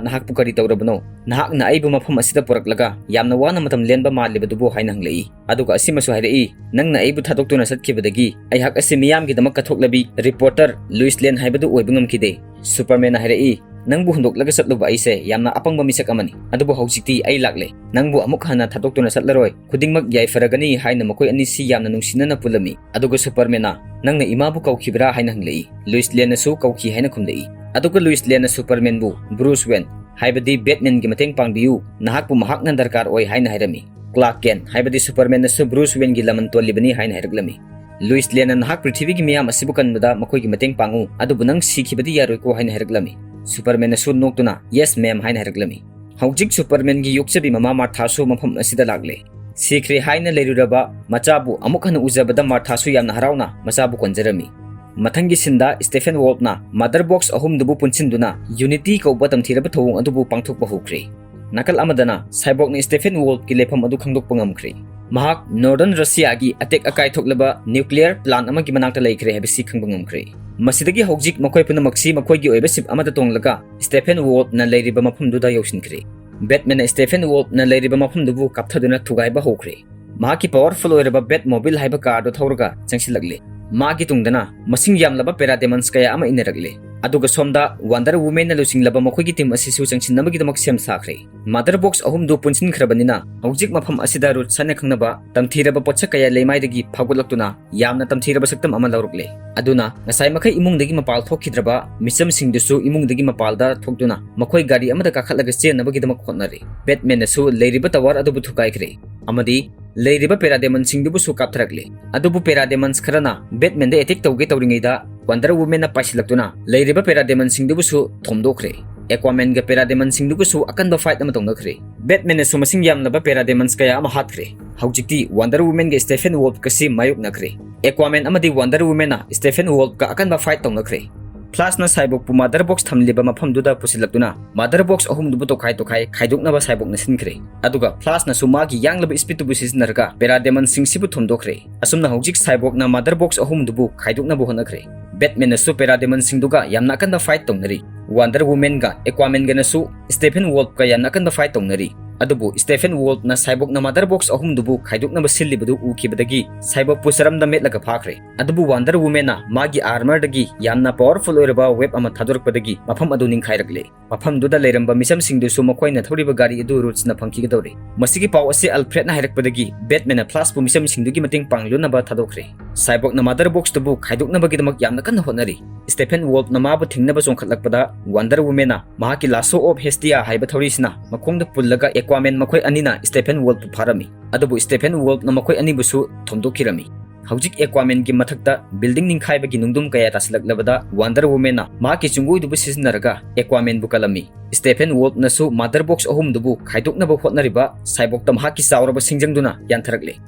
"ꯅꯍꯥꯛꯄꯨ ꯀꯔꯤ ꯇꯧꯔꯕꯅꯣ? ꯅꯍꯥꯛꯅ ꯑꯩꯕꯨ ꯃꯐꯝ ꯑꯁꯤꯗ ꯄꯨꯔꯛꯂꯒ ꯌꯥꯝꯅ ꯋꯥꯅ ꯃꯇꯝ ꯂꯦꯟꯕ ꯃꯥꯜꯂꯤꯕꯗꯨꯕꯨ?" ꯍꯥꯏꯅ ꯍꯪꯂꯛꯏ꯫ ꯑꯗꯨꯒ ꯑꯁꯤꯃꯁꯨ ꯍꯥꯏꯔꯛꯏ, "ꯅꯪꯅ ꯑꯩꯕꯨ ꯊꯥꯗꯣꯛꯇꯨꯅ ꯆꯠꯈꯤꯕꯗꯒꯤ ꯑꯩꯍꯥꯛ ꯑꯁꯤ ꯃꯤꯌꯥꯝꯒꯤꯗꯃꯛ ꯀꯠꯊꯣꯛꯂꯕꯤ ꯔꯤꯄꯣꯔꯇꯔ ꯂꯨꯏꯁ ꯂꯦꯟ ꯍꯥꯏꯕꯗꯨ ꯑꯣꯏꯕ ꯉꯝꯈꯤꯗꯦ꯫" ꯁꯨꯄꯔꯃꯦꯟꯅ ꯍꯥꯏꯔꯛꯏ, "ꯅꯪꯕꯨ ꯍꯨꯟꯗꯣꯛꯂꯒ ꯆꯠꯂꯨꯕ ꯑꯩꯁꯦ ꯌꯥꯝꯅ ꯑꯄꯪꯕ ꯃꯤꯁꯛ ꯑꯃꯅꯤ, ꯑꯗꯨꯕꯨ ꯍꯧꯖꯤꯛꯇꯤ ꯑꯩ ꯂꯥꯛꯂꯦ꯫ ꯅꯪꯕꯨ ꯑꯃꯨꯛ ꯍꯟꯅ ꯊꯥꯗꯣꯛꯇꯨꯅ ꯆꯠꯂꯔꯣꯏ꯫ ꯈꯨꯗꯤꯡꯃꯛ ꯌꯥꯏꯐꯔꯒꯅꯤ" ꯍꯥꯏꯅ ꯃꯈꯣꯏ ꯑꯅꯤꯁꯤ ꯌꯥꯝꯅ ꯅꯨꯡꯁꯤꯅꯅ ꯄꯨꯜꯂꯝꯃꯤ꯫ ꯑꯗꯨꯒ ꯁꯨꯄꯔꯃꯦꯟꯅ, "ꯅꯪꯅ ꯏꯃꯥꯕꯨ ꯀꯧꯈꯤꯕ꯭ꯔꯥ?" ꯍꯥꯏꯅ ꯍꯪꯂꯛꯏ꯫ ꯂꯨꯏꯁ ꯂꯦꯟꯅꯁꯨ ꯀꯧꯈꯤ ꯍꯥꯏꯅ ꯈꯨꯝꯂꯛꯏ꯫ ꯑꯗꯨꯒ ꯂꯨꯏꯁ ꯂꯦꯟꯅ ꯁꯨꯄꯔꯃꯦꯟꯕꯨ, "ꯕ꯭ꯔꯨꯁ ꯋꯦꯟ, ꯍꯥꯏꯕꯗꯤ ꯕꯦꯠꯃꯦꯟꯒꯤ ꯃꯇꯦꯡ ꯄꯥꯡꯕꯤꯌꯨ, ꯅꯍꯥꯛꯄꯨ ꯃꯍꯥꯛꯅ ꯗꯔꯀꯥꯔ ꯑꯣꯏ" ꯍꯥꯏꯅ ꯍꯥꯏꯔꯝꯃꯤ꯫ ꯀ꯭ꯂꯥꯔꯛ ꯀꯦꯟ, ꯍꯥꯏꯕꯗꯤ ꯁꯨꯄꯔꯃꯦꯟꯅꯁꯨ ꯕ꯭ꯔꯨꯁ ꯋꯦꯟꯒꯤ ꯂꯃꯟ ꯇꯣꯜꯂꯤꯕꯅꯤ ꯍꯥꯏꯅ ꯍꯥꯏꯔꯛꯂꯝꯃꯤ꯫ ꯂꯨꯏꯁ ꯂꯦꯟꯅ, "ꯅꯍꯥꯛ ꯄ꯭ꯔꯤꯊꯤꯕꯤꯒꯤ ꯃꯤꯌꯥꯝ ꯑꯁꯤꯕꯨ ꯀꯟꯕꯗ ꯃꯈꯣꯏꯒꯤ ꯃꯇꯦꯡ ꯄꯥꯡꯉꯨ, ꯑꯗꯨꯕꯨ ꯅꯪ ꯁꯤꯈꯤꯕꯗꯤ ꯌꯥꯔꯣꯏꯀꯣ" ꯍꯥꯏꯅ ꯍꯥꯏꯔꯛꯂꯝꯃꯤ꯫ ꯁꯨꯄꯔꯃꯦꯟꯅꯁꯨ ꯅꯣꯛꯇꯨꯅ, "Yes, ma'am" ꯍꯥꯏꯅ ꯍꯥꯏꯔꯛꯂꯝꯃꯤ꯫ ꯍꯧꯖꯤꯛ ꯁꯨꯄꯔꯃꯦꯟꯒꯤ ꯌꯣꯛꯆꯕꯤ ꯃꯃꯥ ꯃꯥꯔꯊꯥꯁꯨ ꯃꯐꯝ ꯑꯁꯤꯗ ꯂꯥꯛꯂꯦ꯫ ꯁꯤꯈ꯭ꯔꯦ ꯍꯥꯏꯅ ꯂꯩꯔꯨꯔꯕ ꯃꯆꯥꯕꯨ ꯑꯃꯨꯛ ꯍꯟꯅ ꯎꯖꯕꯗ ꯃꯥꯔꯊꯥꯁꯨ ꯌꯥꯝꯅ ꯍꯔꯥꯎꯅ ꯃꯆꯥꯕꯨ ꯀꯣꯟꯖꯔꯝꯃꯤ꯫ ꯃꯊꯪꯒꯤ ꯁꯤꯟꯗ ꯁ꯭ꯇꯦꯐꯦꯟ ꯋꯣꯜꯐꯅ ꯃꯥꯗꯔ ꯕꯣꯛꯁ ꯑꯍꯨꯝꯗꯨꯕꯨ ꯄꯨꯟꯁꯤꯟꯗꯨꯅ ꯌꯨꯅꯤꯇꯤ ꯀꯧꯕ ꯇꯝꯊꯤꯔꯕ ꯊꯧꯑꯣꯡ ꯑꯗꯨꯕꯨ ꯄꯥꯡꯊꯣꯛꯄ ꯍꯧꯈ꯭ꯔꯦ꯫ ꯅꯥꯀꯜ ꯑꯃꯗꯅ ꯁꯥꯏꯕꯣꯔꯒꯅ ꯁ꯭ꯇꯦꯐꯦꯟ ꯋꯣꯜꯐꯀꯤ ꯂꯩꯐꯝ ꯑꯗꯨ ꯈꯪꯗꯣꯛꯄ ꯉꯝꯈ꯭ꯔꯦ꯫ ꯃꯍꯥꯛ ꯅꯣꯔꯗꯔꯟ ꯔꯁꯤꯌꯥꯒꯤ ꯑꯇꯦꯛ ꯑꯀꯥꯏ ꯊꯣꯛꯂꯕ ꯅ꯭ꯌꯨꯀ꯭ꯂꯤꯌꯔ ꯄ꯭ꯂꯥꯟꯠ ꯑꯃꯒꯤ ꯃꯅꯥꯛꯇ ꯂꯩꯈ꯭ꯔꯦ ꯍꯥꯏꯕꯁꯤ ꯈꯪꯕ ꯉꯝꯈ꯭ꯔꯦ꯫ ꯃꯁꯤꯗꯒꯤ ꯍꯧꯖꯤꯛ ꯃꯈꯣꯏ ꯄꯨꯝꯅꯃꯛꯁꯤ ꯃꯈꯣꯏꯒꯤ ꯑꯣꯏꯕ ꯁꯤꯞ ꯑꯃꯗ ꯇꯣꯡꯂꯒ ꯁ꯭ꯇꯦꯐꯦꯟ ꯋꯣꯜꯐꯅ ꯂꯩꯔꯤꯕ ꯃꯐꯝꯗꯨꯗ ꯌꯧꯁꯤꯟꯈ꯭ꯔꯦ꯫ ꯕꯦꯠꯃꯦꯟꯅ ꯁ꯭ꯇꯦꯐꯦꯟ ꯋꯣꯜꯐꯅ ꯂꯩꯔꯤꯕ ꯃꯐꯝꯗꯨꯕꯨ ꯀꯥꯞꯊꯗꯨꯅ ꯊꯨꯒꯥꯏꯕ ꯍꯧꯈ꯭ꯔꯦ꯫ ꯃꯍꯥꯛꯀꯤ ꯄꯥꯋꯔꯐꯨꯜ ꯑꯣꯏꯔꯕ ꯕꯦꯠ ꯃꯣꯕꯤꯜ ꯍꯥꯏꯕ ꯀꯥꯔꯗꯨ ꯊꯧꯔꯒ ꯆꯪꯁꯤꯜꯂꯛꯂꯦ꯫ ꯃꯥꯒꯤ ꯇꯨꯡꯗꯅ ꯃꯁꯤꯡ ꯌꯥꯝꯂꯕ ꯄꯦꯔꯥꯗꯦꯃꯟꯁ ꯀꯌꯥ ꯑꯃ ꯏꯟꯅꯔꯛꯂꯦ꯫ ꯑꯗꯨꯒ ꯁꯣꯝꯗ ꯋꯥꯟꯗꯔ ꯋꯨꯃꯦꯟꯅ ꯂꯨꯆꯤꯡꯂꯕ ꯃꯈꯣꯏꯒꯤ ꯇꯤꯝ ꯑꯁꯤꯁꯨ ꯆꯪꯁꯤꯟꯅꯕꯒꯤꯗꯃꯛ ꯁꯦꯝ ꯁꯥꯈ꯭ꯔꯦ꯫ ꯃꯥꯗꯔ ꯕꯣꯛꯁ ꯑꯍꯨꯝꯗꯨ ꯄꯨꯟꯁꯤꯟꯈ꯭ꯔꯕꯅꯤꯅ ꯍꯧꯖꯤꯛ ꯃꯐꯝ ꯑꯁꯤꯗ ꯔꯨꯠꯁ ꯍꯥꯏꯅ ꯈꯪꯅꯕ ꯇꯝꯊꯤꯔꯕ ꯄꯣꯠꯁꯛ ꯀꯌꯥ ꯂꯩꯃꯥꯏꯗꯒꯤ ꯐꯥꯎꯒꯠꯂꯛꯇꯨꯅ ꯌꯥꯝꯅ ꯇꯝꯊꯤꯔꯕ ꯁꯛꯇꯝ ꯑꯃ ꯂꯧꯔꯛꯂꯦ꯫ ꯑꯗꯨꯅ ꯉꯁꯥꯏ ꯃꯈꯩ ꯏꯃꯨꯡꯗꯒꯤ ꯃꯄꯥꯜ ꯊꯣꯛꯈꯤꯗ꯭ꯔꯕ ꯃꯤꯆꯝꯁꯤꯡꯗꯨꯁꯨ ꯏꯃꯨꯡꯗꯒꯤ ꯃꯄꯥꯜꯗ ꯊꯣꯛꯇꯨꯅ ꯃꯈꯣꯏ ꯒꯥꯔꯤ ꯑꯃꯗ ꯀꯥꯈꯠꯂꯒ ꯆꯦꯟꯅꯕꯒꯤꯗꯃꯛ ꯍꯣꯠꯅꯔꯦ꯫ ꯕꯦꯠꯃꯦꯟꯅꯁꯨ ꯂꯩꯔꯤꯕ ꯇꯋꯥꯔ ꯑꯗꯨꯕꯨ ꯊꯨꯒꯥꯏꯈ꯭ꯔꯦ ꯑꯃꯗꯤ ꯂꯩꯔꯤꯕ ꯄꯦꯔꯥꯗꯦꯃꯟꯁꯤꯡꯗꯨꯕꯨꯁꯨ ꯀꯥꯞꯊꯔꯛꯂꯦ꯫ ꯑꯗꯨꯕꯨ ꯄꯦꯔꯥꯗꯦꯃꯟꯁ ꯈꯔꯅ ꯕꯦꯠꯃꯦꯟꯗ ꯑꯦꯇꯦꯛ ꯇꯧꯒꯦ ꯇꯧꯔꯤꯉꯩꯗ ꯋꯥꯟꯗꯔ ꯋꯨꯃꯦꯟꯅ ꯄꯥꯏꯁꯤꯜꯂꯛꯇꯨꯅ ꯂꯩꯔꯤꯕ ꯄꯦꯔꯥꯗꯦꯃꯟꯁꯤꯡꯗꯨꯕꯨꯁꯨ ꯊꯣꯝꯗꯣꯛꯈ꯭ꯔꯦ꯫ ꯑꯦꯀ꯭ꯋꯥꯃꯦꯟꯒ ꯄꯦꯔꯥꯗꯦꯃꯟꯁꯤꯡꯗꯨꯒꯁꯨ ꯑꯀꯟꯕ ꯐꯥꯏꯠ ꯑꯃ ꯇꯧꯅꯈ꯭ꯔꯦ꯫ ꯕꯦꯠꯃꯦꯟꯅꯁꯨ ꯃꯁꯤꯡ ꯌꯥꯝꯂꯕ ꯄꯦꯔꯥꯗꯦꯃꯟꯁ ꯀꯌꯥ ꯑꯃ ꯍꯥꯠꯈ꯭ꯔꯦ꯫ ꯍꯧꯖꯤꯛꯇꯤ ꯋꯥꯟꯗꯔ ꯋꯨꯃꯦꯟꯒ ꯁ꯭ꯇꯦꯐꯦꯟ ꯋꯣꯜꯐꯀꯁꯤ ꯃꯥꯌꯣꯛꯅꯈ꯭ꯔꯦ꯫ ꯑꯦꯀ꯭ꯋꯥꯃꯦꯟ ꯑꯃꯗꯤ ꯋꯥꯟꯗꯔ ꯋꯨꯃꯦꯟꯅ ꯁ꯭ꯇꯦꯐꯦꯟ ꯋꯣꯜꯐꯀ ꯑꯀꯟꯕ ꯐꯥꯏꯠ ꯇꯧꯅꯈ꯭ꯔꯦ꯫ Flashꯅ Cyborgꯄꯨ mother box ꯊꯝꯂꯤꯕ ꯃꯐꯝꯗꯨꯗ ꯄꯨꯁꯤꯜꯂꯛꯇꯨꯅ mother box ꯑꯍꯨꯝꯗꯨꯕꯨ ꯇꯣꯈꯥꯏ ꯇꯣꯈꯥꯏ ꯈꯥꯏꯗꯣꯛꯅꯕ Cyborgꯅ ꯁꯤꯟꯈ꯭ꯔꯦ꯫ ꯑꯗꯨꯒ Flashꯅꯁꯨ ꯃꯥꯒꯤ ꯌꯥꯡꯂꯕ speedꯇꯨꯕꯨ ꯁꯤꯖꯤꯟꯅꯔꯒ Parademonꯁꯤꯡꯁꯤꯕꯨ ꯊꯣꯝꯗꯣꯛꯈ꯭ꯔꯦ꯫ ꯑꯁꯨꯝꯅ ꯍꯧꯖꯤꯛ Cyborgꯅ mother box ꯑꯍꯨꯝꯗꯨꯕꯨ ꯈꯥꯏꯗꯣꯛꯅꯕ ꯍꯣꯠꯅꯈ꯭ꯔꯦ꯫ Batmanꯅꯁꯨ Parademonꯁꯤꯡꯗꯨꯒ ꯌꯥꯝꯅ ꯑꯀꯟꯕ fight ꯇꯧꯅꯔꯤ꯫ Wonder Womanꯒ Aquamanꯒꯅꯁꯨ Steppenwolfꯀ ꯌꯥꯝꯅ ꯑꯀꯟꯕ fight ꯇꯧꯅꯔꯤ꯫ ꯑꯗꯨꯕꯨ Steppenwolfꯅ Cyborgꯅ mother box ꯑꯍꯨꯝꯗꯨꯕꯨ ꯈꯥꯏꯗꯣꯛꯅꯕ ꯁꯤꯜꯂꯤꯕꯗꯨ ꯎꯈꯤꯕꯗꯒꯤ Cyborgꯄꯨ ꯆꯔꯝꯗ ꯃꯦꯠꯂꯒ ꯐꯥꯈ꯭ꯔꯦ꯫ ꯑꯗꯨꯕꯨ Wonder Womanꯅ ꯃꯥꯒꯤ armorꯗꯒꯤ ꯌꯥꯝꯅ powerful ꯑꯣꯏꯔꯕ web ꯑꯃ ꯊꯥꯗꯣꯔꯛꯄꯗꯒꯤ ꯃꯐꯝ ꯑꯗꯨ ꯅꯤꯡꯈꯥꯏꯔꯛꯂꯦ꯫ ꯃꯐꯝꯗꯨꯗ ꯂꯩꯔꯝꯕ ꯃꯤꯆꯝꯁꯤꯡꯗꯨꯁꯨ ꯃꯈꯣꯏꯅ ꯊꯧꯔꯤꯕ ꯒꯥꯔꯤ ꯑꯗꯨ Rootꯅ ꯐꯪꯈꯤꯒꯗꯧꯔꯦ꯫ ꯃꯁꯤꯒꯤ ꯄꯥꯎ ꯑꯁꯤ Alfredꯅ ꯍꯥꯏꯔꯛꯄꯗꯒꯤ Batmanꯅ Flashꯄꯨ ꯃꯤꯆꯝꯁꯤꯡꯗꯨꯒꯤ ꯃꯇꯦꯡ ꯄꯥꯡꯂꯨꯅꯕ ꯊꯥꯗꯣꯛꯈ꯭ꯔꯦ꯫ Cyborgꯅ mother boxꯇꯨꯕꯨ ꯈꯥꯏꯗꯣꯛꯅꯕꯒꯤꯗꯃꯛ ꯌꯥꯝꯅ ꯀꯟꯅ ꯍꯣꯠꯅꯔꯤ꯫ Steppenwolfꯅ ꯃꯥꯕꯨ ꯊꯤꯡꯅꯕ ꯆꯣꯡꯈꯠꯂꯛꯄꯗ Wonder Womanꯅ ꯃꯍꯥꯛꯀꯤ Lasso of Hestia ꯍꯥꯏꯕ ꯊꯧꯔꯤꯁꯤꯅ ꯃꯈꯣꯡꯗ ꯄꯨꯜꯂꯒ Aquaman ꯃꯈꯣꯏ ꯑꯅꯤꯅ Steppenwolfꯄꯨ ꯐꯥꯔꯝꯃꯤ꯫ ꯑꯗꯨꯕꯨ Steppenwolfꯅ ꯃꯈꯣꯏ ꯑꯅꯤꯕꯨꯁꯨ ꯊꯣꯝꯗꯣꯛꯈꯤꯔꯝꯃꯤ꯫ ꯍꯧꯖꯤꯛ Aquamanꯒꯤ ꯃꯊꯛꯇ building ꯅꯤꯡꯈꯥꯏꯕꯒꯤ ꯅꯨꯡꯗꯨꯝ ꯀꯌꯥ ꯇꯥꯁꯤꯜꯂꯛꯂꯕꯗ Wonder Womanꯅ ꯃꯍꯥꯛꯀꯤ ꯆꯨꯡꯒꯣꯏꯗꯨꯕꯨ ꯁꯤꯖꯤꯟꯅꯔꯒ Aquamanꯕꯨ ꯀꯜꯂꯝꯃꯤ꯫ Steppenwolfꯅꯁꯨ mother box ꯑꯍꯨꯝꯗꯨꯕꯨ ꯈꯥꯏꯗꯣꯛꯅꯕ ꯍꯣꯠꯅꯔꯤꯕ Cyborgꯇ ꯃꯍꯥꯛꯀꯤ ꯆꯥꯎꯔꯕ ꯁꯤꯡꯖꯪꯗꯨꯅ ꯌꯥꯟꯊꯔꯛꯂꯦ꯫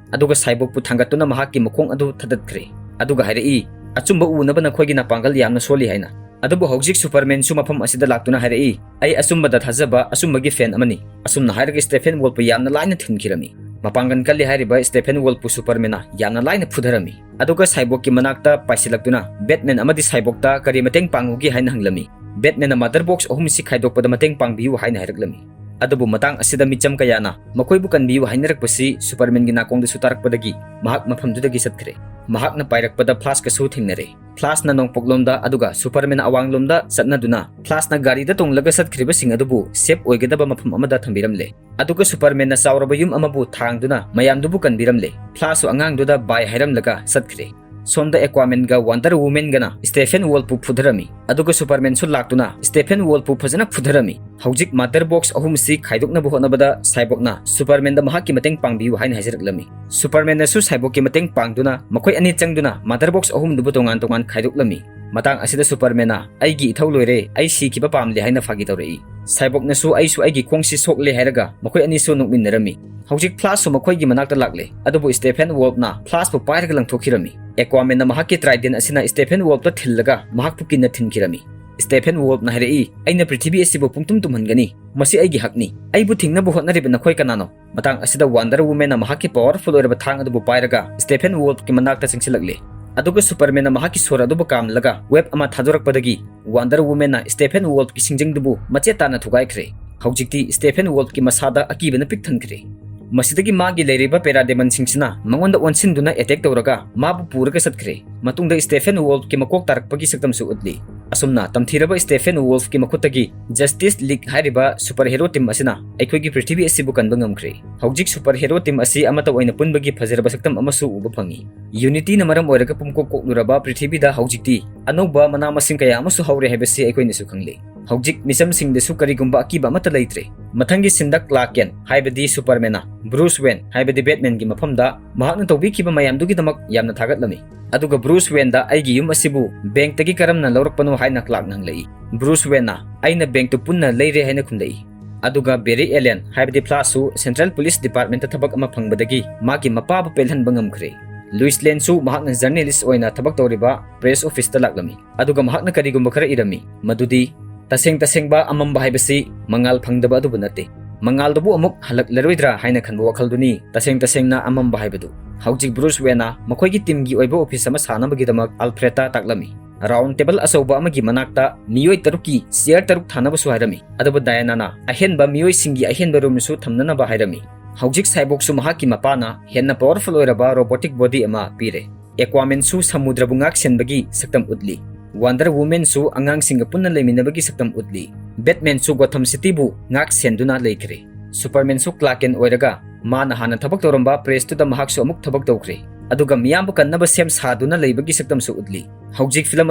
ꯑꯗꯨꯒ Cyborgꯄꯨ ꯊꯥꯡꯒꯠꯇꯨꯅ ꯃꯍꯥꯛꯀꯤ ꯃꯈꯣꯡ ꯑꯗꯨ ꯊꯥꯗꯠꯈ꯭ꯔꯦ꯫ ꯑꯗꯨꯒ ꯍꯥꯏꯔꯛꯏ, "ꯑꯆꯨꯝꯕ ꯎꯅꯕ ꯅꯈꯣꯏꯒꯤ ꯅꯄꯥꯡꯒꯜ ꯌꯥꯝꯅ ꯁꯣꯜꯂꯤ" ꯍꯥꯏꯅ꯫ ꯑꯗꯨꯕꯨ ꯍꯧꯖꯤꯛ Supermanꯁꯨ ꯃꯐꯝ ꯑꯁꯤꯗ ꯂꯥꯛꯇꯨꯅ ꯍꯥꯏꯔꯛꯏ, "ꯑꯩ ꯑꯆꯨꯝꯕꯗ ꯊꯥꯖꯕ ꯑꯆꯨꯝꯕꯒꯤ fan ꯑꯃꯅꯤ"꯫ ꯑꯁꯨꯝꯅ ꯍꯥꯏꯔꯒ Steppenwolfꯄꯨ ꯌꯥꯝꯅ ꯂꯥꯏꯅ ꯊꯤꯟꯈꯤꯔꯝꯃꯤ꯫ ꯃꯄꯥꯡꯒꯜ ꯀꯜꯂꯤ ꯍꯥꯏꯔꯤꯕ Steppenwolfꯄꯨ Supermanꯅ ꯌꯥꯝꯅ ꯂꯥꯏꯅ ꯐꯨꯊꯔꯝꯃꯤ꯫ ꯑꯗꯨꯒ Cyborgꯀꯤ ꯃꯅꯥꯛꯇ ꯄꯥꯏꯁꯤꯜꯂꯛꯇꯨꯅ Batman ꯑꯃꯗꯤ Cyborgꯇ ꯀꯔꯤ ꯃꯇꯦꯡ ꯄꯥꯡꯉꯨꯒꯦ ꯍꯥꯏꯅ ꯍꯪꯂꯝꯃꯤ꯫ Batmanꯅ mother box ꯑꯍꯨꯝꯁꯤ ꯈꯥꯏꯗꯣꯛꯄꯗ ꯃꯇꯦꯡ ꯄꯥꯡꯕꯤꯌꯨ ꯍꯥꯏꯅ ꯍꯥꯏꯔꯛꯂꯝꯃꯤ꯫ ꯑꯗꯨꯕꯨ ꯃꯇꯥꯡ ꯑꯁꯤꯗ ꯃꯤꯆꯝ ꯀꯌꯥꯅ ꯃꯈꯣꯏꯕꯨ ꯀꯟꯕꯤꯌꯨ ꯍꯥꯏꯅꯔꯛꯄꯁꯤ Supermanꯒꯤ ꯅꯥꯀꯣꯡꯗꯁꯨ ꯇꯥꯔꯛꯄꯗꯒꯤ ꯃꯍꯥꯛ ꯃꯐꯝꯗꯨꯗꯒꯤ ꯆꯠꯈ꯭ꯔꯦ꯫ ꯃꯍꯥꯛꯅ ꯄꯥꯏꯔꯛꯄꯗ Flashꯀꯁꯨ ꯊꯦꯡꯅꯔꯦ꯫ Flashꯅ ꯅꯣꯡꯄꯣꯛꯂꯣꯝꯗ ꯑꯗꯨꯒ Supermanꯅ ꯑꯋꯥꯡꯂꯣꯝꯗ ꯆꯠꯅꯗꯨꯅ Flashꯅ ꯒꯥꯔꯤꯗ ꯇꯣꯡꯂꯒ ꯆꯠꯈ꯭ꯔꯤꯕꯁꯤꯡ ꯑꯗꯨꯕꯨ safe ꯑꯣꯏꯒꯗꯕ ꯃꯐꯝ ꯑꯃꯗ ꯊꯝꯕꯤꯔꯝꯂꯦ꯫ ꯑꯗꯨꯒ Supermanꯅ ꯆꯥꯎꯔꯕ ꯌꯨꯝ ꯑꯃꯕꯨ ꯊꯥꯡꯗꯨꯅ ꯃꯌꯥꯝꯗꯨꯕꯨ ꯀꯟꯕꯤꯔꯝꯂꯦ꯫ Flashꯁꯨ ꯑꯉꯥꯡꯗꯨꯗ bye ꯍꯥꯏꯔꯝꯂꯒ ꯆꯠꯈ꯭ꯔꯦ꯫ ꯁꯣꯝꯗ Aquamanꯒ Wonder Womanꯒꯅ Steppenwolfꯄꯨ ꯐꯨꯊꯔꯝꯃꯤ꯫ ꯑꯗꯨꯒ Supermanꯁꯨ ꯂꯥꯛꯇꯨꯅ Steppenwolfꯄꯨ ꯐꯖꯅ ꯐꯨꯊꯔꯝꯃꯤ꯫ ꯍꯧꯖꯤꯛ mother box ꯑꯍꯨꯝꯁꯤ ꯈꯥꯏꯗꯣꯛꯅꯕ ꯍꯣꯠꯅꯕꯗ Cyborgꯅ Supermanꯗ ꯃꯍꯥꯛꯀꯤ ꯃꯇꯦꯡ ꯄꯥꯡꯕꯤꯌꯨ ꯍꯥꯏꯅ ꯍꯥꯏꯖꯔꯛꯂꯝꯃꯤ꯫ Supermanꯅꯁꯨ Cyborgꯀꯤ ꯃꯇꯦꯡ ꯄꯥꯡꯗꯨꯅ ꯃꯈꯣꯏ ꯑꯅꯤ ꯆꯪꯗꯨꯅ mother box ꯑꯍꯨꯝꯗꯨꯕꯨ ꯇꯣꯉꯥꯟ ꯇꯣꯉꯥꯟ ꯈꯥꯏꯗꯣꯛꯂꯝꯃꯤ꯫ ꯃꯇꯥꯡ ꯑꯁꯤꯗ Supermanꯅ "ꯑꯩꯒꯤ ꯏꯊꯧ ꯂꯣꯏꯔꯦ, ꯑꯩ ꯁꯤꯈꯤꯕ ꯄꯥꯝꯂꯦ" ꯍꯥꯏꯅ ꯐꯥꯒꯤ ꯇꯧꯔꯛꯏ꯫ Cyborgꯅꯁꯨ "ꯑꯩꯁꯨ ꯑꯩꯒꯤ ꯈꯣꯡꯁꯤ ꯁꯣꯛꯂꯦ" ꯍꯥꯏꯔꯒ ꯃꯈꯣꯏ ꯑꯅꯤꯁꯨ ꯅꯣꯛꯃꯤꯟꯅꯔꯝꯃꯤ꯫ ꯍꯧꯖꯤꯛ Flashꯁꯨ ꯃꯈꯣꯏꯒꯤ ꯃꯅꯥꯛꯇ ꯂꯥꯛꯂꯦ, ꯑꯗꯨꯕꯨ Steppenwolfꯅ Flashꯄꯨ ꯄꯥꯏꯔꯒ ꯂꯪꯊꯣꯛꯈꯤꯔꯝꯃꯤ꯫ Aquaman-ꯅ ꯃꯍꯥꯛꯀꯤ trident ꯑꯁꯤꯅ Steppenwolf-ꯇ ꯊꯤꯜꯂꯒ ꯃꯍꯥꯛꯄꯨ ꯀꯤꯟꯅ ꯊꯤꯟꯈꯤꯔꯝꯃꯤ꯫ Steppenwolf-ꯅ ꯍꯥꯏꯔꯛꯏ, "ꯑꯩꯅ ꯄ꯭ꯔꯤꯊꯤꯕꯤ ꯑꯁꯤꯕꯨ ꯄꯨꯡꯇꯨꯝ ꯇꯨꯝꯍꯟꯒꯅꯤ꯫ ꯃꯁꯤ ꯑꯩꯒꯤ ꯍꯛꯅꯤ꯫ ꯑꯩꯕꯨ ꯊꯤꯡꯅꯕ ꯍꯣꯠꯅꯔꯤꯕ ꯅꯈꯣꯏ ꯀꯅꯥꯅꯣ?" ꯃꯇꯥꯡ ꯑꯁꯤꯗ Wonder Woman-ꯅ ꯃꯍꯥꯛꯀꯤ powerful ꯑꯣꯏꯔꯕ ꯊꯥꯡ ꯑꯗꯨꯕꯨ ꯄꯥꯏꯔꯒ Steppenwolf-ꯀꯤ ꯃꯅꯥꯛꯇ ꯆꯪꯁꯤꯜꯂꯛꯂꯦ꯫ ꯑꯗꯨꯒ Superman-ꯅ ꯃꯍꯥꯛꯀꯤ ꯁꯣꯔ ꯑꯗꯨꯕꯨ ꯀꯥꯝꯂꯒ web ꯑꯃ ꯊꯥꯗꯣꯔꯛꯄꯗꯒꯤ Wonder Woman-ꯅ Steppenwolf-ꯀꯤ ꯁꯤꯡꯖꯪꯗꯨꯕꯨ ꯃꯆꯦꯠ ꯇꯥꯅ ꯊꯨꯒꯥꯏꯈ꯭ꯔꯦ꯫ ꯍꯧꯖꯤꯛꯇꯤ Steppenwolf-ꯀꯤ ꯃꯁꯥꯗ ꯑꯀꯤꯕꯅ ꯄꯤꯛ ꯊꯟꯈ꯭ꯔꯦ꯫ ꯃꯁꯤꯗꯒꯤ ꯃꯥꯒꯤ ꯂꯩꯔꯤꯕ parademon-ꯁꯤꯡꯁꯤꯅ ꯃꯉꯣꯟꯗ ꯑꯣꯟꯁꯤꯟꯗꯨꯅ attack ꯇꯧꯔꯒ ꯃꯥꯕꯨ ꯄꯨꯔꯒ ꯆꯠꯈ꯭ꯔꯦ꯫ ꯃꯇꯨꯡꯗ Steppenwolf-ꯀꯤ ꯃꯀꯣꯛ ꯇꯥꯔꯛꯄꯒꯤ ꯁꯛꯇꯝꯁꯨ ꯎꯠꯂꯤ꯫ ꯑꯁꯨꯝꯅ ꯇꯝꯊꯤꯔꯕ Steppenwolf-ꯀꯤ ꯃꯈꯨꯠꯇꯒꯤ Justice League ꯍꯥꯏꯔꯤꯕ super hero team ꯑꯁꯤꯅ ꯑꯩꯈꯣꯏꯒꯤ ꯄ꯭ꯔꯤꯊꯤꯕꯤ ꯑꯁꯤꯕꯨ ꯀꯟꯕ ꯉꯝꯈ꯭ꯔꯦ꯫ ꯍꯧꯖꯤꯛ super hero team ꯑꯁꯤ ꯑꯃꯠꯇ ꯑꯣꯏꯅ ꯄꯨꯟꯕꯒꯤ ꯐꯖꯔꯕ ꯁꯛꯇꯝ ꯑꯃꯁꯨ ꯎꯕ ꯐꯪꯉꯤ꯫ Unity-ꯅ ꯃꯔꯝ ꯑꯣꯏꯔꯒ ꯄꯨꯝꯀꯣꯛ ꯀꯣꯛꯂꯨꯔꯕ ꯄ꯭ꯔꯤꯊꯤꯕꯤꯗ ꯍꯧꯖꯤꯛꯇꯤ ꯑꯅꯧꯕ ꯃꯅꯥ ꯃꯁꯤꯡ ꯀꯌꯥ ꯑꯃꯁꯨ ꯍꯧꯔꯦ ꯍꯥꯏꯕꯁꯤ ꯑꯩꯈꯣꯏꯅꯁꯨ ꯈꯪꯂꯤ꯫ ꯍꯧꯖꯤꯛ ꯃꯤꯆꯝꯁꯤꯡꯗꯁꯨ ꯀꯔꯤꯒꯨꯝꯕ ꯑꯀꯤꯕ ꯑꯃꯠꯇ ꯂꯩꯇ꯭ꯔꯦ꯫ ꯃꯊꯪꯒꯤ scene-ꯗ Clark Kent ꯍꯥꯏꯕꯗꯤ Superman-ꯅ Bruce Wayne ꯍꯥꯏꯕꯗꯤ Batman-ꯒꯤ ꯃꯐꯝꯗ ꯃꯍꯥꯛꯅ ꯇꯧꯕꯤꯈꯤꯕ ꯃꯌꯥꯝꯗꯨꯒꯤꯗꯃꯛ ꯌꯥꯝꯅ ꯊꯥꯒꯠꯂꯝꯃꯤ꯫ ꯑꯗꯨꯒ Bruce Wayne-ꯗ "ꯑꯩꯒꯤ ꯌꯨꯝ ꯑꯁꯤꯕꯨ bank-ꯇꯒꯤ ꯀꯔꯝꯅ ꯂꯧꯔꯛꯄꯅꯣ?" ꯍꯥꯏꯅ Clark-ꯅ ꯍꯪꯂꯛꯏ꯫ Bruce Wayne-ꯅ "ꯑꯩꯅ bank-ꯇꯨ ꯄꯨꯟꯅ ꯂꯩꯔꯦ" ꯍꯥꯏꯅ ꯈꯨꯝꯂꯛꯏ꯫ ꯑꯗꯨꯒ Barry Allen ꯍꯥꯏꯕꯗꯤ Flash-ꯁꯨ Central Police Department-ꯇ ꯊꯕꯛ ꯑꯃ ꯐꯪꯕꯗꯒꯤ ꯃꯥꯒꯤ ꯃꯄꯥꯕꯨ ꯄꯦꯜꯍꯟꯕ ꯉꯝꯈ꯭ꯔꯦ꯫ Lois Lane-ꯁꯨ ꯃꯍꯥꯛꯅ journalist ꯑꯣꯏꯅ ꯊꯕꯛ ꯇꯧꯔꯤꯕ press office-ꯇ ꯂꯥꯛꯂꯝꯃꯤ꯫ ꯑꯗꯨꯒ ꯃꯍꯥꯛꯅ ꯀꯔꯤꯒꯨꯝꯕ ꯈꯔ ꯏꯔꯝꯃꯤ, ꯃꯗꯨꯗꯤ, "ꯇꯁꯦꯡ ꯇꯁꯦꯡꯕ ꯑꯃꯝꯕ ꯍꯥꯏꯕꯁꯤ ꯃꯉꯥꯜ ꯐꯪꯗꯕ ꯑꯗꯨꯕꯨ ꯅꯠꯇꯦ꯫ ꯃꯉꯥꯜꯗꯨꯕꯨ ꯑꯃꯨꯛ ꯍꯜꯂꯛꯂꯔꯣꯏꯗ꯭ꯔꯥ ꯍꯥꯏꯅ ꯈꯟꯕ ꯋꯥꯈꯜꯗꯨꯅꯤ ꯇꯁꯦꯡ ꯇꯁꯦꯡꯅ ꯑꯃꯝꯕ ꯍꯥꯏꯕꯗꯨ꯫" ꯍꯧꯖꯤꯛ Bruce Wayne-ꯅ ꯃꯈꯣꯏꯒꯤ team-ꯒꯤ ꯑꯣꯏꯕ office ꯑꯃ ꯁꯥꯅꯕꯒꯤꯗꯃꯛ Alfred-ꯇ ꯇꯥꯛꯂꯝꯃꯤ꯫ Round table ꯑꯆꯧꯕ ꯑꯃꯒꯤ ꯃꯅꯥꯛꯇ ꯃꯤꯑꯣꯏ ꯇꯔꯨꯛꯀꯤ chair ꯇꯔꯨꯛ ꯊꯥꯅꯕꯁꯨ ꯍꯥꯏꯔꯝꯃꯤ꯫ ꯑꯗꯨꯕꯨ Diana-ꯅ ꯑꯍꯦꯟꯕ ꯃꯤꯑꯣꯏꯁꯤꯡꯒꯤ ꯑꯍꯦꯟꯕ room-ꯁꯨ ꯊꯝꯅꯅꯕ ꯍꯥꯏꯔꯝꯃꯤ꯫ ꯍꯧꯖꯤꯛ Cyborg-ꯁꯨ ꯃꯍꯥꯛꯀꯤ ꯃꯄꯥꯅ ꯍꯦꯟꯅ powerful ꯑꯣꯏꯔꯕ robotic body ꯑꯃ ꯄꯤꯔꯦ꯫ Aquaman-ꯁꯨ ꯁꯃꯨꯗ꯭ꯔꯕꯨ ꯉꯥꯛ ꯁꯦꯟꯕꯒꯤ ꯁꯛꯇꯝ ꯎꯠꯂꯤ꯫ Wonder Woman-ꯁꯨ ꯑꯉꯥꯡꯁꯤꯡꯒ ꯄꯨꯟꯅ ꯂꯩꯃꯤꯟꯅꯕꯒꯤ ꯁꯛꯇꯝ ꯎꯠꯂꯤ꯫ Batman-ꯁꯨ Gotham City-ꯕꯨ ꯉꯥꯛ ꯁꯦꯟꯗꯨꯅ ꯂꯩꯈ꯭ꯔꯦ꯫ Superman-ꯁꯨ Clark Kent ꯑꯣꯏꯔꯒ ꯃꯥꯅ ꯍꯥꯟꯅ ꯊꯕꯛ ꯇꯧꯔꯝꯕ press-ꯇꯨꯗ ꯃꯍꯥꯛꯁꯨ ꯑꯃꯨꯛ ꯊꯕꯛ ꯇꯧꯈ꯭ꯔꯦ꯫ ꯑꯗꯨꯒ ꯃꯤꯌꯥꯝꯕꯨ ꯀꯟꯅꯕ ꯁꯦꯝ ꯁꯥꯗꯨꯅ ꯂꯩꯕꯒꯤ ꯁꯛꯇꯝꯁꯨ ꯎꯠꯂꯤ꯫ ꯍꯧꯖꯤꯛ film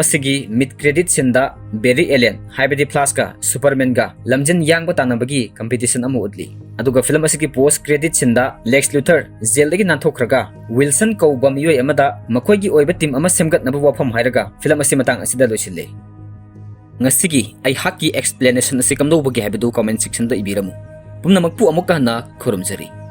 ꯑꯁꯤꯒꯤ mid credit scene-ꯗ Barry Allen ꯍꯥꯏꯕꯗꯤ Flash-ꯀ Superman-ꯒ ꯂꯝꯖꯤꯡ ꯌꯥꯡꯕ ꯇꯥꯟꯅꯕꯒꯤ competition ꯑꯃ ꯎꯠꯂꯤ꯫ ꯑꯗꯨꯒ film ꯑꯁꯤꯒꯤ post credit scene-ꯗ Lex Luthor jail-ꯗꯒꯤ ꯅꯥꯟꯊꯣꯛꯈ꯭ꯔꯒ Wilson ꯀꯧꯕ ꯃꯤꯑꯣꯏ ꯑꯃꯗ ꯃꯈꯣꯏꯒꯤ ꯑꯣꯏꯕ team ꯑꯃ ꯁꯦꯝꯒꯠꯅꯕ ꯋꯥꯐꯝ ꯍꯥꯏꯔꯒ film ꯑꯁꯤ ꯃꯇꯥꯡ ꯑꯁꯤꯗ ꯂꯣꯏꯁꯤꯜꯂꯦ꯫ ꯉꯁꯤꯒꯤ ꯑꯩꯍꯥꯛꯀꯤ explanation ꯑꯁꯤ ꯀꯝꯗꯧꯕꯒꯦ ꯍꯥꯏꯕꯗꯨ comment section-ꯗ ꯏꯕꯤꯔꯝꯃꯨ꯫ ꯄꯨꯝꯅꯃꯛꯄꯨ ꯑꯃꯨꯛꯀ ꯍꯟꯅ ꯈꯨꯔꯨꯝꯖꯔꯤ꯫